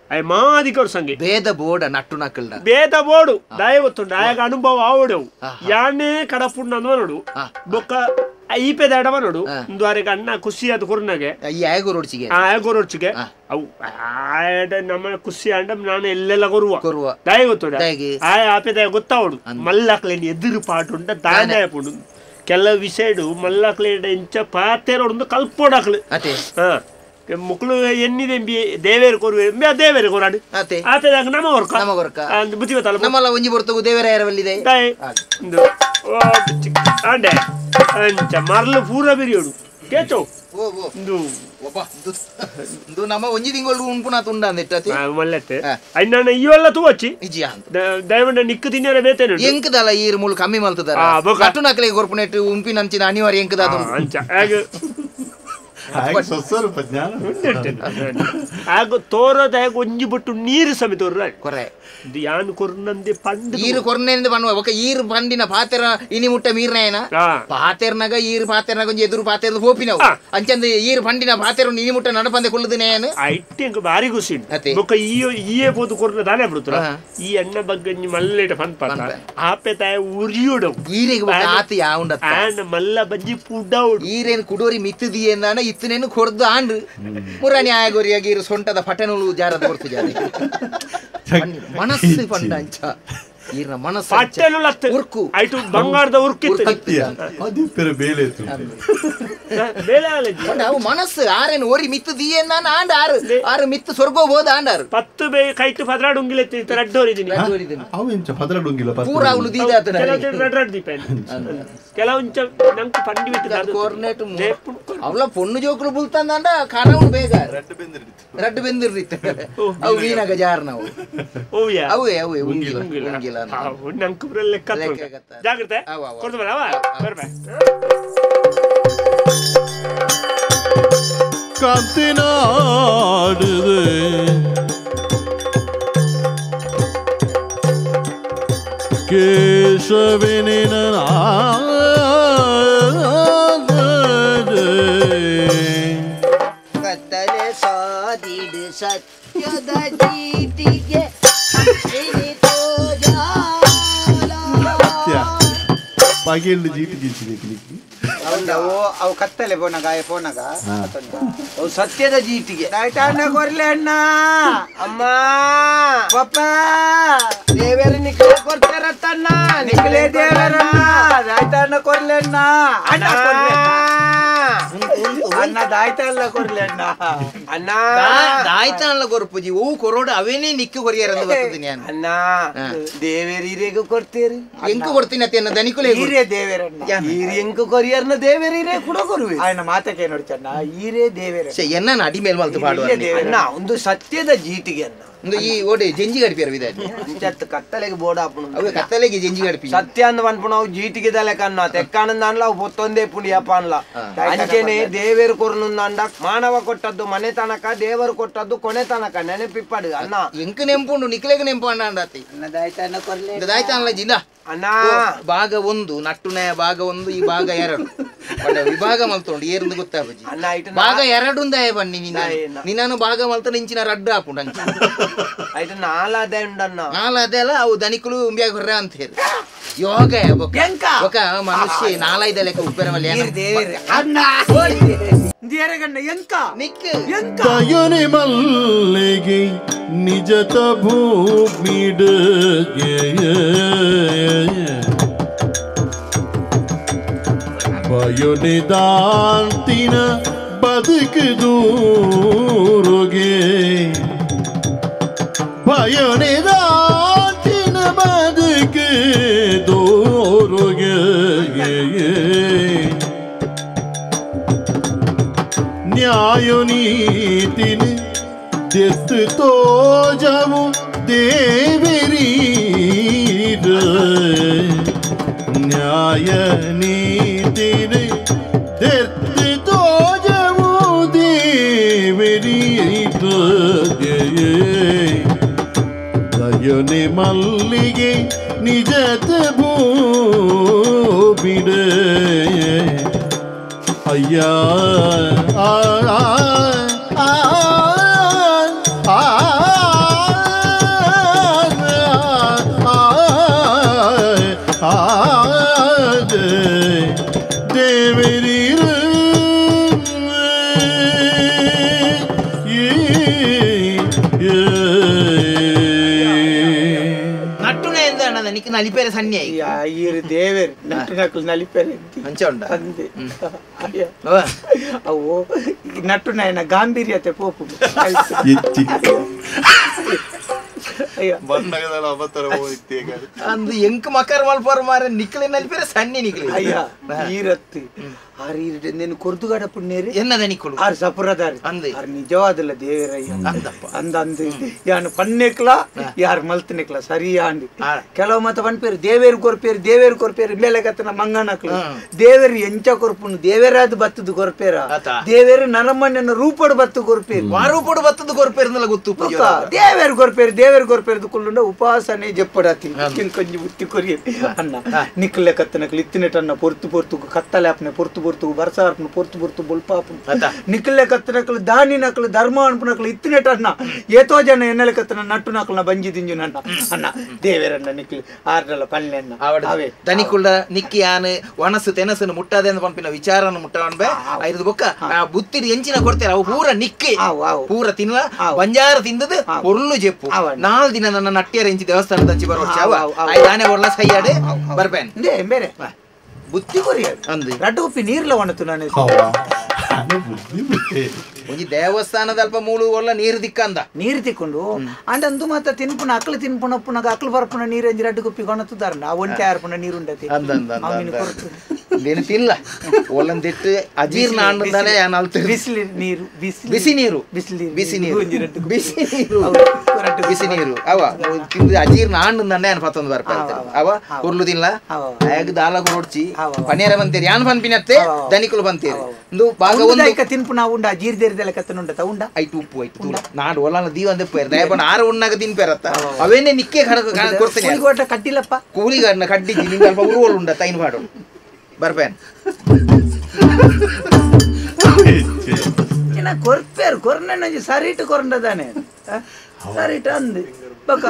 ಅಯ್ ಮಾದಿಕರು ಸಂಗಿ ಬೇದ ಬೋಡ ನಟ್ಟು ನಕ್ಕಲ್ಡ ಬೇದ ಬೋಡು ದಾಯ ಗೊತ್ತುಂಡು ಆಯಾಗ ಅನುಭವ ಆವಡವು ಯಾನೇ ಕಡಪುಂಡು ಅಂದ್ ನೋಡು ಬೊಕ್ಕ ಈಪೆದ ಎಡವ ನೋಡು ಇಂದು ಅಣ್ಣ ಖುಷಿ ಅದು ಕೊರ್ನಾಗೆ ಈ ಆಯಗೋರೋಡ್ಚಿಗೆ ಆಯಗೋರೋಡ್ಚಿಗೆ ಅವು ಆಯಡ ನಮ್ಮ ಖುಷಿ ಅಂಡ ನಾನು ಎಲ್ಲೆಲ್ಲ ಕೊರುವ ಕೊರುವ ದಾಯ ಗೊತ್ತುಂಡ ಆಯ ಆಪೆದಾಯ ಗೊತ್ತಾವಡು ಮಲ್ಲಾಕ್ಲೇನು ಎದುರು ಪಾಟುಂಡ ದಾಯ ಪುಂಡು ಕೆಲವು ವಿಷಯಡು ಮಲ್ಲಾಕ್ಲೇಡ ಇಂಚ ಪಾತೇರೋಡು ಕಲ್ಪೋಡಾಕ್ಲು ಮುಕ್ಳು ಎನ್ನಿದೆ ದೇವೇರು ಕೊರುವೆ ದೇವೇರು ಕೊರಾಡು ಆತದಾಗ ನಮ್ಮ ಹೊರ್ಕ ನಮ್ಮ ಹೊರ್ಕ ಬುದ್ಧಿ ಗೊತ್ತಲ್ಲ ನಮ್ಮಲ್ಲ ಒಂಜಿ ಬರ್ತಗು ದೇವರ ಯಾರವಲ್ಲಿದೆ ಅಂಡೆ ಅಂಚ ಮರ್ಲು ಪೂರ ಬಿರಿಯೋಡು ಕೇಚೋ ಇಂದು ನಮ್ಮ ಒಂಜಿ ತಿಂಗಳು ಉಂಪುನ ತುಂಡ ಅಂದಿಟ್ಟತಿ ಮಲ್ಲತ್ತೆ ಅಯ್ಯ ಇವೆಲ್ಲ ತೂವಚ್ಚಿ ದಯವಂಡ ನಿಕ್ಕು ತಿನ್ನರೆ ಬೇತೇನೆ ಎಂಕದಲ್ಲ ಈರು ಮುಳು ಕಮ್ಮಿ ಮಲ್ತದಾರ ಕಟ್ಟು ನಕಲೆ ಕೊರ್ಪುನೆಟ್ಟು ಉಂಪಿನಂಚಿನ ಅನಿವಾರ್ಯ ಎಂಕದ ಅಂಚ ಆಗ ತೋರೋದಾಗ ಒಂಜಿ ಬಿಟ್ಟು ನೀರು ಸಮೇತ ಕೊರೆ ಯಾನ್ ಕೊರ್ನಂದೆ ಪಂಡು ಈರು ಕೊರ್ನೆಂದು ಪನ್ನುವ ಒಕ್ಕ ಈರು ಪಂಡಿನ ಪಾತೆರ ಇನಿ ಮುಟ್ಟ ಮೀರ್ನಾಯನ ಪಾತೆರ್ನಾಗ ಈರು ಪಾತೆರ್ನಾಗ ಒಂಜಿ ಎದುರು ಪಾತೆರ್ದು ಹೋಪಿನವು ಅಂಚಂದ ಈರು ಪಂಡಿನ ಪಾತೆರ ಇನಿ ಮುಟ್ಟ ನಡಪಂದೆ ಕೊಲ್ಲುದಿನೇನು ಐಟ್ ಎಂಕ್ ಬಾರಿ ಖುಷಿ ಬೊಕ್ಕ ಈಯೇ ಪೋದು ಕೊರ್ನ ದಾನೆ ಬಿಡುತ್ತರ ಈ ಅಣ್ಣ ಬಗ್ಗೆ ಒಂಜಿ ಮಲ್ಲೇಟ ಪನ್ಪ ಆಪೆ ತಾಯ ಉರಿಯೋಡು ಈರೆಗೆ ಆತ ಯಾವುಂಡ ಆನ ಮಲ್ಲ ಬಜ್ಜಿ ಪುಡೌಡು ಈರೇನು ಕುಡೋರಿ ಮಿತ್ತದಿಯೇಂದಾನ ಇತ್ತನೇನು ಕೊರ್ದು ಆಂಡು ಮುರಾಣಿ ಆಯಗೋರಿಯಾಗಿ ಇರು ಸೊಂಟದ ಪಟನುಲು ಜಾರದ ಕೊರ್ತು ಜಾರಿ ಮನಸ್ಸು ಪಂಡ ಅಂಚ ಈರ್ನ ಮನಸ್ಸು ಪಟ್ಟೆನು ಉರ್ಕು ಆಯ್ತು ಬಂಗಾರದ ಉರ್ಕಿತ್ತು ಅದು ಪೆರ ಬೇಲೆ ಬೇಲೆ ಆಲಜಿ ಪಂಡ ಅವು ಮನಸ್ಸು ಆರೇನು ಓರಿ ಮಿತ್ತು ದಿಯೇಂದಾನ ಆಂಡ ಆರು ಆರು ಮಿತ್ತು ಸ್ವರ್ಗೋ ಬೋದ ಆಂಡಾರು ಪತ್ತು ಬೇ ಕೈತು ಪದ್ರಾಡು ಉಂಗಿಲೆತ್ತು ಇತ್ತ ರಡ್ಡೋರಿದ್ದೀನಿ ಅವು ಇಂಚ ಪದ್ರಾಡು ಉಂಗಿಲ ಪೂರ ಅವಳು ದೀದಾತನ ಕೆಲವು ರಡ್ರಡ್ ದೀಪ ಕೆಲವು ಇಂಚ ನಂಗೆ ಪಂಡಿ ಬಿಟ್ಟು ಕೋರ್ನೆಟ್ ಅವಳ ಪೊಣ್ಣು ಜೋಕುಲು ಬುಲ್ತಂದಾಂಡ ಕನವು ಬೇಗ ರಡ್ಡು ಬೆಂದಿರ್ದಿತ್ತು ಅವು ವೀನಗ ಜಾರ್ ನಾವು ಅವೇ ಅವೇ ಉಂಗಿಲ ಉಂಗಿಲ ನಂಗೆ ಲೆಕ್ಕ ಜಾಗ್ರತೆ ಕೊಡ್ದು ಬರವ ಬರ್ಬೇ ಕಾಂತಿನಾಡುದೆ ಕೇಶವಿನಿನ ಕತ್ತಲೆ ಸಾದಿಡು ಸತ್ಯದ ಚೀಟಿಗೆ ಪಗೆಲ್ಲು ಜೀಟಿ ಗೀಚಿದೆ ಅವು ಕತ್ತಲೆ ಪೋನಗ ಪೋನಗ ಅವು ಸತ್ಯದ ಜೀಟಿಗೆ ಅಣ್ಣ ಕೊರ್ಲೆ ಅಣ್ಣ ಅಮ್ಮ ಪಪ್ಪ ದೇವರು ನಿಕ್ಕಲೆ ಕೊಡ್ತಾರತ್ತಣ್ಣ ನಿಕ್ಕಲೆ ದೇವರಣ್ಣ ದಾಯ್ತಣ್ಣ ಕೊರ್ಲೆ ಅಣ್ಣ ಅಣ್ಣ ಅಣ್ಣ ದಾಯ್ತ ಅಲ್ಲ ಕೊರ್ಲೆ ಅಣ್ಣ ಅಣ್ಣ ದಾಯ್ತ ಅಲ್ಲ ಕೊರ್ಪುಜಿ ಹೂ ಕೊರೋಡು ಅವೇನೇ ನಿಕ್ಕು ಕೊರಿಯರ್ ಬರ್ತದೆ ಅಣ್ಣ ದೇವೇರಿ ಹಿರೇಗೂ ಕೊಡ್ತೀರಿ ಎಂಕು ಕೊಡ್ತೀನಿ ಅತ್ತೆ ದನಿಕುಲೇ ಹೀರೇ ದೇವೇರಣ್ಣ ಹೀರಿ ಎಂಕು ಕೊರಿಯರ್ನ ದೇವೇರಿರೇ ಕೂಡ ಕೊರುವೆ ఆయన ಮಾತಕ್ಕೆ ನೋಡಿ ಚನ್ನ ಹೀರೇ ದೇವೇರ ಎನ್ನ ಅಡಿ ಮೇಲ್ ಮಲ್ತು ಪಾಡುವ ಅಣ್ಣ ಒಂದು ಸತ್ಯದ ಜೀಟಿಗೆ ಅಣ್ಣ ಒಂದು ಈ ಓಡೆ ಜಂಜಿ ಗಡಿಪಿಯರ್ ವಿದ ಅಂಚತ್ತು ಕತ್ತಲೆಗೆ ಬೋರ್ಡ್ ಆಪುಣ ಅವೆ ಕತ್ತಲೆಗೆ ಜಂಜಿ ಗಡಿಪಿ ಸತ್ಯ ಅಂದ್ ಪನ್ಪುಣ ಅವು ಜೀಟಿಗೆ ದಲೆ ಕನ್ನ ತೆಕ್ಕಾನಂದಾನ್ಲ ಅವು ಪೊತ್ತೊಂದೇ ಪುಂಡಿಯಪ್ಪ ಅನ್ಲ ಅಂಚೆನೆ ದೇವೇರು ಕೊರ್ನುಂದಾಂಡ ಮಾನವ ಕೊಟ್ಟದ್ದು ಮನೆ ತನಕ ದೇವರು ಕೊಟ್ಟದ್ದು ಕೊನೆ ತನಕ ನೆನಪಿಪ್ಪಡು ಅಣ್ಣ ಎಂಕ್ ನೆಂಪುಂಡು ನಿಕ್ಲೆಗ್ ನೆಂಪು ಅಣ್ಣ ಅಂಡಾತಿ ದಾಯ್ತಾನ ಕೊರ್ಲೆ ದಾಯ್ತಾನಲ್ಲ ಜಿಂದ ಅಣ್ಣ ಭಾಗ ಒಂದು ನಟ್ಟುನಯ ಭಾಗ ಒಂದು ಈ ಭಾಗ ಎರಡು ವಿಭಾಗ ಮಲ್ತೊಂಡು ಏರ್ದು ಗೊತ್ತಾಪುಜಿ ಭಾಗ ಎರಡು ಉಂದಾಯ ಬನ್ನಿ ನಿನ್ನ ನಿನ್ನನು ಭಾಗ ಮಲ್ತ ಇಂಚಿನ ರಡ್ಡು ಆಪುಂಡು ಅಂಚ ಆಯ್ತು ನಾಲಾದೆ ಉಂಡಣ್ಣ ನಾಲಾದೆ ಅಲ್ಲ ಅವು ದನಿಕುಲು ಉಂಬ್ಯಾಗ ಹೊರ್ರೆ ಅಂತ ಹೇಳಿ ಯೋಗ ಒಕ ಮನುಷ್ಯ ನಾಲೈದ ಲೆಕ್ಕ ಉಪ್ಪೆರವಲ್ಲ ದಯನೆ ಮಲ್ಲಿಗೆ ನಿಜತ ಭೂಮಿಡುಗೆ ಬಯೋನಿದಾಂತಿನ ಬದುಕು ದೂರುಗೆ ಬಯೋನಿದಾಂತಿನ ಬದುಕು ದೂರುಗೆ ನ್ಯಾಯ ನೀತಿನ ದೆತ್ತು ತೋಜವು ದೇವಿರೀರ ನ್ಯಾಯ ನೀತಿನ ದೆತ್ತು ತೋಜವು ದೇವಿರೀರ ದಯನೆ ಮಲ್ಲಿಗೆ ನಿಜದ ಭೂಬಿಡ ಅಯ್ಯ ಆ ಆ ಆ ನಿಕ್ ನಲಿಪೇರೆ ಸಣ್ಣ ಈರು ದೇವೇರು ನಟ್ಟು ನಕಲು ನಲಿಪೇರೆ ಅಂಚ ಉಂಡ ಅಂದೆ ಅವು ನಟ್ಟು ನಾಯನ ಗಾಂಭೀರ್ಯತೆ ಪೋಪು ಅಂದು ಎಂಕ್ ಮಕರ್ ಮಲ್ಪರ್ ಮಾರೆ ನಿಕ್ಲೆ ನಲಿಪೇರೆ ಸಣ್ಣ ನಿಕ್ಲೆ ಅಯ್ಯ ಈರತ್ತು ಆರು ಈರು నేను ಕೊರ್ದುಗಾಡ ಪುಣ್ಯರಿ ಎನ್ನದ ನಿಕ್ಕಳು ಆರು ಸಪುರದಾರಿ ಅಂದೆ ಆರು ನಿಜವಾದಲ್ಲ ದೇವರಯ್ಯ ಅಂದಪ್ಪ ಅಂದ ಅಂದು ಯಾನು ಪನ್ನೆಕ್ಲ ಯಾರು ಮಲ್ತನೆಕ್ಲ ಸರಿಯಾ ಅಂದು ಕೆಲವು ಮತ ಪನ್ಪೇರು ದೇವೇರು ಕೊರ್ಪೇರು ದೇವೇರು ಕೊರ್ಪೇರು ಮೇಲೆಗತ್ತನ ಮಂಗನಕ್ಲು ದೇವೇರು ಎಂಚ ಕೊರ್ಪುನು ದೇವೇರಾದ ಬತ್ತದು ಕೊರ್ಪೇರ ದೇವೇರು ನರಮಣ್ಯನ ರೂಪಡು ಬತ್ತು ಕೊರ್ಪೇರು ಆ ರೂಪಡು ಬತ್ತದು ಕೊರ್ಪೇರು ಗೊತ್ತು ದೇವೇರು ಕೊರ್ಪೇರು ದೇವೇರು ಕೊರ್ಪೇರು ಕುಳ್ಳುಂಡ ಉಪವಾಸನೆ ಜಪ್ಪಡಾತಿ కొంచెం బుత్తి కొరి అన్న నిక్కలే కత్తనకులు ఇత్తినట్టన్న పొర్తు పొర్తుకు కత్తలేపనే పొర్తు పొర్తుకు బరసార్పును పొర్తు పొర్తు బొల్పాపును నిక్కలే కత్తనకులు దాని నకలు ధర్మ అనుపునకులు ఇత్తినట్టన్న ఏతో జన ఎన్నెల కత్తన నట్టు నకలు బంజి దింజునన్న అన్న దేవేరన్న నిక్కలు ఆర్డల పల్లెన్న అవే దనికుళ్ళ నిక్కి ఆను వనసు తెనసును ముట్టాదేందు పంపిన విచారను ముట్టవన్బే ఐదు బొక్క ఆ బుత్తిడి ఎంచిన కొడతారు అವು ಪೂರ ನಿಕ್ಕಿ ಪೂರ ತಿನ್ನ ಬಂಜಾರ ತಿಂದದು పొర్లు చెప్పు నాలుగు ದಿನ ನನ್ನ ನಟ್ಟಿಯರ ಎಂಚಿ ದೇವಸ್ಥಾನದ ಅಂಚಿ ಬರೋಡ್ಚಾವ ದಾನೆ ಒರ್ಲ ಸೈಯಾಡು ಬರ್ಪೇನ್ ಬೇರೆ ಬುತ್ತಿ ಕೊರಿಯ ಅಂದು ರಡ್ಡು ಉಪ್ಪಿ ನೀರ್ಲ ಒಣತು ನಾನು ಒಂಜಿ ದೇವಸ್ಥಾನದ ಅಲ್ಪ ಮೂಲು ಒಳ್ಳ ನೀರು ದಿಕ್ಕಂದ ನೀರು ತಿಕ್ಕೊಂಡು ಅಂಡ ಅಂದು ಮಾತ ತಿನ್ಪುನ ಅಕ್ಲು ತಿನ್ಪುನಪ್ಪುನಾಗ ಅಕ್ಲು ಬರ್ಪುನ ನೀರು ಅಂಜಿ ರಡ್ಡು ಕುಪ್ಪಿ ಕೊಣತುದಾರ ಆ ಒಂಟೆ ಆರ್ಪುನ ನೀರು ಉಂಡತಿ నేను ತಿನ್ಲ ಒಲ್ಲಂದಿಟ್ಟು ಅಜೀರ್ಣ ಅಂದಾನೆ ಬಿಸಿಲು ನೀರು ಬಿಸಿ ನೀರು ಬಿಸಿ ನೀರು ಬಿಸಿ ನೀರು ಬಿಸಿ ನೀರು ಅವ ತಿಂದು ಅಜೀರ್ಣ ಆಂಡಂದಾನೆ ಯಾನ್ ಪತ್ತೊಂದು ಬರ್ಪ ಅವ ಉರ್ಲು ತಿನ್ಲ ಆಗ ದಾಲ ಕೊರೊಡ್ಚಿ ಪನೇರ ಬಂತೇರಿ ಯಾನ್ ಪನ್ಪಿನತ್ತೆ ದನಿಕುಲು ಬಂತೇರಿ ಇಂದು ಭಾಗ ಒಂದು ತಿನ್ಪುನ ಉಂಡ ಅಜೀರ್ದೇರಿದೆಲ್ಲ ಕತ್ತನುಂಡತ ಉಂಡ ಐಟು ಉಪ್ಪು ಐಟು ತೂಲ ನಾಡು ಒಲ್ಲ ದೀವ ಅಂದೆ ಪೇರ್ ದಯಪಣ ಆರು ಉಣ್ಣಾಗ ತಿನ್ಪೇರತ್ತ ಅವೇನೆ ನಿಕ್ಕೆ ಕೊಡ್ತೇನೆ ಕಡ್ಡಿಲ್ಲಪ್ಪ ಕೂಲಿಗಾಡ್ನ ಕಡ್ಡಿ ನಿಂಗೆ ಅಲ್ಪ ಉರುವಲ್ ಉಂಡ ತೈನ್ ಪಾಡು ಬರ್ಪೇನ್ ಕೊರ್ಪೇರು ಕೊರ್ನೆ ಸರಿಟು ಕೊರಂಡದಾನೆ ಸರಿಟು ಅಂದು ಬಕ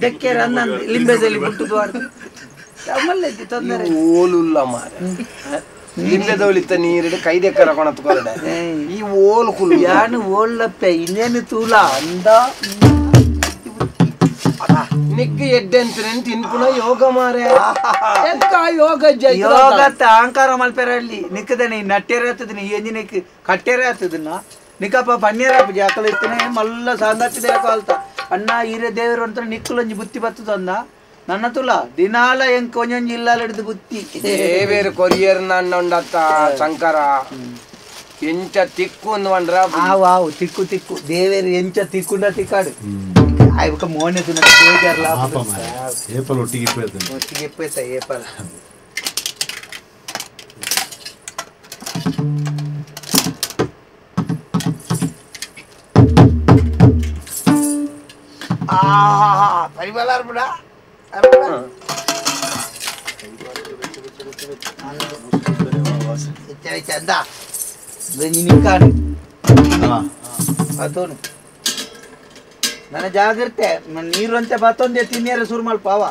ದೆಕ್ಕೇರ ಅಂದ ಲಿಂಬೆದಲ್ಲಿ ಬಿಟ್ಟು ತೊಂದರೆ ಓಲುಲ್ಲ ಮಾರ ಲಿಂಬೆದವಳಿತ್ತ ನೀರಿಡು ಕೈ ದೆಕ್ಕರ ಕೊಣತ್ ಕೊರಡೆ ಈ ಓಲು ಕುಲ್ಲು ಯಾನು ಓಲ್ಲಪ್ಪೆ ಇನ್ನೇನು ತೂಲ ಅಂದ ನಿಕ್ಕ ಎಡ್ಡೆ ಅಂತ ತಿನ್ಪುನ ಯೋಗ ಮಾರೆ ಯೋಗ ಯೋಗ ಅಹಂಕಾರ ಮಲ್ಪೆರಲ್ಲಿ ನಿಕ್ಕದನೆ ನಟ್ಟೆರೆ ಆತದನೆ ಎಂಜಿನಕ್ ಕಟ್ಟೆರೆ ಆತದನ್ನ ನಿಕ್ಕಪ್ಪ ಪನ್ನೇರ ಜಾಕಲ ಇತ್ತನೆ ಮಲ್ಲ ಸಾಂಗತ್ತಿದೆ ಕಾಲ್ತ ಅಣ್ಣ ಹಿರೇ ದೇವರು ಅಂತ ನಿಕ್ಕುಲೊಂಜಿ ಬುತ್ತಿ ಬತ್ತದ ಅಂದ ನನ್ನ ತುಲ ದಿನಾಲ ಎಂಕ್ ಒಂಜೊಂಜಿ ಇಲ್ಲಾಲ ಹಿಡಿದು ಬುತ್ತಿ ದೇವೇರು ಕೊರಿಯರ್ ನನ್ನ ಉಂಡತ್ತ ಶಂಕರ ಎಂಚ ತಿಕ್ಕು ಅಂದ್ వంಡ್ರ ಆವು ಆವು ತಿಕ್ಕು ತಿಕ್ಕು ದೇವೇರು ಎಂಚ ತಿಕ್ಕುಂಡ ತಿಕ್ಕಾಡು ಆಯ್ಕ ಮೋನೆ ತಿನ್ನ ಬೇಜಾರ್ಲ ಏಪಲ್ ಒಟ್ಟಿಗೆ ಇಪ್ಪತ್ತು ಒಟ್ಟಿಗೆ ಇಪ್ಪತ್ತ ಏಪಲ್ ಪರಿಮಳ ಅರ್ಪಣ ಚಂದ ನಿಕ್ಕಾಡು ಅದೋನು ನನ್ನ ಜಾಗ್ರತೆ ನೀರು ಅಂತೆ ಬತ್ತೊಂದೆ ತಿನ್ನಿಯರ ಸುರು ಮಲ್ಪ ಅವ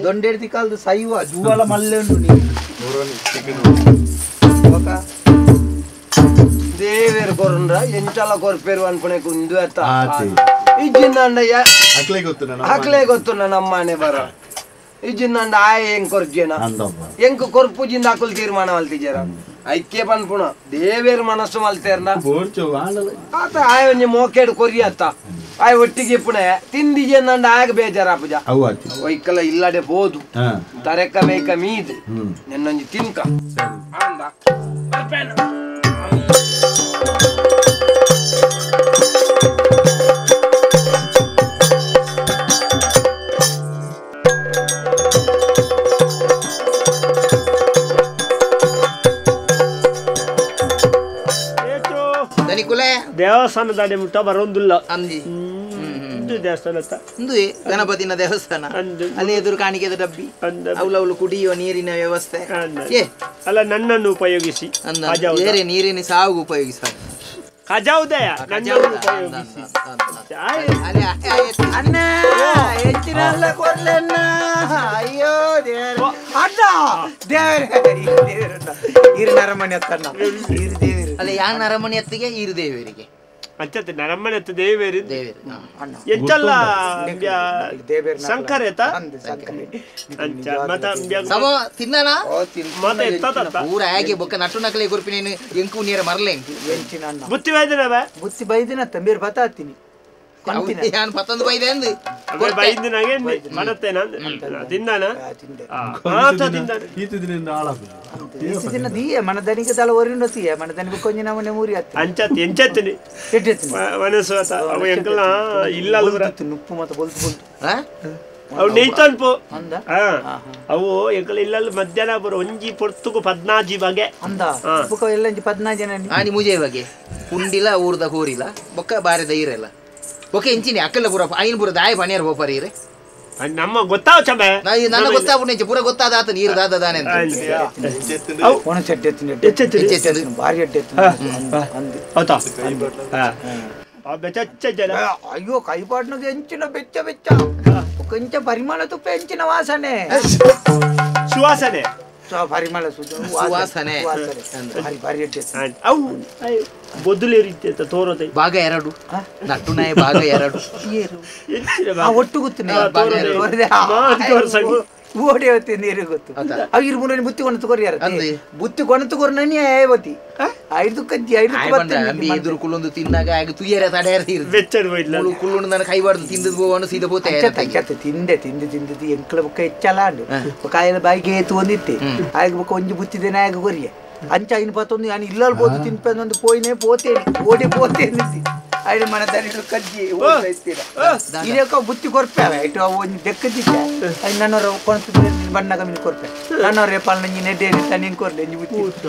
ದೊಂಡೆಡ್ತಿ ಕಾಲದ ಸೈವ ಜೂವಲ ಮಲ್ಲೆ ಉಂಟು ನೀರು ದೇವೇರು ಕೊರಂದ್ರ ಎಂಚಲ ಕೊರ್ಪೇರು ಅನ್ಕೊಣೆ ಕುಂದು ಅತ್ತ ಇಜ್ಜಿಂದ ಅಕ್ಲೆ ಗೊತ್ತು ನಮ್ಮನೆ ಬರ ಇಜ್ಜಿಂದ ಆಯ ಹೆಂಗ್ ಕೊರ್ಜೇನ ಎಂಕ್ ಕೊರ್ಪುಜಿಂದ ಅಕುಲ್ ತೀರ್ಮಾನ ಮಲ್ತಿಜಾರ ಐಕ್ಯ ಪನ್ಪುಣ ದೇವೇರು ಮನಸ್ಸು ಮಲ್ತೇರ್ನ ಆತ ಆಯ ಒಂಜಿ ಮೋಕೆಡು ಕೊರಿಯತ್ತ ಆಯ್ ಒಟ್ಟಿಗೆ ಇಪ್ಪುಣೆ ತಿಂದಿಜೇಂದ ಆಗ ಬೇಜಾರಾಪುಜ ಒಯ್ಕಲ ಇಲ್ಲಡೆ ಬೋದು ತರೆಕ ಬೇಕ ಮೀದ್ ನಿನ್ನೊಂಜಿ ತಿನ್ಕ ಅಂದ ದೇವಸ್ಥಾನದ ಮುಟ್ಟ ಬರೋದಿಲ್ಲ ಅಂದಿ ದೇವಸ್ಥಾನ ಗಣಪತಿನ ದೇವಸ್ಥಾನ ಅಲ್ಲಿ ಎದುರು ಕಾಣಿಕೆದ ಡಬ್ಬಿ ಅವಲವಲು ಕುಡಿಯುವ ನೀರಿನ ವ್ಯವಸ್ಥೆ ಅಲ್ಲ ನನ್ನನ್ನು ಉಪಯೋಗಿಸಿ ಬೇರೆ ನೀರಿನ ಸಾವು ಉಪಯೋಗಿಸ ಕಜಾವುದಯ ನನ್ನನ್ನು ಉಪಯೋಗಿಸಿ ಅಣ್ಣ ಹೆಚ್ಚಿನ ಕೊಡ್ಲಣ್ಣ ಅಯ್ಯೋ ದೇವರ ಅಣ್ಣ ದೇವರೇ ದೇವರಣ್ಣ ಈರು ನರಮಣಿ ಅತ್ತಣ್ಣ ಈರು ದೇವರು ಅಲ್ಲ ಯಾನ್ ಅರಮನೆ ಅತ್ತಿಗೆ ಈರು ದೇವರಿಗೆ ಅಂಚತೆ ನರಮನೆ ದೇವೇರಿ ಎಂಚಲ್ಲ ಶಂಕರೇತ ಅಂಚ ಮತ ಸಮ ತಿನ್ನನ ಮತ ಎತ್ತತ ಊರ ಆಗಿ ಬೊಕ್ಕ ನಟ್ಟು ನಕಲೆ ಗುರ್ಪಿನೇನು ಎಂಕು ನೀರ ಮರಲೆ ಎಂಚಿನ ಅಣ್ಣ ಬುತ್ತಿ ಬೈದಿನವ ಬುತ್ತಿ ಬೈದಿನ ತಂಬೀರ್ ಬತಾತೀನಿ ಯಾನ್ ಪತ್ತೊಂದು ಬೈದೆ ಅಂದು ಬೈದಿನಾಗೆ ಮನತ್ತೇನ ತಿಂದಾನ ಆತ ತಿಂದಾನ ಈತ ದಿನ ಹಾಳಾಪುಜಿ ಈತ ದಿನ ದೀಯ ಮನ ದನಿಗೆ ತಲ ಒರಿಂಡ ತೀಯ ಮನ ದನಿಗೆ ಕೊಂಜ ನಮನೆ ಮೂರಿ ಅತ್ತ ಅಂಚತ್ ಎಂಚತ್ತಿನಿ ಎಟ್ಟೆತ್ತಿನಿ ಮನಸ್ಸು ಆತ ಅವು ಎಂಕಲ ಇಲ್ಲ ಅಲ್ವರ ನುಪ್ಪು ಮತ ಬೊಲ್ತು ಬೊಲ್ತು ಅವು ನೆಯ್ತನ್ಪು ಅಂದ ಅವು ಎಂಕಲ ಇಲ್ಲ ಮಧ್ಯಾಹ್ನ ಬರೋ ಒಂಜಿ ಪೊರ್ತುಗು 14 ಬಗೆ ಅಂದ ಬೊಕ್ಕ ಎಲ್ಲ ಒಂಜಿ 14 ಜನ ಆನಿ ಮುಜೆ ಬಗೆ ಪುಂಡಿಲ ಊರ್ದ ಹೋರಿಲ ಬೊಕ್ಕ ಬಾರೆದ ಈರೆಲ್ಲ ಓಕೆ ಇಂಚಿನಿ ಅಕ್ಕಲ್ಲ ಪೂರ ಐನ್ ಪೂರ ದಾಯ ಪಣಿಯರ್ ಹೋಪರಿ ರೇ ನಮ್ಮ ಗೊತ್ತಾವ ಚಂಬೆ ನನ್ನ ಗೊತ್ತಾಪುಣೆ ಪೂರ ಗೊತ್ತಾದ ಆತ ನೀರು ದಾದ ದಾನೆ ಅಂತ ಒಣ ಚಡ್ಡೆ ಎತ್ತಿ ಭಾರಿ ಅಡ್ಡೆ ಅಂದು ಹೌದಾ ಬೆಚ್ಚ ಜನ ಅಯ್ಯೋ ಕೈಪಾಟ್ನಾಗ ಎಂಚಿನ ಬೆಚ್ಚ ಬೆಚ್ಚ ಕೊಂಚ ಪರಿಮಳ ತುಪ್ಪ ಎಂಚಿನ ವಾಸನೆ ಸುವಾಸನೆ ಪರಿಮಳ ಸುವಾಸನೆ ಭಾರಿ ಭಾರಿ ಅಡ್ಡೆ ಅವು ಬೊದ್ದುಲಿ ರೀತಿ ತೋರೋದೆ ಭಾಗ ಎರಡು ನಟ್ಟುನಾಯ ಭಾಗ ಎರಡು ಒಟ್ಟು ಗೊತ್ತು ಓಡಿ ಹೋಗ್ತಿ ನೀರು ಗೊತ್ತು ಅವು ಇರು ಮೂರನೇ ಬುತ್ತಿ ಕೊಣತು ಕೊರಿಯಾರ ಬುತ್ತಿ ಕೊಣತು ಕೊರ ನನಿ ಆಯವತಿ ಐದು ಕಜ್ಜಿ ಐದು ಎದುರು ಕುಲ್ಲೊಂದು ತಿಂದಾಗ ಆಗ ತುಯ್ಯರ ತಡೆಯರ ಕುಲ್ಲೊಂದು ನಾನು ಕೈಬಾರ್ದು ತಿಂದದ್ದು ಹೋಗೋಣ ಸೀದಾ ಪೋತೆ ತಿಂದೆ ತಿಂದು ತಿಂದದ್ದು ಎಂಕ್ಲ ಬೊಕ್ಕ ಹೆಚ್ಚಲ ಅಂಡು ಕಾಯಿಲೆ ಬಾಯಿಗೆ ಏತು ಒಂದಿತ್ತೆ ಆಗ ಬೊಕ್ಕ ಒಂಜಿ ಬುತ್ತಿದ್ದೇನೆ ಆಗ ಕೊರಿಯ ಅಂಚ ಐನು ಪತ್ತೊಂದು ನಾನು ಇಲ್ಲಲ್ ಬೋದು ತಿನ್ಪಂದೊಂದು ಪೋಯಿನೇ ಪೋತೇನೆ ಓಡಿ ಪೋತೇನೆ ಐದು ಮನ ದನಿಲು ಕಜ್ಜಿ ಇದಕ್ಕ ಬುತ್ತಿ ಕೊರ್ಪೆ ಇಟ್ಟು ಅವು ಒಂಜಿ ದೆಕ್ಕದಿದ್ದೆ ಐನು ನನ್ನವರ ಕೊಣತು ಬಣ್ಣ ಕಮ್ಮಿ ಕೊರ್ಪೆ ನನ್ನವರೇ ಪಾಲ್ ನಂಜಿ ನೆಡ್ಡೆ ನೀನು ಕೊರ್ಲೆ ಒಂಜಿ ಬುತ್ತಿ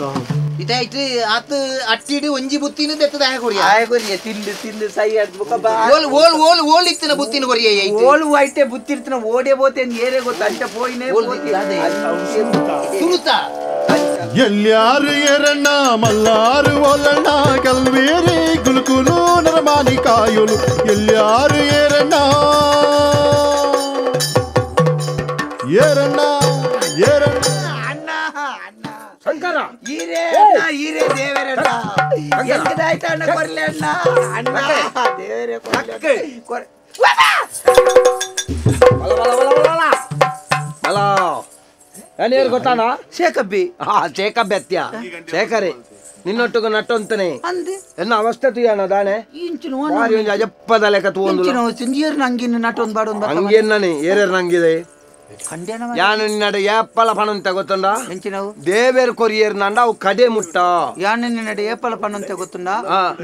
ಇದಾಯ್ತು ಆತ ಅಟ್ಟಿಡು ಒಂಜಿ ಬುತ್ತಿನ ದೆತ್ತದ ಆಯ ಕೊರಿಯ ಆಯ ಕೊರಿಯ ತಿಂದು ತಿಂದು ಸೈ ಅದ್ ಬೊಕ್ಕ ಬಾ ಓಲ್ ಓಲ್ ಓಲ್ ಓಲ್ ಇತ್ತಿನ ಬುತ್ತಿನ ಕೊರಿಯ ಐತು ಓಲು ಐತೆ ಬುತ್ತಿರ್ತಿನ ಓಡೆ ಬೋತೆ ಏರೆ ಗೊತ್ತ ಅಂಚ ಪೋಯಿನೇ ತುರುತ ಎಲ್ಯಾರು ಎರಣ್ಣ ಮಲ್ಲಾರು ಒಲಣ್ಣ ಕಲ್ವೇರಿ ಗುಲ್ಕುಲು ನರಮಾನಿ ಕಾಯುಲು ಎಲ್ಯಾರು ಎರಣ್ಣ ಎರಣ್ಣ ಎರಣ್ಣ ಅಣ್ಣ ಅಣ್ಣ ಶಂಕರ ಈರೇ ಅಣ್ಣ ಈರೇ ದೇವರಣ್ಣ ಎಂಕದಾಯ್ತ ಅಣ್ಣ ಕೊರ್ಲೆ ಅಣ್ಣ ಅಣ್ಣ ದೇವರೇ ಕೊರ್ಲೆ ಕೊರ್ ಬಲ ಬಲ ಬಲ ಬಲ ಬಲ ಏನೇರು ಗೊತ್ತಾನ ಶೇಕಬ್ಬಿ ಹಾ ಶೇಕಬ್ಬಿ ಅತ್ಯ ಶೇಖರೆ ನಿನ್ನೊಟ್ಟಿಗೆ ನಟ್ಟೊಂತನೆ ಅಂದೆ ಎನ್ನ ಅವಸ್ಥೆ ತುಯ್ಯಣ ದಾನೆ ಇಂಚಿನ ಭಾರಿ ಒಂಜಿ ಅಜಪ್ಪದ ಲೆಕ್ಕ ತೂವೊಂದು ಇಂಚಿನ ಏರ್ ನಂಗಿನ ನಟೊಂದು ಬಾಡೊಂದು ಹಂಗೇನಾನೆ ಏರೇರ್ ನಂಗಿದೆ ಕಂಡ್ಯಾನ ಯಾನು ನಿನ್ನಡ ಏಪಲ ಪಣಂತ ಗೊತ್ತುಂಡ ಎಂಚಿನವು ದೇವೇರ್ ಕೊರಿಯೇರ್ ನಂಡ ಅವು ಕಡೆ ಮುಟ್ಟ ಯಾನು ನಿನ್ನಡ ಏಪಲ ಪಣಂತ ಗೊತ್ತುಂಡ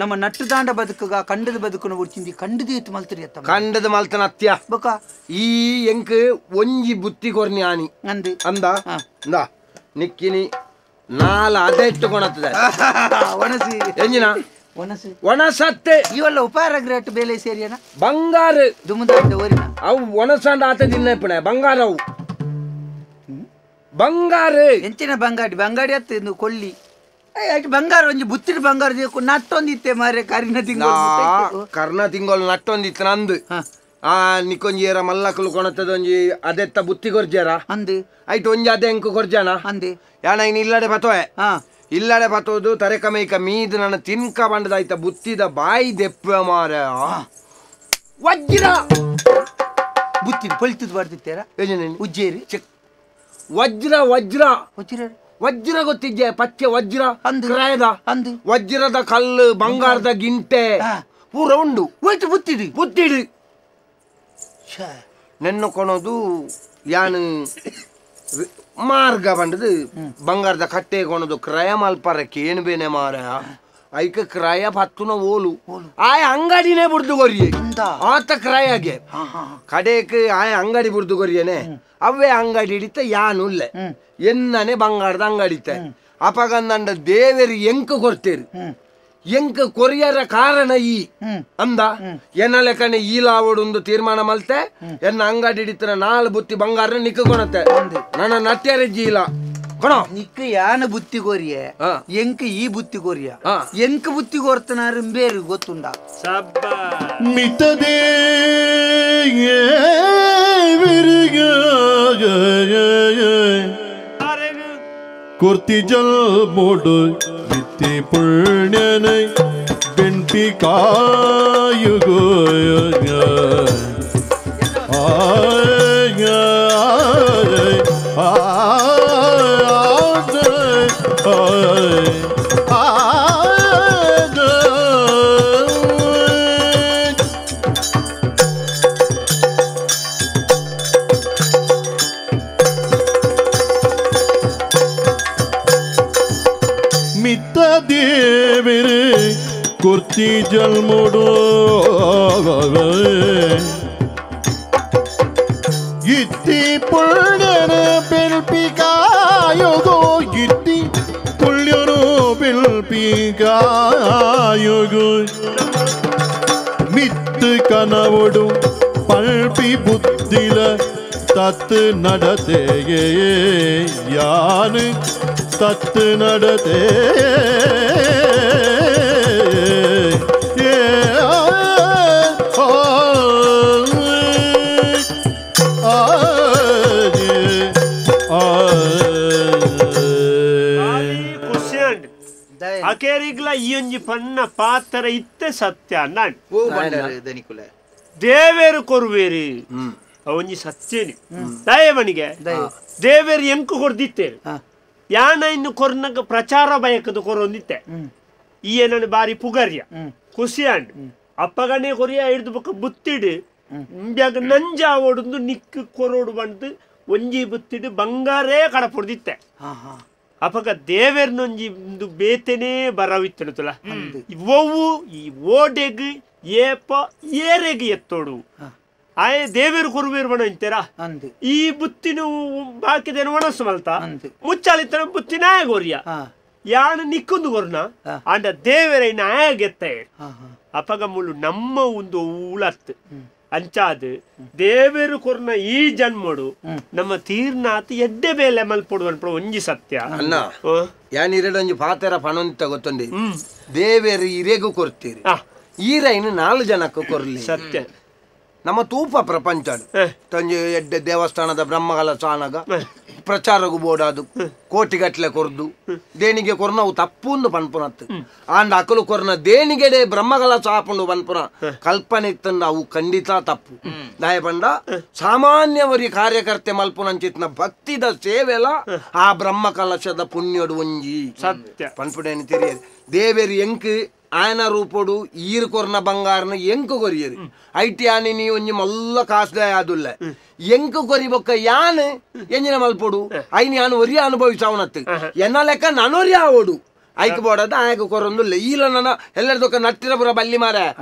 ನಮ್ಮ ನಟ್ಟು ದಾಂಡ ಬದುಕುಗ ಕಂಡದ ಬದುಕುನ ಉಡ್ಚಿಂದಿ ಕಂಡದ ಎತ್ತು ಮಲ್ತರಿ ಅತ್ತ ಕಂಡದ ಮಲ್ತನ ಅತ್ಯ ಬೊಕ ಈ ಎಂಕ್ ಒಂಜಿ ಬುತ್ತಿ ಕೊರ್ನಿ ಆನಿ ಅಂದು ಅಂದ ಅಂದ ನಿಕ್ಕಿನಿ ನಾಲ ಅದೇ ಇಟ್ಟುಕೊಳತ್ತದೆ ಒಣಸಿ ಎಂಜಿನ ಒಣಸು ಒಣಸತ್ತೆ ಇವೆಲ್ಲ ಉಪಾರ ಗ್ರೇಟ್ ಬೇಲೆ ಸೇರಿಯನ ಬಂಗಾರ ದುಮುದಾಂಡ ಓರಿನ ಅವು ಒಣಸಂಡ ಆತ ದಿನ ಬಂಗಾರ ಅವು ಬಂಗಾರ ಎಂಚಿನ ಬಂಗಾಡಿ ಬಂಗಾಡಿ ಅತ್ತ ಇನ್ನು ಕೊಳ್ಳಿ ಆಯ್ತು ಬಂಗಾರ ಒಂಜಿ ಬುತ್ತಿನ ಬಂಗಾರ ನಟ್ಟೊಂದಿತ್ತೆ ಮಾರೆ ಕರಿನ ತಿಂಗಳು ಕರ್ನ ತಿಂಗಳು ನಟ್ಟೊಂದಿತ್ತು ನಂದು ಆ ನಿಕ್ಕೊಂಜಿ ಏರ ಮಲ್ಲಕಲು ಕೊಣತದ ಒಂಜಿ ಅದೆತ್ತ ಬುತ್ತಿ ಕೊರ್ಜಾರ ಅಂದು ಆಯ್ತು ಒಂಜಿ ಅದೇ ಎಂಕು ಕೊರ್ಜಾನ ಅಂದು ಯಾಣ ಇನ್ನು ಇಲ್ಲಡೆ ಬತ್ತೋಯೆ ಇಲ್ಲಡೆ ಬತ್ತೋದು ತರೆಕ ಮೇಯ್ಕ ಮೀದು ನನ್ನ ತಿನ್ಕ ಬಂಡದಾಯ್ತ ಬುತ್ತಿದ ಬಾಯಿ ದೆಪ್ಪ ಮಾರ ವಜ್ರ ಬುತ್ತಿ ಪೊಳಿತದ ಬರ್ತಿತ್ತೇರ ಉಜ್ಜೇರಿ ವಜ್ರ ವಜ್ರ ವಜ್ರ ವಜ್ರ ಗೊತ್ತಿದ್ಯಾ ಪಚ್ಚೆ ವಜ್ರ ಕ್ರಾಯದ ಅಂದು ವಜ್ರದ ಕಲ್ಲು ಬಂಗಾರದ ಗಿಂಟೆ ಪೂರ ಉಂಡು ಹೋಯ್ತು ಬುತ್ತಿಡಿ ಬುತ್ತಿಡಿ ನೆನ್ನು ಕೊಣೋದು ಯಾನು ಮಾರ್ಗ ಬಂಡದು ಬಂಗಾರದ ಕಟ್ಟೆ ಕೊಣದು ಕ್ರಯ ಮಲ್ಪರಕ್ಕೆ ಏನು ಬೇನೆ ಮಾರ ಐಕ ಕ್ರಯ ಪತ್ತುನ ಓಲು ಆಯ ಅಂಗಡಿನೇ ಬುಡ್ದು ಕೊರಿಯೆ ಆತ ಕ್ರಯಗೆ ಕಡೆಕ್ ಆಯ ಅಂಗಡಿ ಬುಡ್ದು ಕೊರಿಯೇನೆ ಅವೇ ಅಂಗಡಿ ಹಿಡಿತ ಯಾನುಲ್ಲೆ ಎನ್ನನೆ ಬಂಗಾರದ ಅಂಗಡಿತೆ ಅಪಗಂದಂಡ ದೇವೇರು ಎಂಕ್ ಕೊಡ್ತೇರು ಎಂಕ್ ಕೊರಿಯರ ಕಾರಣ ಈ ಅಂದ ಎನ್ನ ಲೆಕ್ಕನೆ ಈ ಲಾವಡೊಂದು ತೀರ್ಮಾನ ಮಲ್ತೆ ಎನ್ನ ಅಂಗಡಿ ಹಿಡಿತನ ನಾಲ್ ಬುತ್ತಿ ಬಂಗಾರ ನಿಕ್ಕಕೊಣತೆ ನನ್ನ ನಟ್ಯರ ಜೀಲ ಕೊಣ ನಿಕ್ಕ ಯಾನ ಬುತ್ತಿ ಕೋರಿಯ ಎಂಕ್ ಈ ಬುತ್ತಿ ಕೋರಿಯ ಎಂಕ್ ಬುತ್ತಿ ಕೋರ್ತನಾರು ಬೇರು ಗೊತ್ತುಂಡ ಮಿತದೇ ಕುರ್ತಿ ಜಲ್ ಮೂಡು ಬಿತ್ತಿ ಪುಣ್ಯನೈ ಬೆಂಟಿ ಕಾಯುಗೋ ಮಿತ್ತ ದೇವರೇ ಕುರ್ತಿ ಜಲ್ಮುಡೋ ಇತ್ತಿ ಪುಳ್ಯನ ಬೆಲ್ಪಿ ಕಾಯೋಗೋ ಇತ್ತಿ ಪುಳ್ಯನು ಬೆಲ್ಪಿ ಕಾಯೋಗೋ ಮಿತ್ತು ಕನವಡು ಪಲ್ಪಿ ಬುದ್ಧಿಲ ತತ್ நடத்தேயே யானு தத்து நடத்தே ಅಕೇರಿಗ್ಲ ಈ ಒಂಜಿ ಪನ್ನ ಪಾತ್ರ ಇತ್ತೆ ಸತ್ಯ ನಾನ್ ದೇವೇರು ಕೊರುವೇರಿ ಅವೊಂಜಿ ಸತ್ಯನಿ ದಯವನಿಗೆ ದೇವೇರು ಎಂಕು ಕೊರ್ದಿತ್ತೇರು ಯಾನ ಇನ್ನು ಕೊರ್ನಗ ಪ್ರಚಾರ ಬಯಕದು ಕೊರೊಂದಿತ್ತೆ ಈ ಏನನ್ನು ಬಾರಿ ಪುಗರ್ಯ ಖುಷಿಯಾಂಡ್ ಅಪ್ಪಗನೇ ಕೊರಿಯ ಹಿಡ್ದು ಬೊಕ್ಕ ಬುತ್ತಿಡು ಇಂಬ್ಯಾಗ ನಂಜ ಓಡುಂದು ನಿಕ್ಕು ಕೊರೋಡು ಬಂದು ಒಂಜಿ ಬುತ್ತಿಡು ಬಂಗಾರೇ ಕಡಪೊಡ್ದಿತ್ತೆ ಅಪಗ ದೇವೇರ್ನೊಂಜಿ ಇಂದು ಬೇತನೇ ಬರವಿತ್ತನುತಲ ಒವು ಈ ಓಡೆಗ್ ಏಪ ಏರೆಗ್ ಎತ್ತೋಡು ಆಯೆ ದೇವೇರು ಕೊರುವೇರು ಬಣ ಇಂತೇರಾ ಈ ಬುತ್ತಿನ ಬಾಕಿದೇನು ಒಣಸು ಮಲ್ತ ಮುಚ್ಚಾಲಿತ್ತನ ಬುತ್ತಿನ ಆಗೋರಿಯ ಯಾನು ನಿಕ್ಕೊಂದು ಕೊರ್ನ ಅಂಡ ದೇವರೈನ ಆಗೆತ್ತ ಅಪಗ ಮುಳು ನಮ್ಮ ಒಂದು ಉಳತ್ತು ಅಂಚಾದು ದೇವೇರು ಕೊರ್ನ ಈ ಜನ್ಮಡು ನಮ್ಮ ತೀರ್ನಾಥ್ ಎಡ್ಡೆ ಬೇಲೆ ಮಲ್ಪೊಡು ಅನ್ಪಡ ಒಂಜಿ ಸತ್ಯ ಅಣ್ಣ ಯಾನ್ ಇರೆಡೊಂಜಿ ಪಾತೆರ ಪಣೊಂತ ಗೊತ್ತುಂಡಿ ದೇವೇರು ಇರೆಗೂ ಕೊರ್ತೀರಿ ಈರೈನು 4 ಜನಕ್ಕೂ ಕೊರ್ಲಿ ಸತ್ಯ ನಮ್ಮ ತೂಪ ಪ್ರಪಂಚ ತಂಜೆ ಎಡ್ಡೆ ದೇವಸ್ಥಾನದ ಬ್ರಹ್ಮಗಳ ಸಾನಗ ಪ್ರಚಾರಗೂ ಬೋಡಾದು ಕೋಟಿಗಟ್ಟಲೆ ಕೊರ್ದು ದೇಣಿಗೆ ಕೊರ್ನವು ತಪ್ಪುಂದು ಪನ್ಪುನತ್ತು ಆಂಡ ಅಕಲು ಕೊರ್ನ ದೇಣಿಗೆಡೆ ಬ್ರಹ್ಮಗಳ ಸಾಪುಂಡು ಪನ್ಪುನ ಕಲ್ಪನೆ ಇತ್ತಂದ ಅವು ಖಂಡಿತ ತಪ್ಪು ದಾಯ ಪಂಡ ಸಾಮಾನ್ಯವರಿ ಕಾರ್ಯಕರ್ತೆ ಮಲ್ಪುನಂಚಿತ್ನ ಭಕ್ತಿದ ಸೇವೆಲ ಆ ಬ್ರಹ್ಮ ಕಲಶದ ಪುಣ್ಯಡು ಒಂಜಿ ಸತ್ಯ ಪನ್ಪುಡೇನು ತಿಳಿಯದು ದೇವೇರು ಎಂಕ್ ಆಯನ ರೂಪೋಡು ಈರು ಕೊರ್ನ ಬಂಗಾರನ ಎಂಕು ಕೊರಿಯರು IT ಯಾನಿ ನೀ ಒಂಜಿ ಮಲ್ಲ ಕಾಸ್ದ ಆದುಲ್ಲ ಎಂಕು ಕೊರಿ ಬೊಕ್ಕ ಯಾನ್ ಎಂಜಿನ ಮಲ್ಪೊಡು ಐನ್ ಯಾನ್ ಒರಿಯ ಅನುಭವಿಸಾವನತ್ತು ಎನ್ನ ಲೆಕ್ಕ ನಾನೊರಿಯ ಆವೋಡು ಐಕ್ ಬೋಡದ ಆಯಕ ಕೊರೊಂದುಲ್ಲ ಈಲ ನನ್ನ ಎಲ್ಲರದೊಕ್ಕ ನಟ್ಟಿನ ಪುರ ಬಲ್ಲಿ ಮಾರ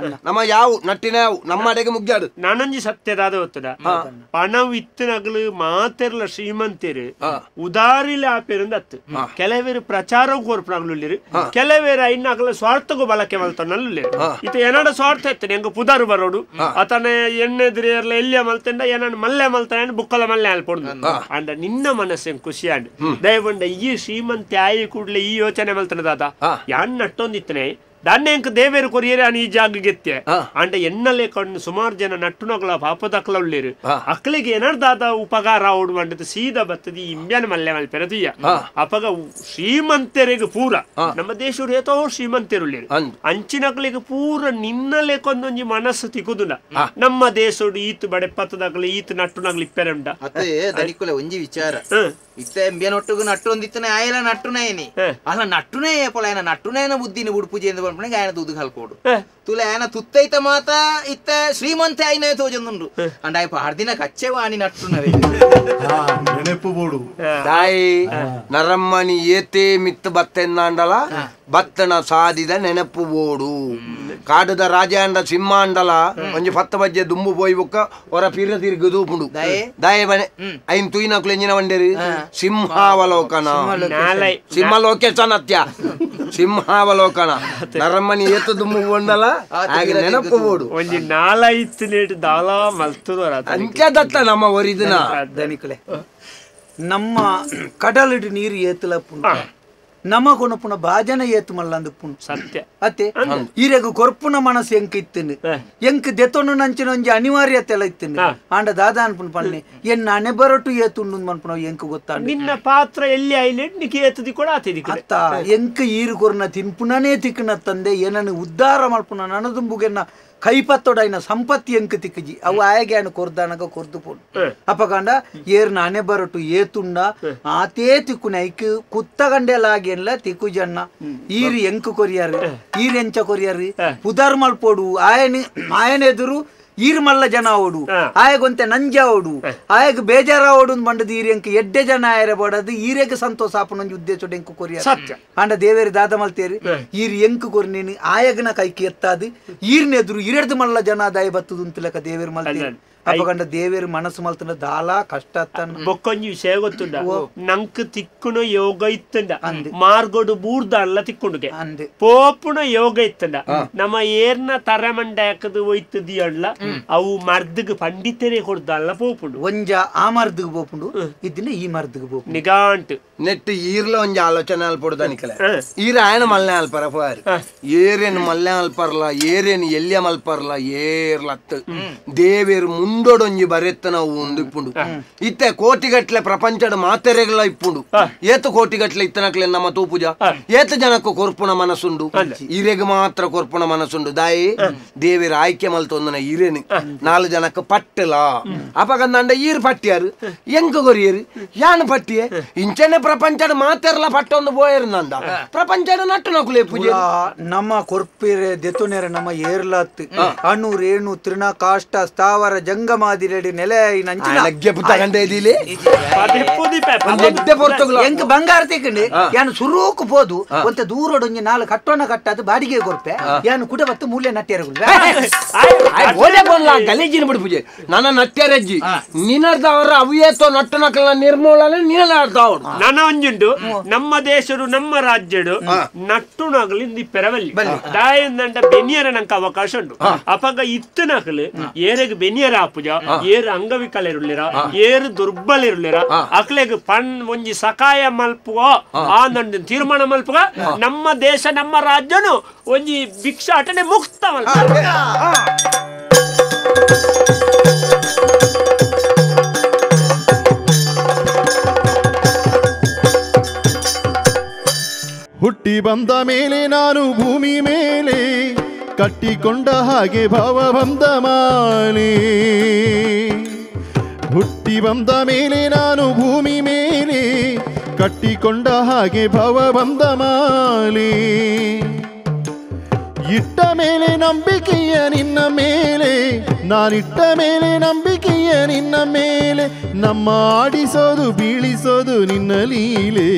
ನಮ್ಮ ಯಾವ ನಟ್ಟಿನ ಯಾವ ನಮ್ಮ ಅಡೆಗೆ ಮುಗ್ಯಾಡು ನಾನೊಂಜಿ ಸತ್ಯದಾದ ಗೊತ್ತದ ಪಣವು ಇತ್ತನಗಲು ಮಾತೆರ್ಲ ಶ್ರೀಮಂತರು ಉದಾರಿಲ ಆಪೇರಂದ ಅತ್ತು ಕೆಲವೇರು ಪ್ರಚಾರ ಕೋರ್ಪನಾಗ್ಲುಲ್ಲಿರು ಕೆಲವೇರು ಐನಾಗಲ ಸ್ವಾರ್ಥಗೂ ಬಳಕೆ ಮಲ್ತನಲ್ಲುಲ್ಲಿರು ಇತ್ತ ಏನಾಡ ಸ್ವಾರ್ಥ ಇತ್ತನೆ ಎಂಗ ಪುದಾರು ಬರೋಡು ಆತನ ಎಣ್ಣೆದ್ರಿ ಎಲ್ಲಿಯ ಮಲ್ತಂಡ ಏನಾಡ ಮಲ್ಲೆ ಮಲ್ತಾನೆ ಬುಕ್ಕಲ ಮಲ್ಲೆ ಅಲ್ಪೊಡು ಅಂಡ ನಿನ್ನ ಮನಸ್ಸು ಖುಷಿಯಾಂಡ್ ದಯವಂಡ ಈ ಶ್ರೀಮಂತೆ ಆಯಿ ಕೂಡ್ಲೆ ಈ ಯೋಚನೆ ಮಲ್ತನ ದಾದ ಯಾನ್ ನಟ್ಟೊಂದಿತ್ತನೆ ದಾನ್ಯ ಎಂಕ್ ದೇವೇರು ಕೊರಿಯರೆ ಈ ಜಾಗ ಗೆತ್ತೆ ಅಂಡ ಎನ್ನಲೆ ಕಣ್ಣು ಸುಮಾರು ಜನ ನಟ್ಟುನಗಳ ಪಾಪದಕ್ಲ ಉಳ್ಳೇರು ಅಕ್ಳಿಗೆ ಏನಾರ್ ದಾದ ಉಪಕಾರ ಓಡು ಮಂಡದ ಸೀದಾ ಬತ್ತದಿ ಇಂಬ್ಯಾನ ಮಲ್ಲೆ ಮಲ್ಪೆರದಿಯ ಅಪಗ ಶ್ರೀಮಂತರಿಗೆ ಪೂರ ನಮ್ಮ ದೇಶರು ಏತೋ ಶ್ರೀಮಂತರುಳ್ಳೇರು ಅಂಚಿನಕ್ಳಿಗೆ ಪೂರ ನಿನ್ನಲೆ ಕೊಂದೊಂಜಿ ಮನಸ್ಸು ತಿಕ್ಕುದುಲ್ಲ ನಮ್ಮ ದೇಶಡು ಈತ್ ಬಡೆಪತ್ತದಾಗಲಿ ಈತ್ ನಟ್ಟುನಗ್ಲಿ ಇಪ್ಪೆರೆ ಉಂಡ ಅತ್ತೆ ದನಿಕುಲೆ ಒಂಜಿ ವಿಚಾರ ಇತ್ತ ಎಂಬಿಯನೊಟ್ಟಿಗೂ ನಟ್ಟೊಂದಿತ್ತನೆ ಆಯಲ ನಟ್ಟುನೇನಿ ಅಲ್ಲ ನಟ್ಟುನೇ ಏಪೊಲ ಆಯನ ನಟ್ಟುನೇನ ಬುದ್ಧಿನಿ ಉಡುಪುಜಿ ಎಂದು ಪನ್ಪುಣೆಗೆ ಆಯನ ದೂದು ಕಲ್ಕೋಡು ತುಲೆ ಆಯನ ತುತ್ತೈತ ಮಾತ ಇತ್ತ ಶ್ರೀಮಂತೆ ಆಯ್ನ ತೋಜೊಂದುಂಡು ಅಂಡ ಆಯ್ ಪಾಡ್ದಿನ ಕಚ್ಚೆ ವಾಣಿ ನಟ್ಟುನವೇ ನೆನಪು ಬೋಡು ತಾಯಿ ನರಮ್ಮನಿ ಏತೇ ಮಿತ್ತು ಬತ್ತೆಂದಾಂಡಲ ಬತ್ತನ ಸಾದಿದ ನೆನಪು ಬೋಡು ಕಾಡುದ ರಾಜಾಂಡ ಸಿಂಹಾಂಡಲ ಒಂಜಿ ಪತ್ತ ಬಜ್ಜೆ ದುಂಬು ಪೋಯಿ ಬೊಕ್ಕ ಹೊರ ಪಿರ ತಿರುಗು ದೂಪುಂಡು ದಾಯ ಬನೆ ಐನ್ ತೂಯಿನಕ್ಲು ಎಂಜಿನ ವಂಡೇರಿ ಸಿಂಹಾವಲೋಕನ ಸಿಂಹಲೋಕೇಶನತ್ಯ ಸಿಂಹಾವಲೋಕನ ನರಮ್ಮನಿ ಏತು ದುಂಬು ಬೋಂಡಲ ಹಾಗೆ ನೆನಪು ಬೋಡು ಒಂಜಿ ನಾಲೈತ್ತು ನೇಟ್ ದಾಲ ಮಲ್ತುರು ಅಂಚ ದತ್ತ ನಮ್ಮ ಒರಿದಿನ ದನಿಕುಲೆ ನಮ್ಮ ಕಡಲಿಡು ನೀರು ಏತುಲಪ್ಪುಂಡು ನಮ ಕೊನಪುನ ಬಾಜನ ಏತು ಮಲ್ಲಂದು ಪುಣ್ ಸತ್ಯ ಅತ್ತೆ ಈರೆಗ್ ಕೊರ್ಪುನ ಮನಸ್ಸು ಎಂಕ್ ಇತ್ತನು ಎಂಕ್ ದೆತೊನು ನಂಚಿನ ಒಂಜಿ ಅನಿವಾರ್ಯತೆ ಎಲ್ಲ ಇತ್ತನು ಆಂಡ ದಾದಾ ಅನ್ಪುನ್ ಪನ್ನೆ ಎನ್ನ ಅಣೆ ಬರಟು ಏತುಂಡು ಮನ್ಪುನ ಎಂಕ್ ಗೊತ್ತಾಂಡ ನಿನ್ನ ಪಾತ್ರ ಎಲ್ಲಿ ಐಲೆಂಟ್ ನಿಕ್ಕೆ ಏತದಿ ಕೂಡ ಆತಿದಿ ಅತ್ತ ಎಂಕ್ ಈರು ಕೊರ್ನ ತಿನ್ಪುನನೇ ತಿಕ್ಕನ ತಂದೆ ಏನನ್ನು ಉದ್ಧಾರ ಮಲ್ಪುನ ನನದುಂಬುಗೆನ್ನ ಕೈಪತ್ತೊಡೈನ ಸಂಪತ್ತಿ ಎಂಕ್ ತಿಕ್ಕಜಿ ಅವು ಆಯಗೆ ಅನು ಕೊರ್ದಾನಗ ಕೊರ್ದು ಪೋನು ಅಪಕಂಡ ಏರ್ ನಾನೇ ಬರಟು ಏತುಂಡ ಆತೇ ತಿಕ್ಕುನ ಐಕ್ ಕುತ್ತಗಂಡೆಲಾಗೇನ್ಲ ತಿಕ್ಕು ಜನ್ನ ಈರು ಎಂಕ್ ಕೊರಿಯಾರು ಈರ್ ಎಂಚ ಕೊರಿಯಾರು ಪುದಾರ್ ಮಲ್ಪೋಡು ಆಯನ ಆಯನೆದುರು ಈರ್ ಮಲ್ಲ ಜನ ಓಡು ಆಯಗೊಂತೆ ನಂಜ ಓಡು ಆಯಗ್ ಬೇಜಾರ ಓಡು ಬಂಡದು ಈರ್ ಎಂಕ್ ಎಡ್ಡೆ ಜನ ಆಯರೆ ಬೋಡದು ಈರೆಗ್ ಸಂತೋಷ ಆಪುನೊಂಜಿ ಉದ್ದೇಶ ಎಂಕ್ ಕೊರಿಯಾರು ಆಂಡ ದೇವೇರಿ ದಾದ ಮಲ್ತೇರಿ ಈರ್ ಎಂಕ್ ಕೊರ್ನೇನು ಆಯಗ್ನ ಕೈకి ಎತ್ತಾದು ಈರ್ನೆದುರು ಇರೆಡ್ದು ಮಲ್ಲ ಜನ ದಾಯ ಬತ್ತದು ಅಂತಲಕ ದೇವೇರು ಮಲ್ತೇರಿ ಅಪಗಂಡ ದೇವೇರು ಮನಸ್ಸು ಮಲ್ತನ ದಾಲ ಕಷ್ಟ ಅತ್ತನ ಬೊಕ್ಕೊಂಜಿ ವಿಷಯ ಗೊತ್ತುಂಡ ನಂಕ್ ತಿಕ್ಕುನ ಯೋಗ ಇತ್ತಂಡ ಮಾರ್ಗೋಡು ಬೂರ್ದಲ್ಲ ತಿಕ್ಕುಂಡುಗೆ ಪೋಪುನ ಯೋಗ ಇತ್ತಂಡ ನಮ್ಮ ಏರ್ನ ತರಮಂಡ ಯಾಕದು ಒಯ್ತದಿಯಲ್ಲ ಅವು ಮರ್ದಗ್ ಪಂಡಿತರೇ ಕೊಡ್ದಲ್ಲ ಪೋಪುಂಡು ಒಂಜ ಆ ಮರ್ದಗ್ ಪೋಪುಂಡು ಇದನ್ನ ಈ ಮರ್ದಗ್ ಪೋಪುಂಡು ನಿಗಾಂಟ್ ನೆಟ್ ಈರ್ಲ ಒಂಜಿ ಆಲೋಚನೆ ಅಲ್ಪೊಡು ದನಿಕಲೆ ಈರ ಆಯನ ಮಲ್ಲೆ ಅಲ್ಪರ ಪೋಯಾರು ಏರೇನು ಮಲ್ಲೆ ಅಲ್ಪರ್ಲ ಏರೇನು ಎಲ್ಯ ಮಲ್ಪರ್ಲ ಏರ್ಲತ್ತು ದೇವೇರು ಮುಂದೊಡೊಂಜಿ ಬರೆತ್ತನ ಒಂದು ಇಪ್ಪುಂಡು ಇತ್ತೆ ಕೋಟಿಗಟ್ಲೆ ಪ್ರಪಂಚದ ಮಾತೆರೆಗಳ ಇಪ್ಪುಂಡು ಏತ ಕೋಟಿಗಟ್ಲೆ ಇತ್ತನಕ್ಲೆ ನಮ್ಮ ತೂಪುಜ ಏತ ಜನಕ್ಕೂ ಕೊರ್ಪುಣ ಮನಸ್ಸುಂಡು ಈರೆಗ್ ಮಾತ್ರ ಕೊರ್ಪುಣ ಮನಸ್ಸುಂಡು ದಾಯಿ ದೇವೇರು ಆಯ್ಕೆ ಮಲ್ತೊಂದನ ಈರೇನು ನಾಲು ಜನಕ್ಕೆ ಪಟ್ಟಲ ಅಪಗಂದಂಡ ಈರ್ ಪಟ್ಟಿಯಾರು ಎಂಕ ಕೊರಿಯರು ಯಾನ್ ಪಟ್ಟಿಯೆ ಇಂಚನೆ ಪ್ರಪಂಚದ ಮಾತೆರ್ಲ ಪಟ್ಟೊಂದು ಬೋಯರು ನಂದ ಪ್ರಪಂಚದ ನಟ್ಟು ನಕುಲೆ ಪೂಜೆ ನಮ್ಮ ಕೊರ್ಪಿರೆ ದೆತುನೆರೆ ನಮ್ಮ ಏರ್ಲತ್ ಅಣು ರೇಣು ತೃಣ ಕಾಷ್ಟ ಸ್ಥಾವರ ಜಂಗಮಾದಿರೆಡಿ ನೆಲೆ ಎಂಕ್ ಬಂಗಾರ ತಿಕ್ಕಂಡು ಯಾನು ಸುರೂಕು ಪೋದು ಒಂತ ದೂರೊಡೊಂಜಿ ನಾಲ್ ಕಟ್ಟೋಣ ಕಟ್ಟಾದು ಬಾಡಿಗೆ ಕೊರ್ಪೆ ಯಾನು ಕುಡ ಬತ್ತು ಮೂಲೆ ನಟ್ಟಿಯರಗುಲ್ ಗಲೀಜಿನ ಬಿಡು ಪೂಜೆ ನನ್ನ ನಟ್ಯರಜ್ಜಿ ನಿನರ್ದವರ ಅವಿಯೇತೋ ನಟ್ಟು ನಕಲ ನಿರ್ಮೂಲನೆ ನಿನರ್ದವರು ನನ ಒಂಜುಂಡು ನಮ್ಮ ದೇಶಡು ನಮ್ಮ ರಾಜ್ಯಡು ನಟ್ಟು ನಗಲು ಇಂದಿ ಪೆರವಲ್ಲಿ ದಾಯಂದಂಡ ಬೆನಿಯರ ನಂಕ ಅವಕಾಶ ಉಂಡು ಅಪಗ ಇತ್ತು ನಕಲು ಏರೆಗ್ ಬೆನಿಯರ ಆಪುಜ ಏರು ಅಂಗವಿಕಲರುಳ್ಳಿರ ಏರು ದುರ್ಬಲರುಳ್ಳಿರ ಅಕ್ಲೆಗ್ ಪಣ್ ಒಂಜಿ ಸಕಾಯ ಮಲ್ಪುವ ಆ ನಂದು ತೀರ್ಮಾನ ಮಲ್ಪುವ ನಮ್ಮ ದೇಶ ನಮ್ಮ ರಾಜ್ಯನು ಒಂಜಿ ಭಿಕ್ಷಾಟನೆ ಮುಕ್ತ ಮಲ್ಪ. ಹುಟ್ಟಿ ಬಂದ ಮೇಲೆ ನಾನು ಭೂಮಿ ಮೇಲೆ ಕಟ್ಟಿಕೊಂಡ ಹಾಗೆ ಭಾವ ಬಂದ ಮಾಲೆ. ಹುಟ್ಟಿ ಬಂದ ಮೇಲೆ ನಾನು ಭೂಮಿ ಮೇಲೆ ಕಟ್ಟಿಕೊಂಡ ಹಾಗೆ ಭಾವ ಬಂದ ಮಾಲೆ. ಇಟ್ಟ ಮೇಲೆ ನಂಬಿಕೆಯ ನಿನ್ನ ಮೇಲೆ, ನಾನಿಟ್ಟ ಮೇಲೆ ನಂಬಿಕೆಯ ನಿನ್ನ ಮೇಲೆ, ನಮ್ಮ ಆಡಿಸೋದು ಬೀಳಿಸೋದು ನಿನ್ನ ಲೀಲೆ.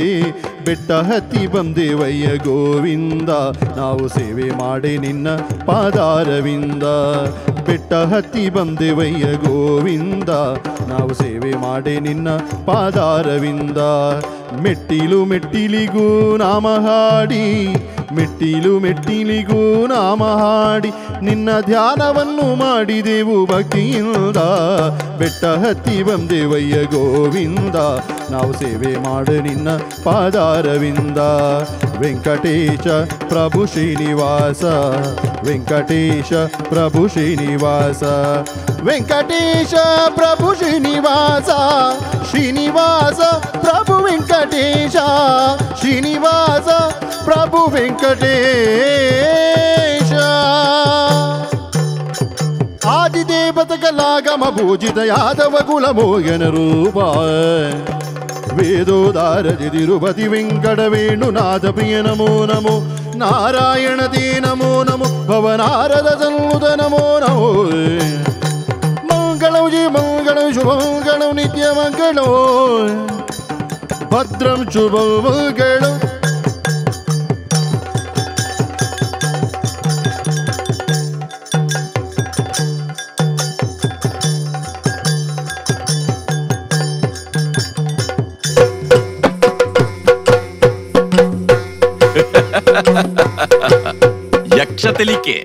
ಬೆಟ್ಟ ಹತ್ತಿ ಬಂದೇವಯ್ಯ ಗೋವಿಂದ, ನಾವು ಸೇವೆ ಮಾಡಿ ನಿನ್ನ ಪಾದಾರವಿಂದ. ಬೆಟ್ಟ ಹತ್ತಿ ಬಂದೇವಯ್ಯ ಗೋವಿಂದ, ನಾವು ಸೇವೆ ಮಾಡಿ ನಿನ್ನ ಪಾದಾರವಿಂದ. ಮೆಟ್ಟಿಲು ಮೆಟ್ಟಿಲಿಗೂ ನಾಮ ಹಾಡಿ, ಮೆಟ್ಟಿಲು ಮೆಟ್ಟಿಲಿಗೂ ನಾಮ ಹಾಡಿ, ನಿನ್ನ ಧ್ಯಾನವನ್ನು ಮಾಡಿದೆವು ಭಕ್ತಿಯಿಂದ. ಬೆಟ್ಟ ಹತ್ತಿ ಬಂದೇವಯ್ಯ ಗೋವಿಂದ, ನಾವು ಸೇವೆ ಮಾಡು ನಿನ್ನ ಪಾದಾರವಿಂದ. ವೆಂಕಟೇಶ ಪ್ರಭು ಶ್ರೀನಿವಾಸ, ವೆಂಕಟೇಶ ಪ್ರಭು ಶ್ರೀನಿವಾಸ, ವೆಂಕಟೇಶ ಪ್ರಭು ಶ್ರೀನಿವಾಸ, ಶ್ರೀನಿವಾಸ ಪ್ರಭು ವೆಂಕಟೇಶ, ಶ್ರೀನಿವಾಸ ಪ್ರಭು ವೆಂಕಟೇಶ. ಆದಿದೇವತಕಲಾಗಮ ಪೂಜಿತ ಯಾದವ ಕುಲ ಮೋಹನ ರೂಪ, ವೇದೋದಾರ ತಿರುಪತಿ ವೆಂಕಟ ವೇಣುನಾಥ ಪ್ರಿಯ ನಮೋ ನಮೋ, ನಾರಾಯಣ ತೇ ನಮೋ ನಮೋ, ಭವನಾರದ ಸನ್ನುತ ನಮೋ ನಮೋ. ಮಂಗಳಂ ಜಿ ಮಂಗಳಂ ಶುಭಮಂಗಳಂ ನಿತ್ಯ ಮಂಗಳೋ, ಭದ್ರಂ ಶುಭಮಂಗಳಂ. ಯಕ್ಷ ತೆಲಿಕೆ.